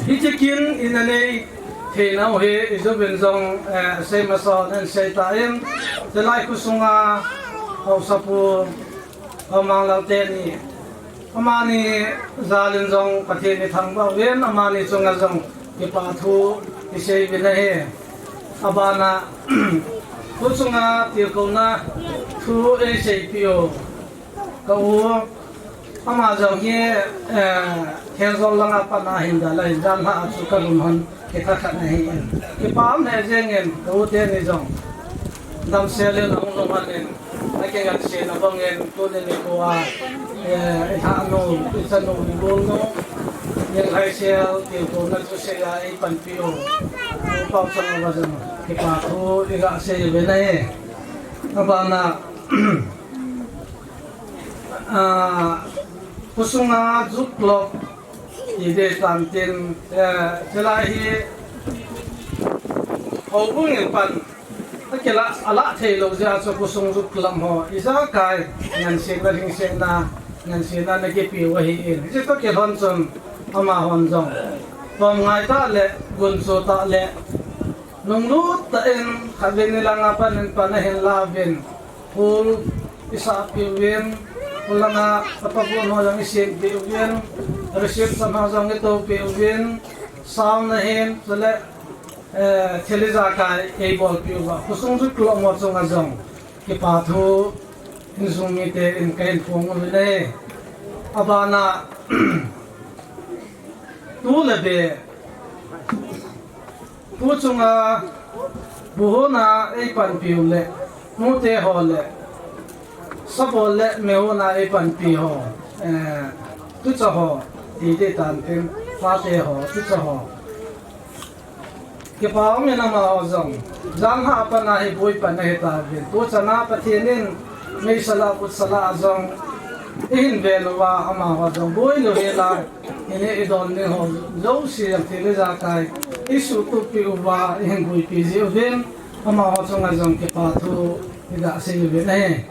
hi chikin in a nei thei nau hi i zo bin zong, eh, sei masa nan sei ta in, te lai khu sunga hausa pu, Amang Lal te ni, amani jal in jong Pathen i thangvah uvin, amani chunga jong kipa thu i sei uvin ahi. Abana, thu chunga tilkhouna thu ei sei pi u. Ka u, ama jong hi, eh, Kheljol lang a pan a hin da la hin dan ha chu ka lum hon. Kei khat khat na hi in. Kipa um he jeng in, ka u te ni jong. Damsel in a hung lum hon in. A kei ngan se na bang in, tuni nikho a, eh, i ha nu, i cha nu, i gol nu. Niang Hai Sel, tilkhouna thu sei a, i panpi u. U pau chang a va jong. Kipa thu, i ga sei ve na e. Abana, ah, khusunga zuk lok. I de tan tin, eh, chulai hi houbung in pan a kila, a la thei lo jeh a chu khosung zuk lam ho ijakai ngansiatna, lhingsiatna, ngansiatna na kipe u ahi in. Hiche toh kilhon chun amahon jong pom ngai tah le, gunchu tah le, nunglut tah in khatvei ni lang a pan in pan ahin la uvin. Hall i sah peh uvin, hall langa a pa gon ho jong i sem peh uvin, reception ho jong i to peh uvin, sound ahin, chule, eh, thil ijakai ei bol peh uva. Khosung zuk lom ho chunga jong kipa thu insung mite in ka hin phong uvin ahi. Abana, tu le be, Pu chunga, bu hona ei panpi u le, nute ho le, Sabol le meona eipanpi ho, eh, tucha ho, titi tantin, pate ho, tucha ho. Kipa umin amaho jong, jangha a pat a hi boi pan ahi tauvin. Tuchan a Pathen in meisel a, kutsel a jong, ihin vet uva amaho jong boi lou hel a, ini idon ding ho jouse jong thil ijakai isuhtup peh uva ihin boipi jiuvin, amaho chunga jong kipa thu iga sei uvin ahi.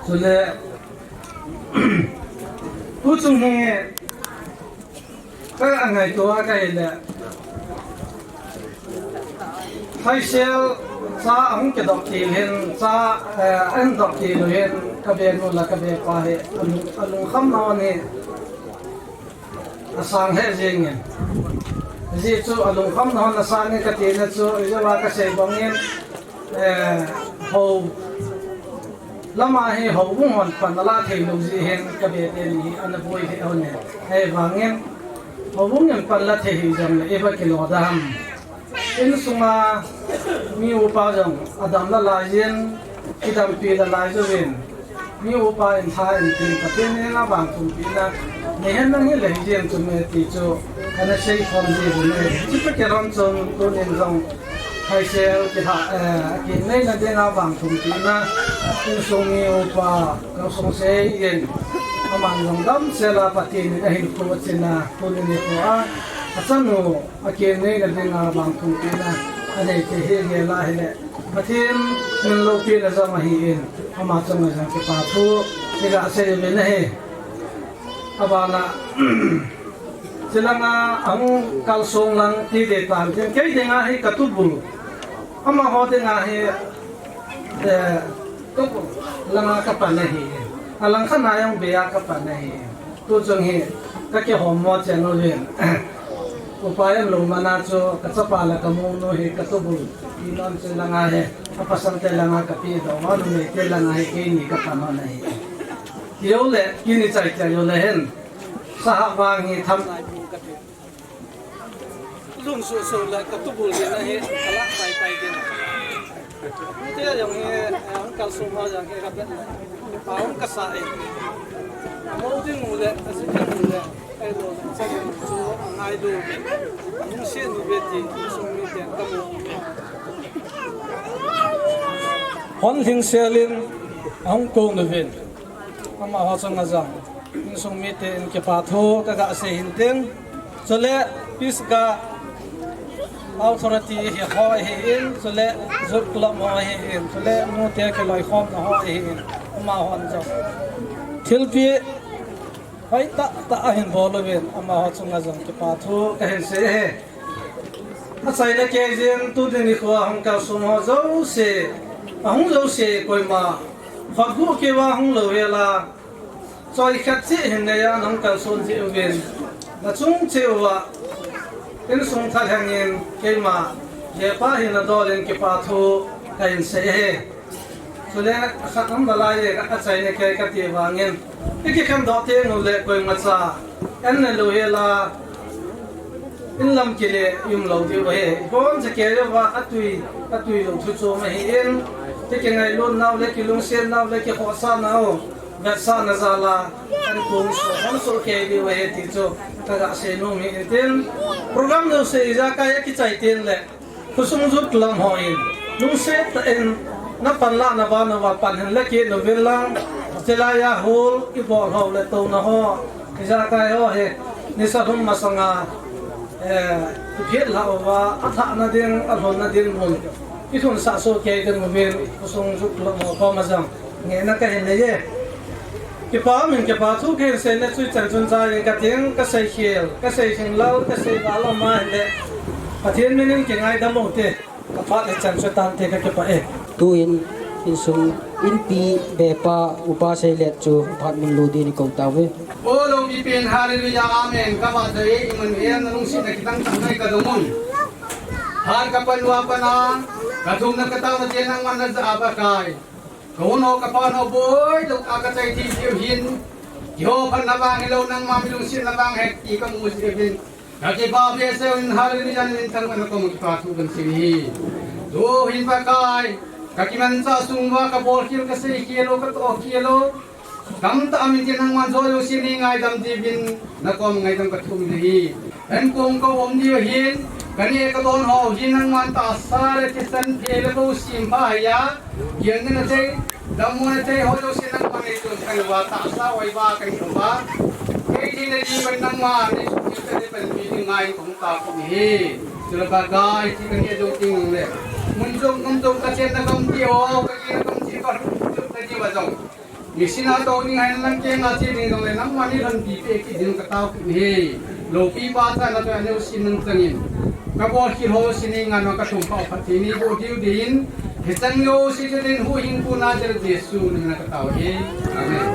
Chule, tuchung hi, ka ngaito a ka hile, Thaisel cha ahung kidop til hin, cha, eh, ahin dop til u hin, ka be nu le ka be pa hi, alung, alungkham na hon hi, asang he jing in. Ajeh chu alungkham na hon asang in kati na chu, ijeh a ka sei bang in, eh, ho lama hi houbung hon pan ala thei lou jeh hin ka be teni hi ana boi thei hon e. Ahivangin houbung in pan la thei hi jong le iva kilo da ham. Insunga mi upa jong adam la lai jin, kidampi la lai jovin. Mi upa in tha in tin Pathen in a vang thum pi na. Nei hen nang hi le hi jeng chu me ti chu kana sei khom ji bu ne. Chu pe ke ron chun tunin jong Thaisel kiha, eh, kinei na ding a vang thum pi na. Insung mi upa ka sung sei in. Aman jong damsel a Pathen in ahin khu chin a, tunin ni khu a. Achanu akinei na ding a vang thum pi na. Anei te hi nge la hi le. Pathen min loupi na jong ahi in. Ama chunga jong kipa thu iga sei uvin ahi. Abana, chilanga ahung kalsong lang ti de tan tin, kei dinga hi ka tubul. Amaho dinga hi, eh, tubul langa ka pan ahi. Alang khat na jong be a ka pan ahi. Tuchung hi, ka kihom mo chen uvin. Upa in lou mana chu, ka chapa le ka monu hi ka tubul. Inon chilanga hi, a pasal te langa ka pi do, ma numei te langa hi keini ka pan ahi. Yo le, kini chai chai yo le hen. Saha vang hi tham lai bu ka ti. Lung su su le ka tubul din ahi, ala tai tai din. Mute jong hi, eh, ang kal su ma jong hi ka bet. Pa ang ka sa e. Mo ding u le, a si ding u le. Ai lo, sa ding u chu, ang ai lo. Ang si nu bet ding, ang sung mi ding ka mo. Hon hing selin, ang kong nu vin. Amaho chunga jong insung mite in kipa thu ka ga sei hin tin. Chule Pisgah authority hi ho hi in, chule Youth Club ho hi in, chule mute kiloikhomna ho hi in. Amahon jong thilpi hoi tah tah ahin bol uvin, amaho chunga jong kipa thu ka hin sei e. Achaina kei jin tuni nikho a hung kalsong ho jouse, ahung jouse koima khut gu keu a hung lou hel a, choi khat cheh hin nei a nahung kalson jeh uvin, nachung cheh uva insung thalheng in keima Vepa hina dol in kipa thu kahin sei e. Chule khat um nalai e, achaina kei kati vangin, i kikhen doh teng ule koimacha an ne lou hel a, in lam kile um lou diu ahi. Kon se kei uva atui, atui lou thu chom ahi in, i kingailut nau le kilungset nau le kikhohsah nau vetsahna jal a an kong so, an so kei diu ahi ti chu ka ga sei nom hi in tin. Program jouse ijakai a kichai tin le Khosung Youth Club ho in lungset tah in na panlah na ban uva pan hin la kit uvin lang, chulai a hall i bol ho le touna ho, ijakai ho hi nisa thum masanga, eh, i phet lhah uva, athahna ding, alhonna ding mun i thunsah soh kei ding uvin Khosung Youth Club ho koma jong ngehna kahin nei e. Kipa min kipa thu kahin seina chu ichan chun chai in kating, kasei khel, kasei khinglal, kasei valal ma hile Pathen min in kingaidam u te, aphat ichan chu tante kakipah e. Tuin insung inpi Vepa Upa Seilet chu aphat min lu din ikou tauve. O lou mi pen, hallelujah, amen. Kava dei imun en lungsetna kitang tang nai kadong un. Han kapan uva pat a kathumna kataona te nangman najah a Pakai. Ka u no ka pa no boi lou a kachai thei diu hin. Kihou phatna vang hilou nangma mi lungsetna vang ahi ti kamu jeh uvin. Kakipah behseh un, hallelujah, na min thangvahna koma kipa thu kahin sei hi. Tuhin Pakai, Ka kimanchah sung uva ka bolkhel, ka seikhel u, ka tohkhel u, tamtah um intin nangman jouse nei ngaidam diuvin nakom ngaidam ka thum ahi. Hen kong ka um diu ahin, ka neh ka don ho hi nangman tahsa le thisen, phe le gou sempha hia, gel nena thei, dammo nena thei ho jouse nangman nei chun ka neh uva tahsa oiva ka neh uva. Kei theina ding pen nangman nei sukha, ka neh pen mi ding ngai kong ta kong hi. Chule Pakai, ti ka neh jou teng le, mun jong gam jong ka chenna gam ti ho, ka kina gam ti ka hu chu ka ti uva jong, nisin a tou ding, hailang kenga che ding jong le, nangman nei lhonpi peh kit ding ka tao kit ahi. Loupi pachatna toh aneo sin nang changin, ka bolkhel ho sin nei ngan ma ka thum pau phat thei nei boh diu din, hichan jouse chu din huhhingpu Nazareth Jesu min a ka tao ahi. Amen.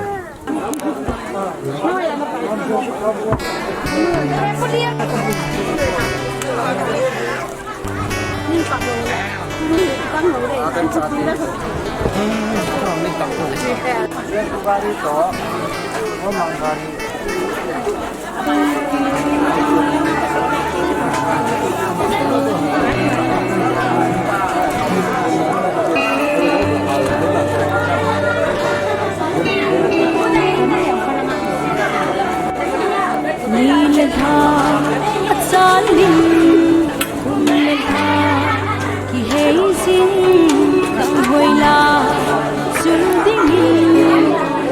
Ni le lha achalin, kum le lha kihei jin, dang hoila chun dingin,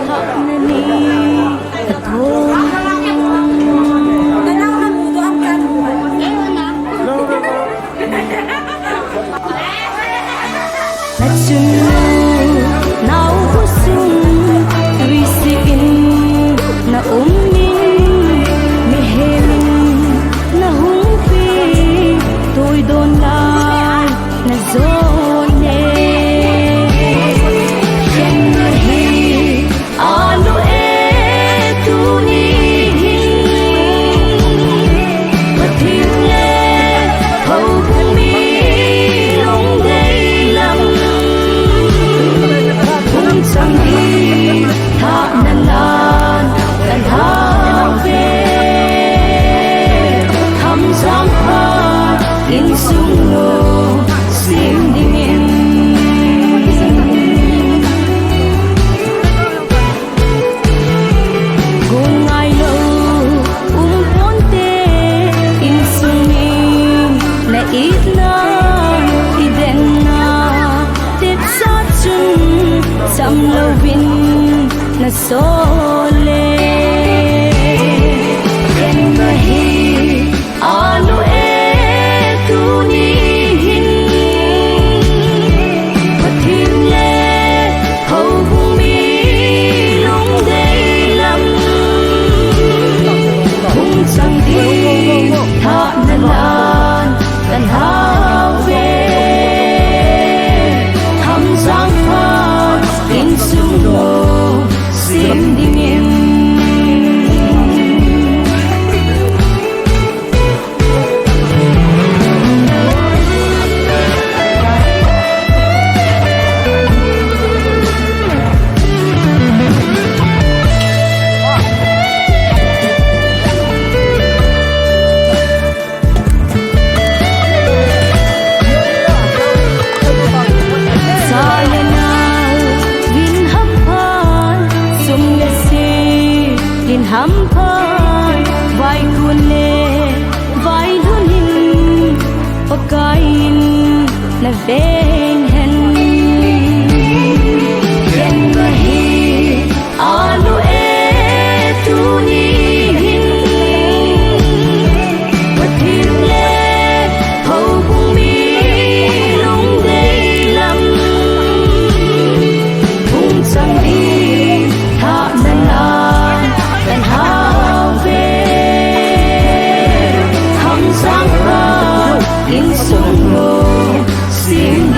hahna ni athom. Nachun nao khosung tuiset in na um in, mihem in na hung pi, tuidon lai na jon e. Khen ahi, anu e, tuni hin Pathen le houbung mi lungdei lam hung chang ding, thahna lan ka lhau ve. Khamjang phat insung lung sem dingin. Gon ngailou um ponte, insung in na itna, i denna, tetsah chun cham louvin na sol e. Khen ahi, anu e, tuni hin Pathen le houbung mi lungdei lam hung chang ding, thahna lan ka lhau ve. Khamjang phat insung lung sem dingin. Cha le nao vin hampha, sum le sil in hampha, vaikun le vailhun in Pakai in na veng hen. Khen ahi, anu e, tuni hin Pathen le houbung mi lungdei lam hung chang ding, thahna lan ka lhau ve. Khamjang phat insung lung sem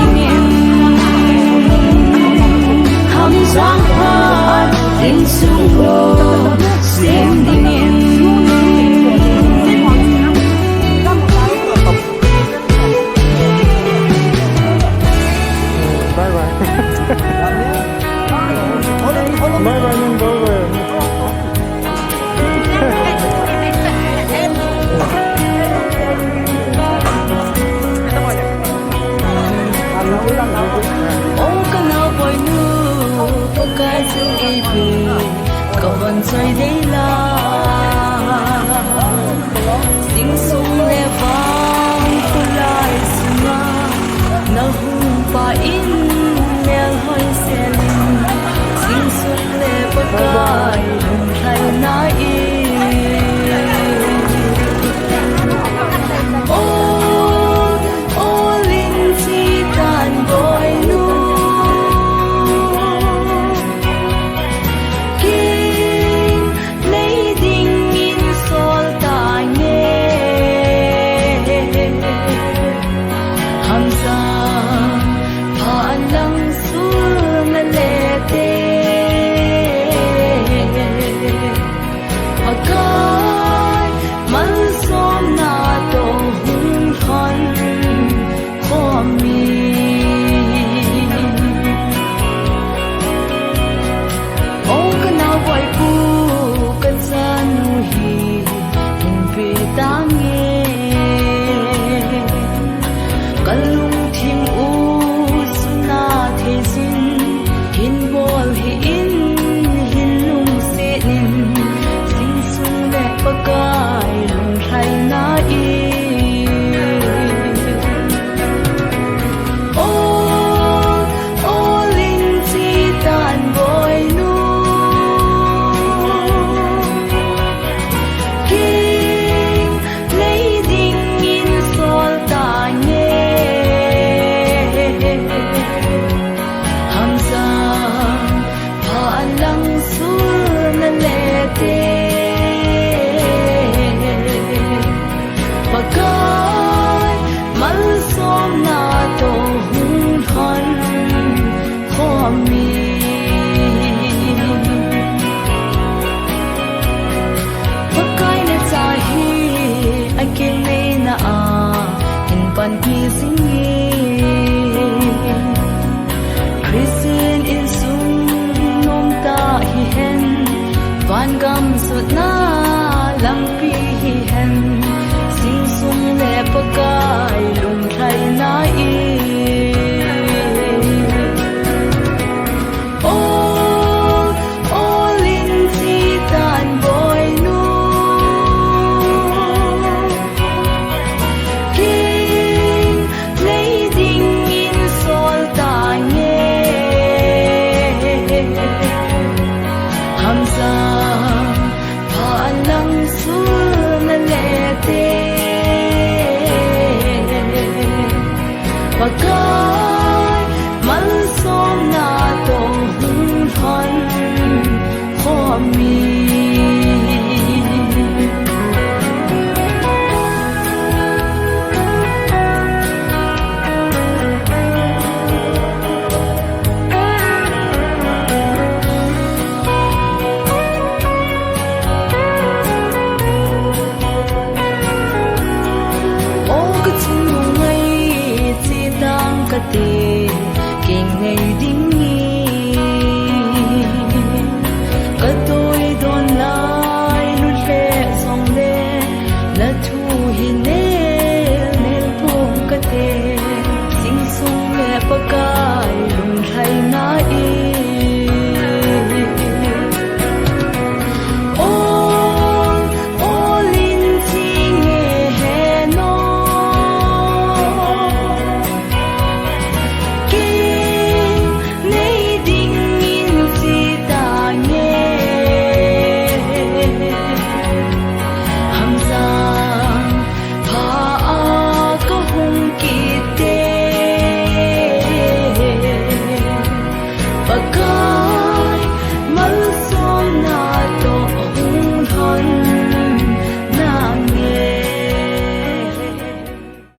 Lampi hihen, sing sung le Pakai lunglhaina in. Ol, ol in chi tan boinu. King, lei dingin sol tange. Hamsa, phalang sun a lete. Pakai, malsomna tong hung thon khom mi.